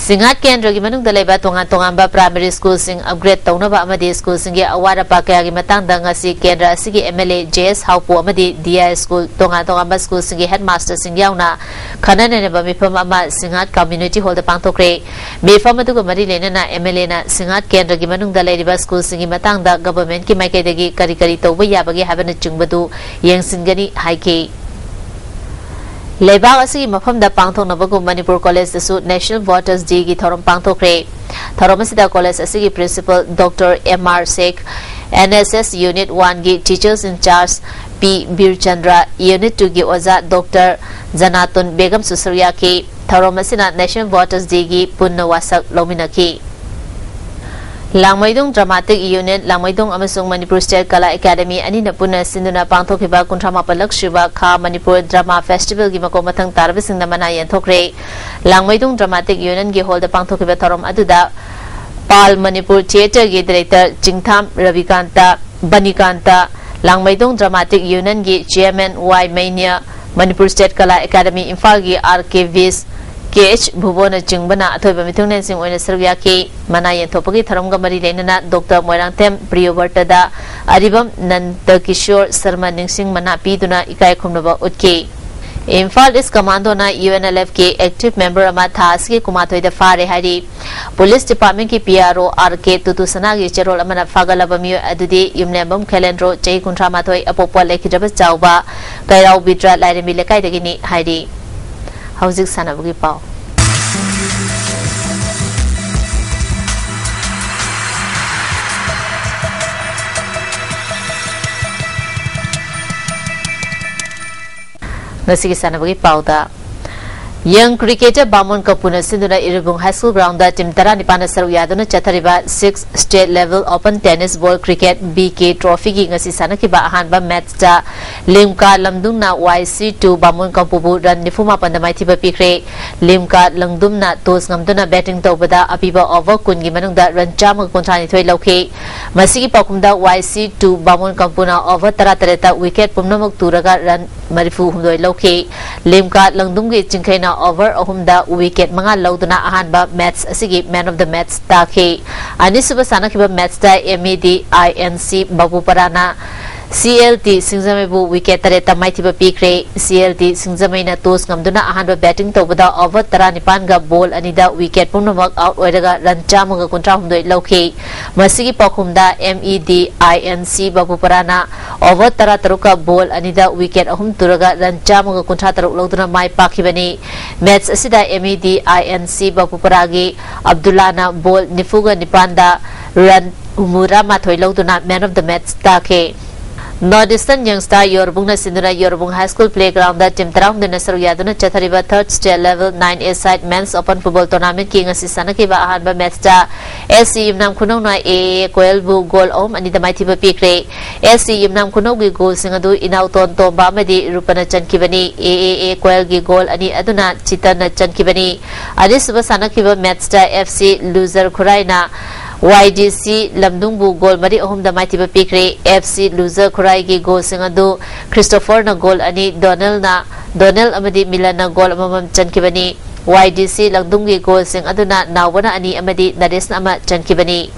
ꯁꯤꯡꯍꯥꯠ ꯀꯦꯟꯗ꯭ꯔꯒꯤ ꯃꯅꯨꯡꯗ ꯂꯩꯕ ꯇꯣꯉꯥꯟ ꯇꯣꯉꯥꯟꯕ primary school ꯁꯤꯡ upgrade ꯇꯧꯅꯕ ꯑꯃꯗꯤ school ꯁꯤꯡꯒꯤ ꯑꯋꯥꯠ ꯑꯄꯥ ꯀꯌꯥꯒꯤ ꯃꯇꯥꯡꯗ ꯉꯁꯤ ꯀꯦꯟꯗ꯭ꯔ ꯑꯁꯤꯒꯤ M L A J S Haopo ꯑꯃꯗꯤ D I school ꯇꯣꯉꯥꯟ ꯇꯣꯉꯥꯟꯕ school ꯁꯤꯡꯒꯤ headmaster ꯁꯤꯡ ꯌꯥꯎꯅ ꯈꯟꯅ ꯅꯩꯅꯕ ꯃꯤꯐꯝ ꯑꯃ ꯁꯤꯡꯍꯥꯠ community hall ꯗ ꯄꯥꯡꯊꯣꯛꯈ꯭ꯔꯦ꯫ ꯃꯤꯐꯝ ꯑꯗꯨꯒ ꯃꯔꯤ ꯂꯩꯅꯅ M L A ꯅ ꯁꯤꯡꯍꯥꯠ ꯀꯦꯟꯗ꯭ꯔꯒꯤ ꯃꯅꯨꯡꯗ ꯂꯩꯔꯤꯕ school ꯁꯤꯡꯒꯤ ꯃꯇꯥꯡꯗ government ꯀꯤ ꯃꯥꯏꯀꯩꯗꯒꯤ ꯀꯔꯤ ꯀꯔꯤ ꯇꯧꯕ ꯌꯥꯕꯒꯦ ꯍꯥꯏꯕꯅꯆꯤꯡꯕꯗꯨ ꯌꯦꯡꯁꯤꯟꯒꯅꯤ ꯍꯥꯏꯈꯤ꯫ ꯂꯩꯕꯥꯛ ꯑꯁꯤꯒꯤ ꯃꯐꯝꯗ ꯄꯥꯡꯊꯣꯛꯅꯕꯒꯨꯝ ꯃꯅꯤꯄꯨꯔ college ꯇꯁꯨ National Voters Day ꯒꯤ ꯊꯧꯔꯝ ꯄꯥꯡꯊꯣꯛꯈ꯭ꯔꯦ꯫ ꯊꯧꯔꯝ ꯑꯁꯤꯗ college ꯑꯁꯤꯒꯤ principal Doctor M R Sheikh, N S S Unit one ꯒꯤ teachers in charge P ꯕꯤꯔꯆꯟꯗ꯭ꯔ, Unit two ꯒꯤ ꯑꯣꯖꯥ ꯗꯣꯛꯇꯔ ꯖꯅꯥꯇꯨꯟ ꯕꯦꯒꯝꯁꯨ ꯁꯔꯨꯛ ꯌꯥꯈꯤ꯫ ꯊꯧꯔꯝ ꯑꯁꯤꯅ National Voters Day ꯒꯤ ꯄꯨꯟꯅ ꯋꯥꯁꯛ ꯂꯧꯃꯤꯟꯅꯈꯤ꯫ ꯂꯥꯡꯃꯩꯗꯣꯡ Dramatic Unit, ꯂꯥꯡꯃꯩꯗꯣꯡ ꯑꯃꯁꯨꯡ ꯃꯅꯤꯄꯨꯔ State ꯀꯂꯥ ꯑꯦꯀꯥꯗꯃꯤ ꯑꯅꯤꯅ ꯄꯨꯟꯅ ꯁꯤꯟꯗꯨꯅ ꯄꯥꯡꯊꯣꯛꯈꯤꯕ ꯀꯨꯟꯊ꯭ꯔꯥ ꯃꯥꯄꯜꯂꯛ ꯁꯨꯕ ꯈꯥ ꯃꯅꯤꯄꯨꯔ Drama Festival ꯒꯤ ꯃꯀꯣꯛ ꯃꯊꯪ ꯇꯥꯔꯕꯁꯤꯡꯅ ꯃꯅꯥ ꯌꯦꯟꯊꯣꯛꯈ꯭ꯔꯦ꯫ ꯂꯥꯡꯃꯩꯗꯣꯡ Dramatic Unit ꯒꯤ hall ꯗ ꯄꯥꯡꯊꯣꯛꯈꯤꯕ ꯊꯧꯔꯝ ꯑꯗꯨꯗ ꯄꯥꯜ ꯃꯅꯤꯄꯨꯔ Theatre ꯒꯤ Director ꯆꯤꯡꯊꯥꯝ ꯔꯕꯤꯀꯥꯟꯇ, ꯕꯅꯤꯀꯥꯟꯇ, ꯂꯥꯡꯃꯩꯗꯣꯡ Dramatic Unit ꯒꯤ Chairman ꯋꯥꯏ ꯃꯩꯅ꯭ꯌ, ꯃꯅꯤꯄꯨꯔ State ꯀꯂꯥ ꯑꯦꯀꯥꯗꯃꯤ ꯏꯝꯐꯥꯜꯒꯤ ꯑꯥꯔ ꯀꯦ ꯚꯤꯁ, ꯀꯦ ꯑꯩꯆ ꯚꯨꯕꯣꯅꯆꯤꯡꯕꯅ ꯑꯊꯣꯏꯕ ꯃꯤꯊꯨꯡꯂꯦꯟꯁꯤꯡ ꯑꯣꯏꯅ ꯁꯔꯨꯛ ꯌꯥꯈꯤ꯫ ꯃꯅꯥ ꯌꯦꯟꯊꯣꯛꯄꯒꯤ ꯊꯧꯔꯝꯒ ꯃꯔꯤ ꯂꯩꯅꯅ ꯗꯣꯛꯇꯔ ꯃꯣꯏꯔꯥꯡꯊꯦꯝ ꯄ꯭ꯔꯤꯌꯣꯕꯔꯇꯗ ꯑꯔꯤꯕꯝ ꯅꯟꯗꯀꯤꯁꯣꯔ ꯁꯔꯃ ꯅꯤꯡꯁꯤꯡ ꯃꯅꯥ ꯄꯤꯗꯨꯅ ꯏꯀꯥꯏ ꯈꯨꯝꯅꯕ ꯎꯠꯈꯤ꯫ ꯏꯝꯐꯥꯜ East Commando ꯅ U N L F ꯀꯤ active member ꯑꯃ ꯊꯥ ꯑꯁꯤꯒꯤ ꯀꯨꯟꯃꯥꯊꯣꯏꯗ ꯐꯥꯔꯦ ꯍꯥꯏꯔꯤ꯫ Police Department ꯀꯤ P R O R K ꯇꯨꯇꯨꯁꯅꯥꯒꯤ ꯆꯦꯔꯣꯜ ꯑꯃꯅ ꯐꯥꯒꯠꯂꯕ ꯃꯤꯑꯣꯏ ꯑꯗꯨꯗꯤ ꯌꯨꯝꯂꯦꯝꯕꯝ ꯈꯦꯂꯦꯟꯗ꯭ꯔꯣ, ꯆꯍꯤ ꯀꯨꯟꯊ꯭ꯔꯥ ꯃꯥꯊꯣꯏ, ꯑꯄꯣꯛꯄ ꯂꯩꯈꯤꯗ꯭ꯔꯕ ꯆꯥꯎꯕ ꯀꯩꯔꯥꯎ ꯕꯤꯗ꯭ꯔ ꯂꯥꯏꯔꯦꯝꯕꯤ ꯂꯩꯀꯥꯏꯗꯒꯤꯅꯤ ꯍꯥꯏꯔꯤ꯫ ꯍꯧꯖꯤꯛ ꯁꯥꯟꯅꯕꯒꯤ ꯄꯥꯎ꯫ ꯉꯁꯤꯒꯤ ꯁꯥꯟꯅꯕꯒꯤ ꯄꯥꯎꯗ, Young Cricketer ꯕꯥꯃꯣꯟ ꯀꯝꯄꯨꯅ ꯁꯤꯟꯗꯨꯅ ꯏꯔꯨꯕꯨꯡ High School Ground ꯗ team ꯇꯔꯥꯅꯤꯄꯥꯟꯅ ꯁꯔꯨꯛ ꯌꯥꯗꯨꯅ ꯆꯠꯊꯔꯤꯕ Six State Level Open Tennis Ball Cricket B K Trophy ꯒꯤ ꯉꯁꯤ ꯁꯥꯟꯅꯈꯤꯕ ꯑꯍꯥꯟꯕ match ꯇ ꯂꯤꯝꯀꯥ ꯂꯝꯗꯨꯝꯅ Y C two ꯕꯥꯃꯣꯟ ꯀꯝꯄꯨꯕꯨ run ꯅꯤꯐꯨ ꯃꯥꯄꯟꯗ ꯃꯥꯏꯊꯤꯕ ꯄꯤꯈ꯭ꯔꯦ꯫ ꯂꯤꯝꯀꯥ ꯂꯝꯗꯨꯝꯅ toss ꯉꯝꯗꯨꯅ batting ꯇꯧꯕꯗ ꯑꯄꯤꯕ over ꯀꯨꯟꯒꯤ ꯃꯅꯨꯡꯗ run ꯆꯥꯝꯃꯒ ꯀꯨꯟꯊ꯭ꯔꯥ ꯅꯤꯊꯣꯏ ꯂꯧꯈꯤ꯫ ꯃꯁꯤꯒꯤ ꯄꯥꯎꯈꯨꯝꯗ Y C two ꯕꯥꯃꯣꯟ ꯀꯝꯄꯨꯅ over ꯇꯔꯥꯇꯔꯦꯠꯇ wicket ꯄꯨꯝꯅꯃꯛ ꯇꯨꯔꯒ run ꯃꯔꯤꯐꯨ ꯍꯨꯝꯗꯣꯏ ꯂꯧꯈꯤ꯫ ꯂꯤꯝꯀꯥ ꯂꯪꯗꯨꯝꯒꯤ ꯆꯤꯡꯈꯩꯅ over ꯑꯍꯨꯝꯗ wicket ꯃꯉꯥ ꯂꯧꯗꯨꯅ ꯑꯍꯥꯟꯕ match ꯑꯁꯤꯒꯤ man of the match ꯇꯥꯈꯤ꯫ ꯑꯅꯤꯁꯨꯕ ꯁꯥꯟꯅꯈꯤꯕ match ꯇ M E D I N C ꯕꯥꯕꯨꯄꯔꯥꯅ C L T ꯁꯤꯡꯖꯃꯩꯕꯨ wicket ꯇꯔꯦꯠꯇ ꯃꯥꯏꯊꯤꯕ ꯄꯤꯈ꯭ꯔꯦ꯫ C L T ꯁꯤꯡꯖꯃꯩꯅ toss ꯉꯝꯗꯨꯅ ꯑꯍꯥꯟꯕ batting ꯇꯧꯕꯗ over ꯇꯔꯥꯅꯤꯄꯥꯟꯒ ball ꯑꯅꯤꯗ wicket ꯄꯨꯝꯅꯃꯛ out ꯑꯣꯏꯔꯒ run ꯆꯥꯝꯃꯒ ꯀꯨꯟꯊ꯭ꯔꯥ ꯍꯨꯝꯗꯣꯏ ꯂꯧꯈꯤ꯫ ꯃꯁꯤꯒꯤ ꯄꯥꯎꯈꯨꯝꯗ M E D I N C ꯕꯥꯕꯨꯄꯔꯥꯅ over ꯇꯔꯥꯇꯔꯨꯛꯀ ball ꯑꯅꯤꯗ wicket ꯑꯍꯨꯝ ꯇꯨꯔꯒ run ꯆꯥꯝꯃꯒ ꯀꯨꯟꯊ꯭ꯔꯥ ꯇꯔꯨꯛ ꯂꯧꯗꯨꯅ ꯃꯥꯏ ꯄꯥꯛꯈꯤꯕꯅꯤ꯫ Match ꯑꯁꯤꯗ M E D I N C ꯕꯥꯕꯨꯄꯔꯥꯒꯤ ꯑꯕꯗꯨꯜꯂꯥꯅ ball ꯅꯤꯐꯨꯒ ꯅꯤꯄꯥꯟꯗ run ꯍꯨꯝꯐꯨꯇꯔꯥ ꯃꯥꯊꯣꯏ ꯂꯧꯗꯨꯅ man of the match ꯇꯥꯈꯤ꯫ North Eastern Young Star ꯌꯣꯔꯕꯨꯡꯅ ꯁꯤꯟꯗꯨꯅ ꯌꯣꯔꯕꯨꯡ High School playground ꯇꯤꯝ ꯇꯔꯥꯍꯨꯝꯗꯣꯏꯅ ꯁꯔꯨꯛ ꯌꯥꯗꯨꯅ ꯆꯠꯊꯔꯤꯕ third state level nine A side men's open football tournamentꯀꯤ ꯉꯁꯤ ꯁꯥꯟꯅꯈꯤꯕ ꯑꯍꯥꯟꯕ matchꯇ S C Yumnam ꯈꯨꯅꯧꯅ A A A ꯀꯣꯌꯦꯜꯕꯨ goal ꯑꯍꯨꯝ ꯑꯅꯤꯗ ꯃꯥꯏꯊꯤꯕ ꯄꯤꯈ꯭ꯔꯦ꯫ S C ꯌꯨꯝꯅꯥꯝ ꯈꯨꯅꯧꯒꯤ goalꯁꯤꯡ ꯑꯗꯨ ꯏꯅꯥꯎꯇꯣꯟ ꯇꯣꯝꯕ ꯑꯃꯗꯤ ꯔꯨꯄꯅ ꯆꯟꯈꯤꯕꯅꯤ꯫ A A A ꯀꯣꯌꯦꯜꯒꯤ goal ꯑꯅꯤ ꯑꯗꯨꯅ ꯆꯤꯇꯟꯅ ꯆꯟꯈꯤꯕꯅꯤ꯫ ꯑꯅꯤꯁꯨꯕ ꯁꯥꯟꯅꯈꯤꯕ matchꯇ F C ꯂꯨꯖꯔ ꯈꯨꯔꯥꯏꯅ Y D C ꯂꯝꯗꯨꯡꯕꯨ goal ꯃꯔꯤ ꯑꯍꯨꯝꯗ ꯃꯥꯏꯊꯤꯕ ꯄꯤꯈ꯭ꯔꯦ꯫ F C ꯂꯨꯖꯔ ꯈꯨꯔꯥꯏꯒꯤ goalꯁꯤꯡ ꯑꯗꯨ ꯈ꯭ꯔꯤꯁꯇꯣꯐꯔꯅ goal ꯑꯅꯤ, ꯗꯣꯅꯦꯜꯅ, ꯗꯣꯅꯦꯜ ꯑꯃꯗꯤ ꯃꯤꯂꯟꯅ goal ꯑꯃꯃꯝ ꯆꯟꯈꯤꯕꯅꯤ꯫ Y D C ꯂꯝꯗꯨꯡꯒꯤ goalꯁꯤꯡ ꯑꯗꯨꯅ ꯅꯥꯎꯕꯅ ꯑꯅꯤ ꯑꯃꯗꯤ ꯅꯔꯦꯁꯅ ꯑꯃ ꯆꯟꯈꯤꯕꯅꯤ꯫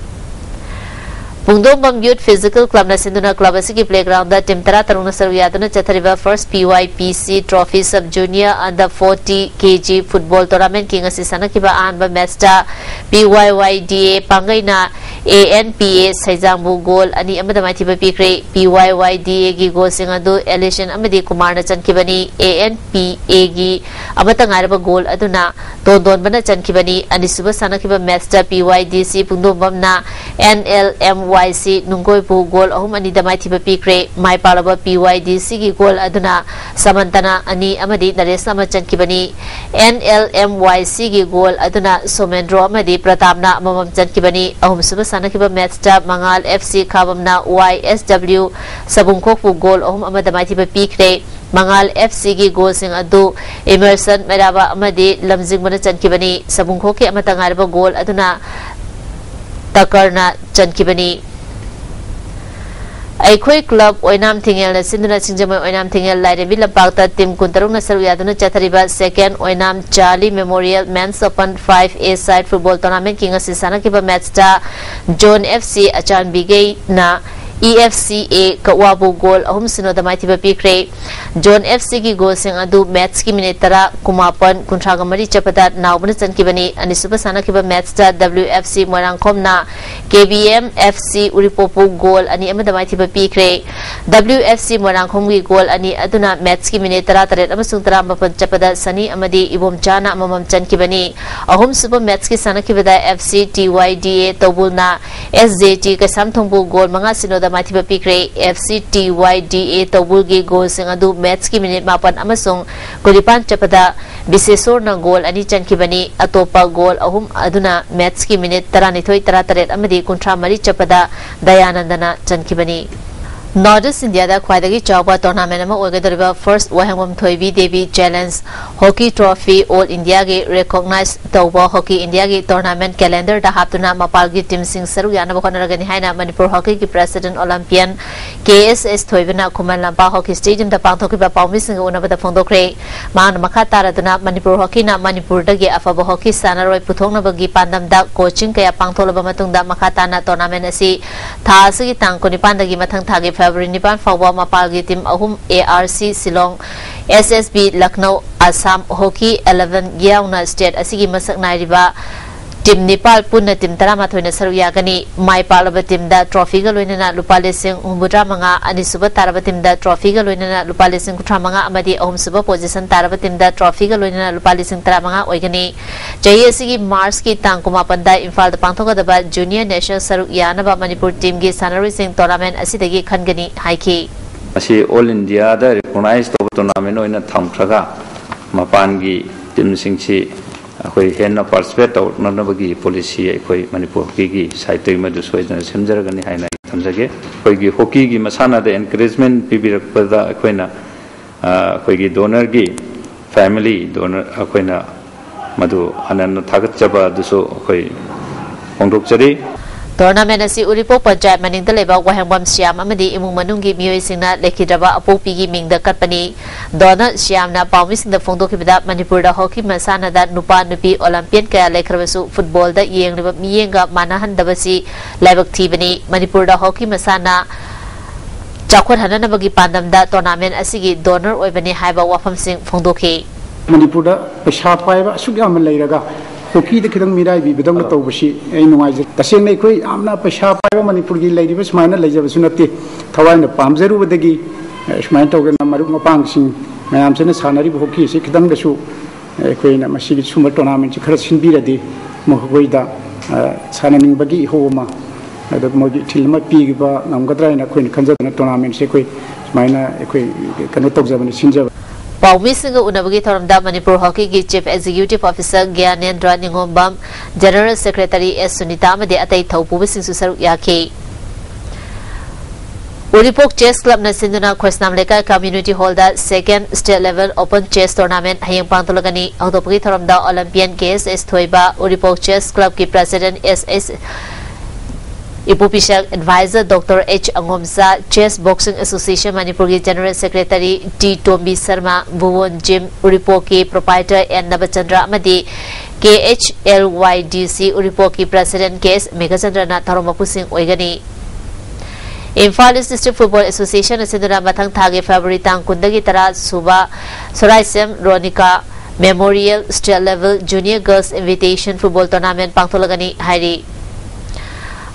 ꯄꯨꯡꯗꯣꯡꯕꯝ Youth Physical Clubꯅ ꯁꯤꯟꯗꯨꯅ club ꯑꯁꯤꯒꯤ playgroundꯇ ꯇꯤꯝ ꯇꯔꯥ ꯇꯔꯨꯛꯅ ꯁꯔꯨꯛ ꯌꯥꯗꯨꯅ ꯆꯠꯊꯔꯤꯕ First P Y P C Trophy Sub Junior Under forty K G football tournamentꯀꯤ ꯉꯁꯤ ꯁꯥꯟꯅꯈꯤꯕ ꯑꯍꯥꯟꯕ matchꯇ P Y Y D A ꯄꯥꯡꯒꯩꯅ A N P A ꯁꯩꯖꯥꯡꯕꯨ goal ꯑꯅꯤ ꯑꯃꯗ ꯃꯥꯏꯊꯤꯕ ꯄꯤꯈ꯭ꯔꯦ꯫ P Y Y D Aꯒꯤ goalꯁꯤꯡ ꯑꯗꯨ ꯑꯦꯂꯤꯁꯟ ꯑꯃꯗꯤ ꯀꯨꯃꯥꯔꯅ ꯆꯟꯈꯤꯕꯅꯤ꯫ A N P Aꯒꯤ ꯑꯃꯠꯇ ꯉꯥꯏꯔꯕ goal ꯑꯗꯨꯅ ꯇꯣꯟꯗꯣꯟꯕꯅ ꯆꯟꯈꯤꯕꯅꯤ꯫ ꯑꯅꯤꯁꯨꯕ ꯁꯥꯟꯅꯈꯤꯕ matchꯇ P Y D C ꯄꯨꯡꯗꯣꯡꯕꯝꯅ N L M Y C ꯅꯨꯡꯒꯣꯏꯕꯨ goal ꯑꯍꯨꯝ ꯑꯅꯤꯗ ꯃꯥꯏꯊꯤꯕ ꯄꯤꯈ꯭ꯔꯦ꯫ ꯃꯥꯏ ꯄꯥꯛꯂꯕ P Y D Cꯒꯤ goal ꯑꯗꯨꯅ ꯁꯃꯟꯇꯅ ꯑꯅꯤ ꯑꯃꯗꯤ ꯅꯔꯦꯁꯅ ꯑꯃ ꯆꯟꯈꯤꯕꯅꯤ꯫ N L M Y Cꯒꯤ goal ꯑꯗꯨꯅ ꯁꯣꯃꯦꯟꯗ꯭ꯔꯣ ꯑꯃꯗꯤ ꯄ꯭ꯔꯇꯥꯞꯅ ꯑꯃꯃꯝ ꯆꯟꯈꯤꯕꯅꯤ꯫ ꯑꯍꯨꯝꯁꯨꯕ ꯁꯥꯟꯅꯈꯤꯕ matchꯇ ꯃꯉꯥꯜ F C ꯈꯥꯕꯝꯅ Y S W ꯁꯕꯨꯡꯈꯣꯛꯄꯨ goal ꯑꯍꯨꯝ ꯑꯃꯗ ꯃꯥꯏꯊꯤꯕ ꯄꯤꯈ꯭ꯔꯦ꯫ ꯃꯉꯥꯜ F Cꯒꯤ goalꯁꯤꯡ ꯑꯗꯨ ꯏꯃꯔꯁꯟ ꯃꯩꯔꯥꯕ ꯑꯃꯗꯤ ꯂꯝꯖꯤꯡꯕꯅ ꯆꯟꯈꯤꯕꯅꯤ꯫ ꯁꯕꯨꯡꯈꯣꯛꯀꯤ ꯑꯃꯠꯇ ꯉꯥꯏꯔꯕ goal ꯑꯗꯨꯅ ꯇꯀꯔꯅ ꯆꯟꯈꯤꯕꯅꯤ꯫ ꯑꯩꯈꯣꯏ club ꯑꯣꯏꯅꯥꯝ ꯊꯤꯡꯉꯦꯜꯅ ꯁꯤꯟꯗꯨꯅ ꯁꯤꯡꯖꯃꯩ ꯑꯣꯏꯅꯥꯝ ꯊꯤꯡꯉꯦꯜ ꯂꯥꯏꯔꯦꯝꯕꯤ ꯂꯝꯄꯥꯛꯇ ꯇꯤꯝ ꯀꯨꯟꯇꯔꯨꯛꯅ ꯁꯔꯨꯛ ꯌꯥꯗꯨꯅ ꯆꯠꯊꯔꯤꯕ second ꯑꯣꯏꯅꯥꯝ Charlie Memorial Men's Open five A side football tournamentꯀꯤ ꯉꯁꯤ ꯁꯥꯟꯅꯈꯤꯕ matchꯇ Zone F C ꯑꯆꯥꯟꯕꯤꯒꯩꯅ E F C A ꯀꯛꯋꯥꯕꯨ goal ꯑꯍꯨꯝ ꯁꯤꯅꯣꯗ ꯃꯥꯏꯊꯤꯕ ꯄꯤꯈ꯭ꯔꯦ꯫ Zone F Cꯒꯤ goalꯁꯤꯡ ꯑꯗꯨ matchꯀꯤ minute ꯇꯔꯥ, ꯀꯨꯟꯃꯥꯄꯟ, ꯀꯨꯟꯊ꯭ꯔꯥꯒ ꯃꯔꯤ ꯆꯠꯄꯗ ꯅꯥꯎꯕꯅ ꯆꯟꯈꯤꯕꯅꯤ꯫ ꯑꯅꯤꯁꯨꯕ ꯁꯥꯟꯅꯈꯤꯕ matchꯇ W F C ꯃꯣꯏꯔꯥꯡꯈꯣꯝꯅ K B M F C ꯎꯔꯤꯄꯣꯛꯄꯨ goal ꯑꯅꯤ ꯑꯃꯗ ꯃꯥꯏꯊꯤꯕ ꯄꯤꯈ꯭ꯔꯦ꯫ W F C ꯃꯣꯏꯔꯥꯡꯈꯣꯝꯒꯤ goal ꯑꯅꯤ ꯑꯗꯨꯅ matchꯀꯤ minute ꯇꯔꯥꯇꯔꯦꯠ ꯑꯃꯁꯨꯡ ꯇꯔꯥꯃꯥꯄꯟ ꯆꯠꯄꯗ ꯁꯅꯤ ꯑꯃꯗꯤ ꯏꯕꯣꯝꯆꯥꯅ ꯑꯃꯃꯝ ꯆꯟꯈꯤꯕꯅꯤ꯫ ꯑꯍꯨꯝꯁꯨꯕ matchꯀꯤ ꯁꯥꯟꯅꯈꯤꯕꯗ F C T Y D A ꯇꯧꯕꯨꯜꯅ ꯑꯦꯁ ꯖꯦ ꯇꯤ ꯀꯩꯁꯥꯝꯊꯣꯡꯕꯨ ꯒꯣꯜ ꯃꯉꯥ ꯁꯤꯅꯣꯗ ꯃꯥꯏꯊꯤꯕ ꯄꯤꯈ꯭ꯔꯦ꯫ ꯑꯦꯐ ꯁꯤ ꯇꯤ ꯋꯥꯏ ꯗꯤ ꯑꯦ ꯇꯧꯕꯨꯜꯒꯤ ꯒꯣꯜꯁꯤꯡ ꯑꯗꯨ ꯃꯦꯠꯁꯀꯤ ꯃꯤꯅꯤꯠ ꯃꯥꯄꯟ ꯑꯃꯁꯨꯡ ꯀꯨꯟꯅꯤꯄꯥꯟ ꯆꯠꯄꯗ ꯕꯤꯁꯦꯁꯣꯔꯅ ꯒꯣꯜ ꯑꯅꯤ ꯆꯟꯈꯤꯕꯅꯤ꯫ ꯑꯇꯣꯞꯄ ꯒꯣꯜ ꯑꯍꯨꯝ ꯑꯗꯨꯅ ꯃꯦꯠꯁꯀꯤ ꯃꯤꯅꯤꯠ ꯇꯔꯥꯅꯤꯊꯣꯏ, ꯇꯔꯥꯇꯔꯦꯠ ꯑꯃꯗꯤ ꯀꯨꯟꯊ꯭ꯔꯥ ꯃꯔꯤ ꯆꯠꯄꯗ ꯗꯌꯥꯅꯟꯗꯅ ꯆꯟꯈꯤꯕꯅꯤ꯫ ꯅꯣꯔꯠ ꯏꯁ ꯏꯟꯗꯤꯌꯥꯗ ꯈ꯭ꯋꯥꯏꯗꯒꯤ ꯆꯥꯎꯕ ꯇꯣꯔꯅꯥꯃꯦꯟ ꯑꯃ ꯑꯣꯏꯒꯗꯧꯔꯤꯕ ꯐꯥꯔꯁ ꯋꯥꯍꯦꯡꯕꯝ Thoibi Devi challenge hockey trophy all ꯏꯟꯗꯤꯌꯥꯒꯤ ꯔꯦꯀꯣꯒꯅꯥꯏꯖ ꯇꯧꯕ ꯍꯣꯀꯤ ꯏꯟꯗꯤꯌꯥꯒꯤ ꯇꯣꯔꯅꯥꯃꯦꯟ ꯀꯦꯂꯦꯟꯗꯔꯗ ꯍꯥꯞꯇꯨꯅ ꯃꯄꯥꯜꯒꯤ ꯇꯤꯝꯁꯤꯡ ꯁꯔꯨꯛ ꯌꯥꯅꯕ ꯍꯣꯠꯅꯔꯒꯅꯤ ꯍꯥꯏꯅ ꯃꯅꯤꯄꯨꯔ ꯍꯣꯀꯤꯒꯤ ꯄ꯭ꯔꯦꯁꯤꯗꯦꯟꯠ ꯑꯣꯂꯤꯝꯄꯤꯌꯟ ꯀꯦ ꯑꯦꯁ ꯑꯦꯁ ꯊꯣꯏꯕꯅ ꯈꯨꯃꯟ ꯂꯝꯄꯥꯛ ꯍꯣꯀꯤ ꯁ꯭ꯇꯦꯗꯤꯌꯝꯗ ꯄꯥꯡꯊꯣꯛꯈꯤꯕ ꯄꯥꯎꯃꯤꯁꯤꯡꯒ ꯎꯅꯕꯗ ꯐꯣꯡꯗꯣꯛꯈ꯭ꯔꯦ꯫ ꯃꯍꯥꯛꯅ ꯃꯈꯥ ꯇꯥꯔꯗꯨꯅ ꯃꯅꯤꯄꯨꯔ ꯍꯣꯀꯤꯅ ꯃꯅꯤꯄꯨꯔꯗꯒꯤ ꯑꯐꯕ ꯍꯣꯀꯤ ꯁꯥꯟꯅꯔꯣꯏ ꯄꯨꯊꯣꯛꯅꯕꯒꯤ ꯄꯥꯟꯗꯝꯗ ꯀꯣꯆꯤꯡ ꯀꯌꯥ ꯄꯥꯡꯊꯣꯛꯂꯕ ꯃꯇꯨꯡꯗ ꯃꯈꯥ ꯇꯥꯅ ꯇꯣꯔꯅꯥꯃꯦꯟ ꯑꯁꯤ ꯊꯥ ꯑꯁꯤꯒꯤ ꯇꯥꯡ ꯀꯨꯟꯅꯤꯄꯥꯟꯗꯒꯤ ꯃꯊꯪ ꯊꯥꯒꯤ ꯐꯦꯕ꯭ꯔꯨꯋꯥꯔꯤ ꯅꯤꯄꯥꯟ ꯐꯥꯎꯕ ꯃꯄꯥꯜꯒꯤ ꯇꯤꯝ ꯑꯍꯨꯝ, A R C Shillong, S S B Lucknow, Assam hockey eleven ꯌꯥꯎꯅ ꯁ꯭ꯇꯦꯠ ꯑꯁꯤꯒꯤ ꯃꯁꯛ ꯅꯥꯏꯔꯤꯕ ꯇꯤꯝ ꯅꯤꯄꯥꯜ, ꯄꯨꯟꯅ ꯇꯤꯝ ꯇꯔꯥꯃꯥꯊꯣꯏꯅ ꯁꯔꯨꯛ ꯌꯥꯒꯅꯤ꯫ ꯃꯥꯏ ꯄꯥꯛꯂꯕ ꯇꯤꯝꯗ ꯇ꯭ꯔꯣꯐꯤꯒ ꯂꯣꯏꯅꯅ ꯂꯨꯄꯥ ꯂꯤꯁꯤꯡ ꯍꯨꯝꯐꯨꯇꯔꯥ ꯃꯉꯥ, ꯑꯅꯤꯁꯨꯕ ꯇꯥꯔꯕ ꯇꯤꯝꯗ ꯇ꯭ꯔꯣꯐꯤꯒ ꯂꯣꯏꯅꯅ ꯂꯨꯄꯥ ꯂꯤꯁꯤꯡ ꯀꯨꯟꯊ꯭ꯔꯥ ꯃꯉꯥ ꯑꯃꯗꯤ ꯑꯍꯨꯝꯁꯨꯕ ꯄꯣꯖꯤꯁꯟ ꯇꯥꯔꯕ ꯇꯤꯝꯗ ꯇ꯭ꯔꯣꯐꯤꯒ ꯂꯣꯏꯅꯅ ꯂꯨꯄꯥ ꯂꯤꯁꯤꯡ ꯇꯔꯥꯃꯉꯥ ꯑꯣꯏꯒꯅꯤ꯫ ꯆꯍꯤ ꯑꯁꯤꯒꯤ ꯃꯥꯔꯆꯀꯤ ꯇꯥꯡ ꯀꯨꯟꯃꯥꯄꯟꯗ ꯏꯝꯐꯥꯜꯗ ꯄꯥꯡꯊꯣꯛꯀꯗꯕ ꯖꯨꯅꯤꯌꯔ ꯅꯦꯁꯅꯦꯜ ꯁꯔꯨꯛ ꯌꯥꯅꯕ ꯃꯅꯤꯄꯨꯔ ꯇꯤꯝꯒꯤ ꯁꯥꯟꯅꯔꯣꯏꯁꯤꯡ ꯇꯣꯔꯅꯥꯃꯦꯟ ꯑꯁꯤꯗꯒꯤ ꯈꯟꯒꯅꯤ ꯍꯥꯏꯈꯤ꯫ ꯃꯁꯤ ꯑꯣꯜ ꯏꯟꯗꯤꯌꯥꯗ ꯔꯤꯀꯣꯒꯅꯥꯏꯖ ꯇꯧꯕ ꯇꯣꯔꯅꯥꯃꯦꯟ ꯑꯣꯏꯅ ꯊꯝꯈ꯭ꯔꯒ ꯃꯄꯥꯟꯒꯤ ꯇꯤꯝꯁꯤꯡꯁꯤ ꯑꯩꯈꯣꯏ ꯍꯦꯟꯅ ꯄꯥꯔꯇꯤꯁꯤꯄꯦꯠ ꯇꯧꯔꯛꯅꯅꯕꯒꯤ ꯄꯣꯂꯤꯁꯤ ꯑꯩꯈꯣꯏ ꯃꯅꯤꯄꯨꯔ ꯍꯣꯀꯤꯒꯤ ꯁꯥꯏꯠꯇꯒꯤ ꯃꯗꯨ ꯁꯣꯏꯗꯅ ꯁꯦꯝꯖꯔꯒꯅꯤ ꯍꯥꯏꯅ ꯑꯩ ꯊꯝꯖꯒꯦ꯫ ꯑꯩꯈꯣꯏꯒꯤ ꯍꯣꯀꯤꯒꯤ ꯃꯁꯥꯟꯅꯗ ꯑꯦꯟꯀꯔꯦꯖꯃꯦꯟ ꯄꯤꯕꯤꯔꯛꯄꯗ ꯑꯩꯈꯣꯏꯅ, ꯑ, ꯑꯩꯈꯣꯏꯒꯤ ꯗꯣꯅꯔꯒꯤ ꯐꯦꯃꯤꯂꯤ ꯗꯣꯅꯔ ꯑꯩꯈꯣꯏꯅ ꯃꯗꯨ ꯍꯟꯅ ꯍꯟꯅ ꯊꯥꯒꯠꯆꯕ ꯑꯗꯨꯁꯨ ꯑꯩꯈꯣꯏ ꯐꯣꯡꯗꯣꯛꯆꯔꯤ꯫ ꯇꯣꯔꯅꯥꯃꯦꯟ ꯑꯁꯤ ꯎꯔꯤꯄꯣꯛ ꯄꯟꯆꯥꯌꯠ ꯃꯅꯤꯡꯗ ꯂꯩꯕ ꯋꯥꯍꯦꯡꯕꯝ ꯁ꯭ꯌꯥꯝ ꯑꯃꯗꯤ ꯏꯃꯨꯡ ꯃꯅꯨꯡꯒꯤ ꯃꯤꯑꯣꯏꯁꯤꯡꯅ ꯂꯩꯈꯤꯗ꯭ꯔꯕ ꯑꯄꯣꯛꯄꯤꯒꯤ ꯃꯤꯡꯗ ꯀꯠꯄꯅꯤ꯫ ꯗꯣꯅꯔ ꯁ꯭ꯌꯥꯝꯅ ꯄꯥꯎꯃꯤꯁꯤꯡꯗ ꯐꯣꯡꯗꯣꯛꯈꯤꯕꯗ ꯃꯅꯤꯄꯨꯔꯗ ꯍꯣꯀꯤ ꯃꯁꯥꯟꯅꯗ ꯅꯨꯄꯥ ꯅꯨꯄꯤ ꯑꯣꯂꯤꯝꯄꯤꯌꯟ ꯀꯌꯥ ꯂꯩꯈ꯭ꯔꯕꯁꯨ ꯐꯨꯠꯕꯣꯜꯗ ꯌꯦꯡꯂꯤꯕ ꯃꯤꯠꯌꯦꯡꯒ ꯃꯥꯟꯅꯍꯟꯗꯕꯁꯤ ꯂꯥꯏꯕꯛ ꯊꯤꯕꯅꯤ꯫ ꯃꯅꯤꯄꯨꯔꯗ ꯍꯣꯀꯤ ꯃꯁꯥꯟꯅ ꯆꯥꯎꯈꯠꯍꯟꯅꯅꯕꯒꯤ ꯄꯥꯟꯗꯝꯗ ꯇꯣꯔꯅꯥꯃꯦꯟ ꯑꯁꯤꯒꯤ ꯗꯣꯅꯔ ꯑꯣꯏꯕꯅꯤ ꯍꯥꯏꯕ ꯋꯥꯐꯝꯁꯤꯡ ꯐꯣꯡꯗꯣꯛꯈꯤ꯫ ꯃꯅꯤꯄꯨꯔꯗ ꯄꯩꯁꯥ ꯄꯥꯏꯕ ꯑꯁꯨꯛ ꯌꯥꯝꯅ ꯂꯩꯔꯒ ꯍꯣꯀꯤꯗ ꯈꯤꯇꯪ ꯃꯤꯔꯥꯏꯕꯤꯕꯗꯧꯅ ꯇꯧꯕꯁꯤ ꯑꯩ ꯅꯨꯡꯉꯥꯏꯖꯗꯦ꯫ ꯇꯁꯦꯡꯅ ꯑꯩꯈꯣꯏ ꯌꯥꯝꯅ ꯄꯩꯁꯥ ꯄꯥꯏꯕ ꯃꯅꯤꯄꯨꯔꯒꯤ ꯂꯩꯔꯤꯕ ꯁꯨꯃꯥꯏꯅ ꯂꯩꯖꯕꯁꯨ ꯅꯠꯇꯦ꯫ ꯊꯋꯥꯏꯅ ꯄꯥꯝꯖꯔꯨꯕꯗꯒꯤ, ꯑ, ꯁꯨꯃꯥꯏꯅ ꯇꯧꯗꯅ ꯃꯔꯨꯞ ꯃꯄꯥꯡꯁꯤꯡ ꯃꯌꯥꯝꯁꯤꯅ ꯁꯥꯟꯅꯔꯤꯕ ꯍꯣꯀꯤ ꯑꯁꯤ ꯈꯤꯇꯪꯗꯁꯨ ꯑꯩꯈꯣꯏꯅ ꯃꯁꯤꯒꯤ ꯁꯨꯝꯕ ꯇꯣꯔꯅꯥꯃꯦꯟꯁꯤ ꯈꯔ ꯁꯤꯟꯕꯤꯔꯗꯤ ꯃꯈꯣꯏꯗ, ꯑ, ꯁꯥꯟꯅꯅꯤꯡꯕꯒꯤ ꯏꯍꯧ ꯑꯃ ꯑꯗꯨꯒ ꯃꯣꯏꯒꯤ ꯏꯊꯤꯜ ꯑꯃ ꯄꯤꯕ ꯉꯝꯒꯗ꯭ꯔꯥ ꯍꯥꯏꯅ ꯑꯩꯈꯣꯏꯅ ꯈꯟꯖꯗꯨꯅ ꯇꯣꯔꯅꯥꯃꯦꯟꯁꯦ ꯑꯩꯈꯣꯏ ꯁꯨꯃꯥꯏꯅ ꯑꯩꯈꯣꯏ ꯀꯩꯅꯣ ꯇꯧꯖꯕꯅꯤ, ꯁꯤꯟꯖꯕꯅꯤ꯫ ꯄꯥꯎꯃꯤꯁꯤꯡꯒ ꯎꯅꯕꯒꯤ ꯊꯧꯔꯝꯗ Manipur ꯍꯣꯀꯤꯒꯤ Chief Executive Officer ꯒ꯭ꯌꯥꯅꯦꯟꯗ꯭ꯔ ꯅꯤꯉꯣꯝꯕꯝ, General Secretary ꯑꯦꯁ ꯁꯨꯅꯤꯇꯥ ꯑꯃꯗꯤ ꯑꯇꯩ ꯊꯧꯄꯨꯕꯁꯤꯡꯁꯨ ꯁꯔꯨꯛ ꯌꯥꯈꯤ꯫ ꯎꯔꯤꯄꯣꯛ Chess Clubꯅ ꯁꯤꯟꯗꯨꯅ ꯈꯣꯏꯁꯅꯥꯝ ꯂꯩꯀꯥꯏ Community Hallꯗ Second State Level Open Chess Tournament ꯍꯌꯦꯡ ꯄꯥꯡꯊꯣꯛꯂꯒꯅꯤ꯫ ꯍꯧꯗꯣꯛꯄꯒꯤ ꯊꯧꯔꯝꯗ Olympian ꯀꯦ ꯑꯦꯁ ꯑꯦꯁ ꯊꯣꯏꯕ, ꯎꯔꯤꯄꯣꯛ Chess Clubꯀꯤ President S S Ipupishak, Advisor Doctor H Angomcha, Chess Boxing Association ꯃꯅꯤꯄꯨꯔꯒꯤ General Secretary T Tombi Sharma, Bhubon gym ꯎꯔꯤꯄꯣꯛꯀꯤ Proprietor ꯑꯦꯟ ꯅꯕꯆꯟꯗ꯭ꯔ ꯑꯃꯗꯤ ꯀꯦ ꯑꯩꯆ ꯑꯦꯜ ꯋꯥꯏ ꯗꯤ ꯁꯤ ꯎꯔꯤꯄꯣꯛꯀꯤ President ꯀꯦ ꯑꯦꯁ ꯃꯦꯘꯆꯟꯗ꯭ꯔꯅ ꯊꯧꯔꯝ ꯃꯄꯨꯁꯤꯡ ꯑꯣꯏꯒꯅꯤ꯫ Imphal East District Football Association ꯑꯁꯤꯅ ꯃꯊꯪ ꯊꯥꯒꯤ February ꯇꯥꯡ ꯀꯨꯟꯗꯒꯤ ꯇꯔꯥ ꯁꯨꯕ ꯁꯣꯔꯥꯏꯁꯦꯝ ꯔꯣꯅꯤꯀꯥ Memorial State Level Junior Girls Invitation Football Tournament ꯄꯥꯡꯊꯣꯛꯂꯒꯅꯤ ꯍꯥꯏꯔꯤ꯫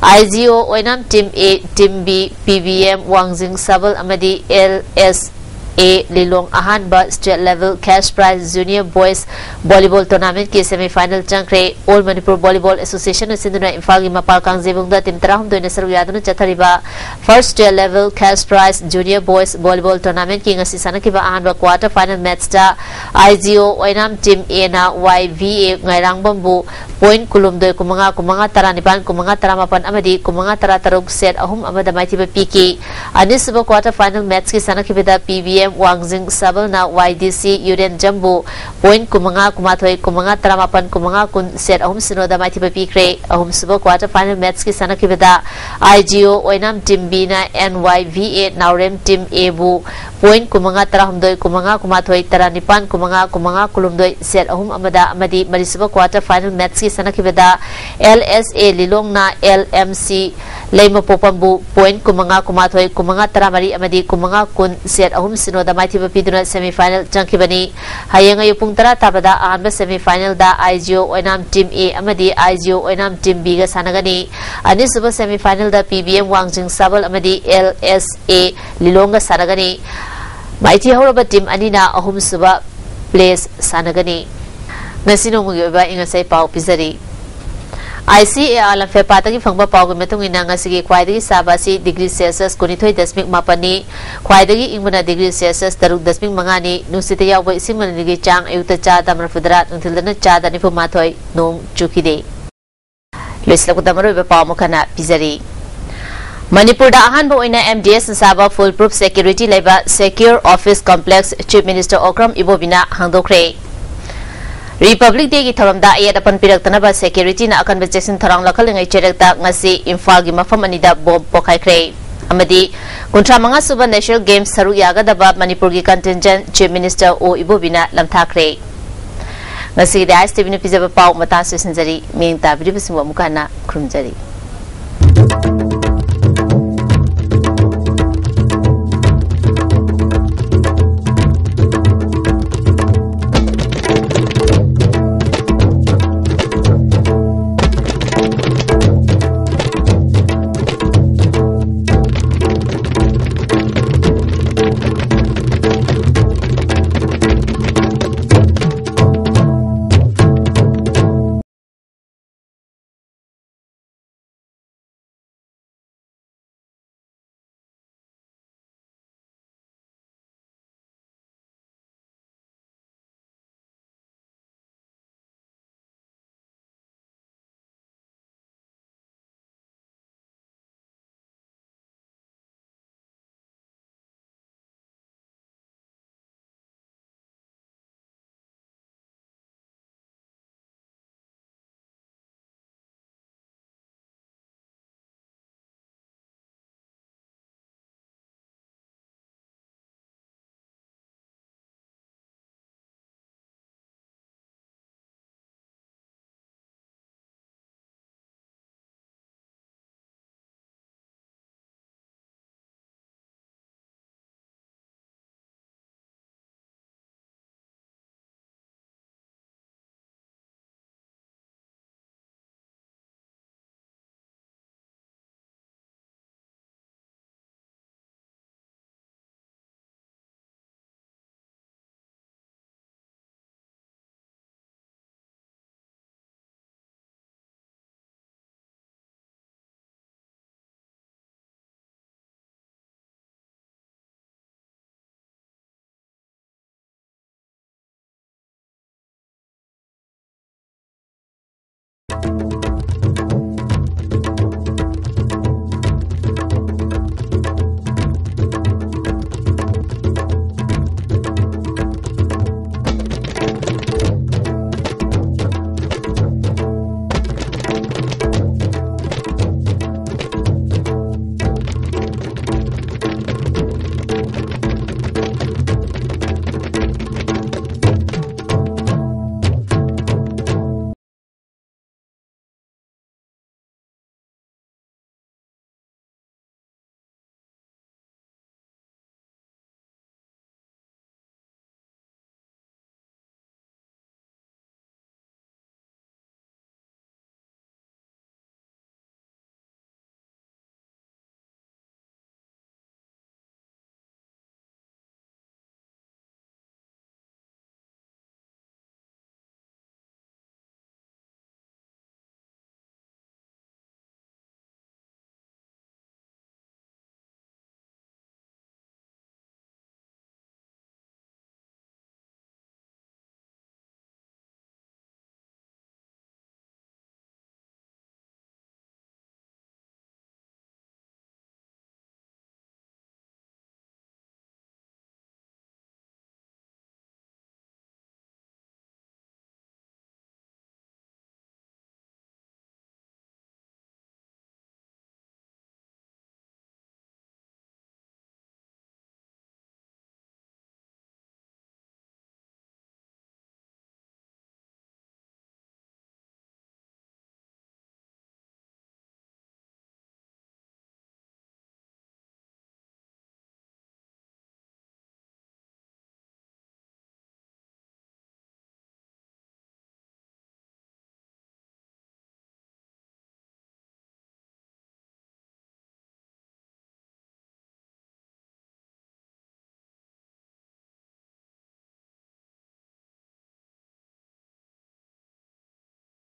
ꯑꯥꯏ ꯖꯤ ꯑꯣ ꯑꯣꯏꯅꯥꯝ Team A, Team B, P B M ꯋꯥꯡꯖꯤꯡ ꯁꯕꯜ ꯑꯃꯗꯤ ꯑꯦꯜ ꯑꯦꯁ ꯑꯦ ꯂꯤꯂꯣꯡ ꯑꯍꯥꯟꯕ State Level Cash Prize Junior Boys Volleyball Tournamentꯀꯤ semi final ꯆꯪꯈ꯭ꯔꯦ꯫ All Manipur Volleyball Association ꯁꯤꯟꯗꯨꯅ ꯏꯝꯐꯥꯜꯒꯤ ꯃꯄꯥꯜ ꯀꯥꯡꯖꯩꯕꯨꯡꯗ team ꯇꯔꯥꯍꯨꯝꯗꯣꯏꯅ ꯁꯔꯨꯛ ꯌꯥꯗꯨꯅ ꯆꯠꯊꯔꯤꯕ First State Level Cash Prize Junior Boys Volleyball Tournamentꯀꯤ ꯉꯁꯤ ꯁꯥꯟꯅꯈꯤꯕ ꯑꯍꯥꯟꯕ quarter final matchꯇ ꯑꯥꯏ ꯖꯤ ꯑꯣ ꯑꯣꯏꯅꯥꯝ Team Aꯅ ꯋꯥꯏ ꯚꯤ ꯑꯦ ꯉꯥꯏꯔꯥꯡꯕꯝꯕꯨ point ꯀꯨꯟꯍꯨꯝꯗꯣꯏ, ꯀꯨꯟꯃꯉꯥ, ꯀꯨꯟꯃꯉꯥ, ꯇꯔꯥꯅꯤꯄꯥꯟ, ꯀꯨꯟꯃꯉꯥ, ꯇꯔꯥꯃꯥꯄꯟ ꯑꯃꯗꯤ ꯀꯨꯟꯃꯉꯥ, ꯇꯔꯥꯇꯔꯨꯛ set ꯑꯍꯨꯝ ꯑꯃꯗ ꯃꯥꯏꯊꯤꯕ ꯄꯤꯈꯤ꯫ ꯑꯅꯤꯁꯨꯕ quarter final matchꯀꯤ ꯁꯥꯟꯅꯈꯤꯕꯗ ꯄꯤ ꯕꯤ ꯑꯦꯝ ꯋꯥꯡꯖꯤꯡ ꯁꯕꯜꯅ ꯋꯥꯏ ꯗꯤ ꯁꯤ ꯌꯨꯔꯦꯟꯖꯝꯕꯨ point ꯀꯨꯟꯃꯉꯥ, ꯀꯨꯟꯃꯥꯊꯣꯏ, ꯀꯨꯟꯃꯉꯥ, ꯇꯔꯥꯃꯥꯄꯟ, ꯀꯨꯟꯃꯉꯥ, ꯀꯨꯟ set ꯑꯍꯨꯝ, ꯁꯤꯅꯣꯗ ꯃꯥꯏꯊꯤꯕ ꯄꯤꯈ꯭ꯔꯦ꯫ ꯑꯍꯨꯝꯁꯨꯕ quarter final matchꯀꯤ ꯁꯥꯟꯅꯈꯤꯕꯗ ꯑꯥꯏ ꯖꯤ ꯑꯣ ꯑꯣꯏꯅꯥꯝ Team Bꯅ ꯑꯦꯟ ꯋꯥꯏ ꯚꯤ ꯑꯦ ꯅꯥꯎꯔꯦꯝ Team Aꯕꯨ point ꯀꯨꯟꯃꯉꯥ, ꯇꯔꯥꯍꯨꯝꯗꯣꯏ, ꯀꯨꯟꯃꯉꯥ, ꯀꯨꯟꯃꯥꯊꯣꯏ, ꯇꯔꯥꯅꯤꯄꯥꯟ, ꯀꯨꯟꯃꯉꯥ, ꯀꯨꯟꯃꯉꯥ, ꯀꯨꯟꯍꯨꯝꯗꯣꯏ set ꯑꯍꯨꯝ ꯑꯃꯗ ꯑꯃꯗꯤ ꯃꯔꯤꯁꯨꯕ quarter final matchꯀꯤ ꯁꯥꯟꯅꯈꯤꯕꯗ ꯑꯦꯜ ꯑꯦꯁ ꯑꯦ ꯂꯤꯂꯣꯡꯅ ꯑꯦꯜ ꯑꯦꯝ ꯁꯤ ꯂꯩꯃꯄꯣꯛꯄꯝꯕꯨ point ꯀꯨꯟꯃꯉꯥ, ꯀꯨꯟꯃꯥꯊꯣꯏ, ꯀꯨꯟꯃꯉꯥ, ꯇꯔꯥꯃꯔꯤ ꯑꯃꯗꯤ ꯀꯨꯟꯃꯉꯥ, ꯀꯨꯟ set ꯑꯍꯨꯝ, ꯁꯤꯅꯣꯗ ꯃꯥꯏꯊꯤꯕ ꯄꯤꯗꯨꯅ semi final ꯆꯪꯈꯤꯕꯅꯤ꯫ ꯍꯌꯦꯡ ꯑꯌꯨꯛ ꯄꯨꯡ ꯇꯔꯥ ꯇꯥꯕꯗ ꯑꯍꯥꯟꯕ semi finalꯗ ꯑꯥꯏ ꯖꯤ ꯑꯣ ꯑꯣꯏꯅꯥꯝ Team A ꯑꯃꯗꯤ ꯑꯥꯏ ꯖꯤ ꯑꯣ ꯑꯣꯏꯅꯥꯝ Team Bꯒ ꯁꯥꯟꯅꯒꯅꯤ꯫ ꯑꯅꯤꯁꯨꯕ semi finalꯗ ꯄꯤ ꯕꯤ ꯑꯦꯝ ꯋꯥꯡꯖꯤꯡ ꯁꯕꯜ ꯑꯃꯗꯤ ꯑꯦꯜ ꯑꯦꯁ ꯑꯦ ꯂꯤꯂꯣꯡꯒ ꯁꯥꯟꯅꯒꯅꯤ꯫ ꯃꯥꯏꯊꯤ ꯍꯧꯔꯕ team ꯑꯅꯤꯅ ꯑꯍꯨꯝꯁꯨꯕ place ꯁꯥꯟꯅꯒꯅꯤ꯫ ꯉꯁꯤ ꯅꯣꯡꯃꯒꯤ ꯑꯣꯏꯕ ꯑꯏꯪ ꯑꯁꯥꯒꯤ ꯄꯥꯎ ꯄꯤꯖꯔꯤ꯫ ICAR ꯂꯝꯐꯦꯜꯄꯥꯠꯇꯒꯤ ꯐꯪꯕ ꯄꯥꯎꯒꯤ ꯃꯇꯨꯡ ꯏꯟꯅ, ꯉꯁꯤꯒꯤ ꯈ꯭ꯋꯥꯏꯗꯒꯤ ꯁꯥꯕ ꯑꯁꯤ ꯗꯤꯒ꯭ꯔꯤ ꯁꯦꯜꯁꯤꯌꯁ ꯀꯨꯟꯅꯤꯊꯣꯏ ꯗꯁꯃꯤꯛ ꯃꯥꯄꯟꯅꯤ, ꯈ꯭ꯋꯥꯏꯗꯒꯤ ꯏꯪꯕꯅ ꯗꯤꯒ꯭ꯔꯤ ꯁꯦꯜꯁꯤꯌꯁ ꯇꯔꯨꯛ ꯗꯁꯃꯤꯛ ꯃꯉꯥꯅꯤ, ꯅꯨꯡꯁꯤꯠꯇ ꯌꯥꯎꯕ ꯏꯁꯤꯡ ꯃꯅꯤꯜꯒꯤ ꯆꯥꯡ ꯑꯌꯨꯛꯇ ꯆꯥꯗ ꯃꯔꯤꯐꯨꯇꯔꯥ, ꯅꯨꯡꯊꯤꯜꯗꯅ ꯆꯥꯗ ꯅꯤꯐꯨꯃꯥꯊꯣꯏ, ꯅꯣꯡ ꯆꯨꯈꯤꯗꯦ꯫ ꯂꯣꯏꯁꯤꯜꯂꯛꯄꯗ ꯃꯔꯨꯑꯣꯏꯕ ꯄꯥꯎ ꯑꯃꯈꯛ ꯍꯟꯅ ꯄꯤꯖꯔꯤ꯫ ꯃꯅꯤꯄꯨꯔꯗ ꯑꯍꯥꯟꯕ ꯑꯣꯏꯅ MDS ꯁꯥꯕ full proof security ꯂꯩꯕ Secure Office Complex Chief Minister Okram ꯏꯕꯣꯕꯤꯅ ꯍꯥꯡꯗꯣꯛꯈ꯭ꯔꯦ꯫ Republic Day ꯒꯤ ꯊꯧꯔꯝꯗ ꯑꯌꯦꯠ ꯑꯄꯟ ꯄꯤꯔꯛꯇꯅꯕ security ꯅ ꯑꯀꯟꯕ ꯆꯦꯛꯁꯤꯟ ꯊꯧꯔꯥꯡ ꯂꯧꯈꯠꯂꯤꯉꯩ ꯆꯩꯔꯛꯇ ꯉꯁꯤ ꯏꯝꯐꯥꯜꯒꯤ ꯃꯐꯝ ꯑꯅꯤꯗ bomb ꯄꯣꯈꯥꯏꯈ꯭ꯔꯦ ꯑꯃꯗꯤ ꯀꯨꯟꯊ꯭ꯔꯥ ꯃꯉꯥ ꯁꯨꯕ National Games ꯁꯔꯨꯛ ꯌꯥꯒꯗꯕ ꯃꯅꯤꯄꯨꯔꯒꯤ contingent Chief Minister ꯑꯣ ꯏꯕꯣꯕꯤꯅ ꯂꯝꯊꯥꯈ꯭ꯔꯦ꯫ ꯉꯁꯤꯒꯤꯗꯤ ISTV ꯅ ꯄꯤꯖꯕ ꯄꯥꯎ ꯃꯇꯥꯡ ꯂꯣꯏꯁꯤꯟꯖꯔꯤ꯫ ꯃꯤꯠꯌꯦꯡ ꯇꯥꯕꯤꯔꯤꯕꯁꯤꯡꯕꯨ ꯑꯃꯨꯛꯀ ꯍꯟꯅ ꯈꯨꯔꯨꯝꯖꯔꯤ꯫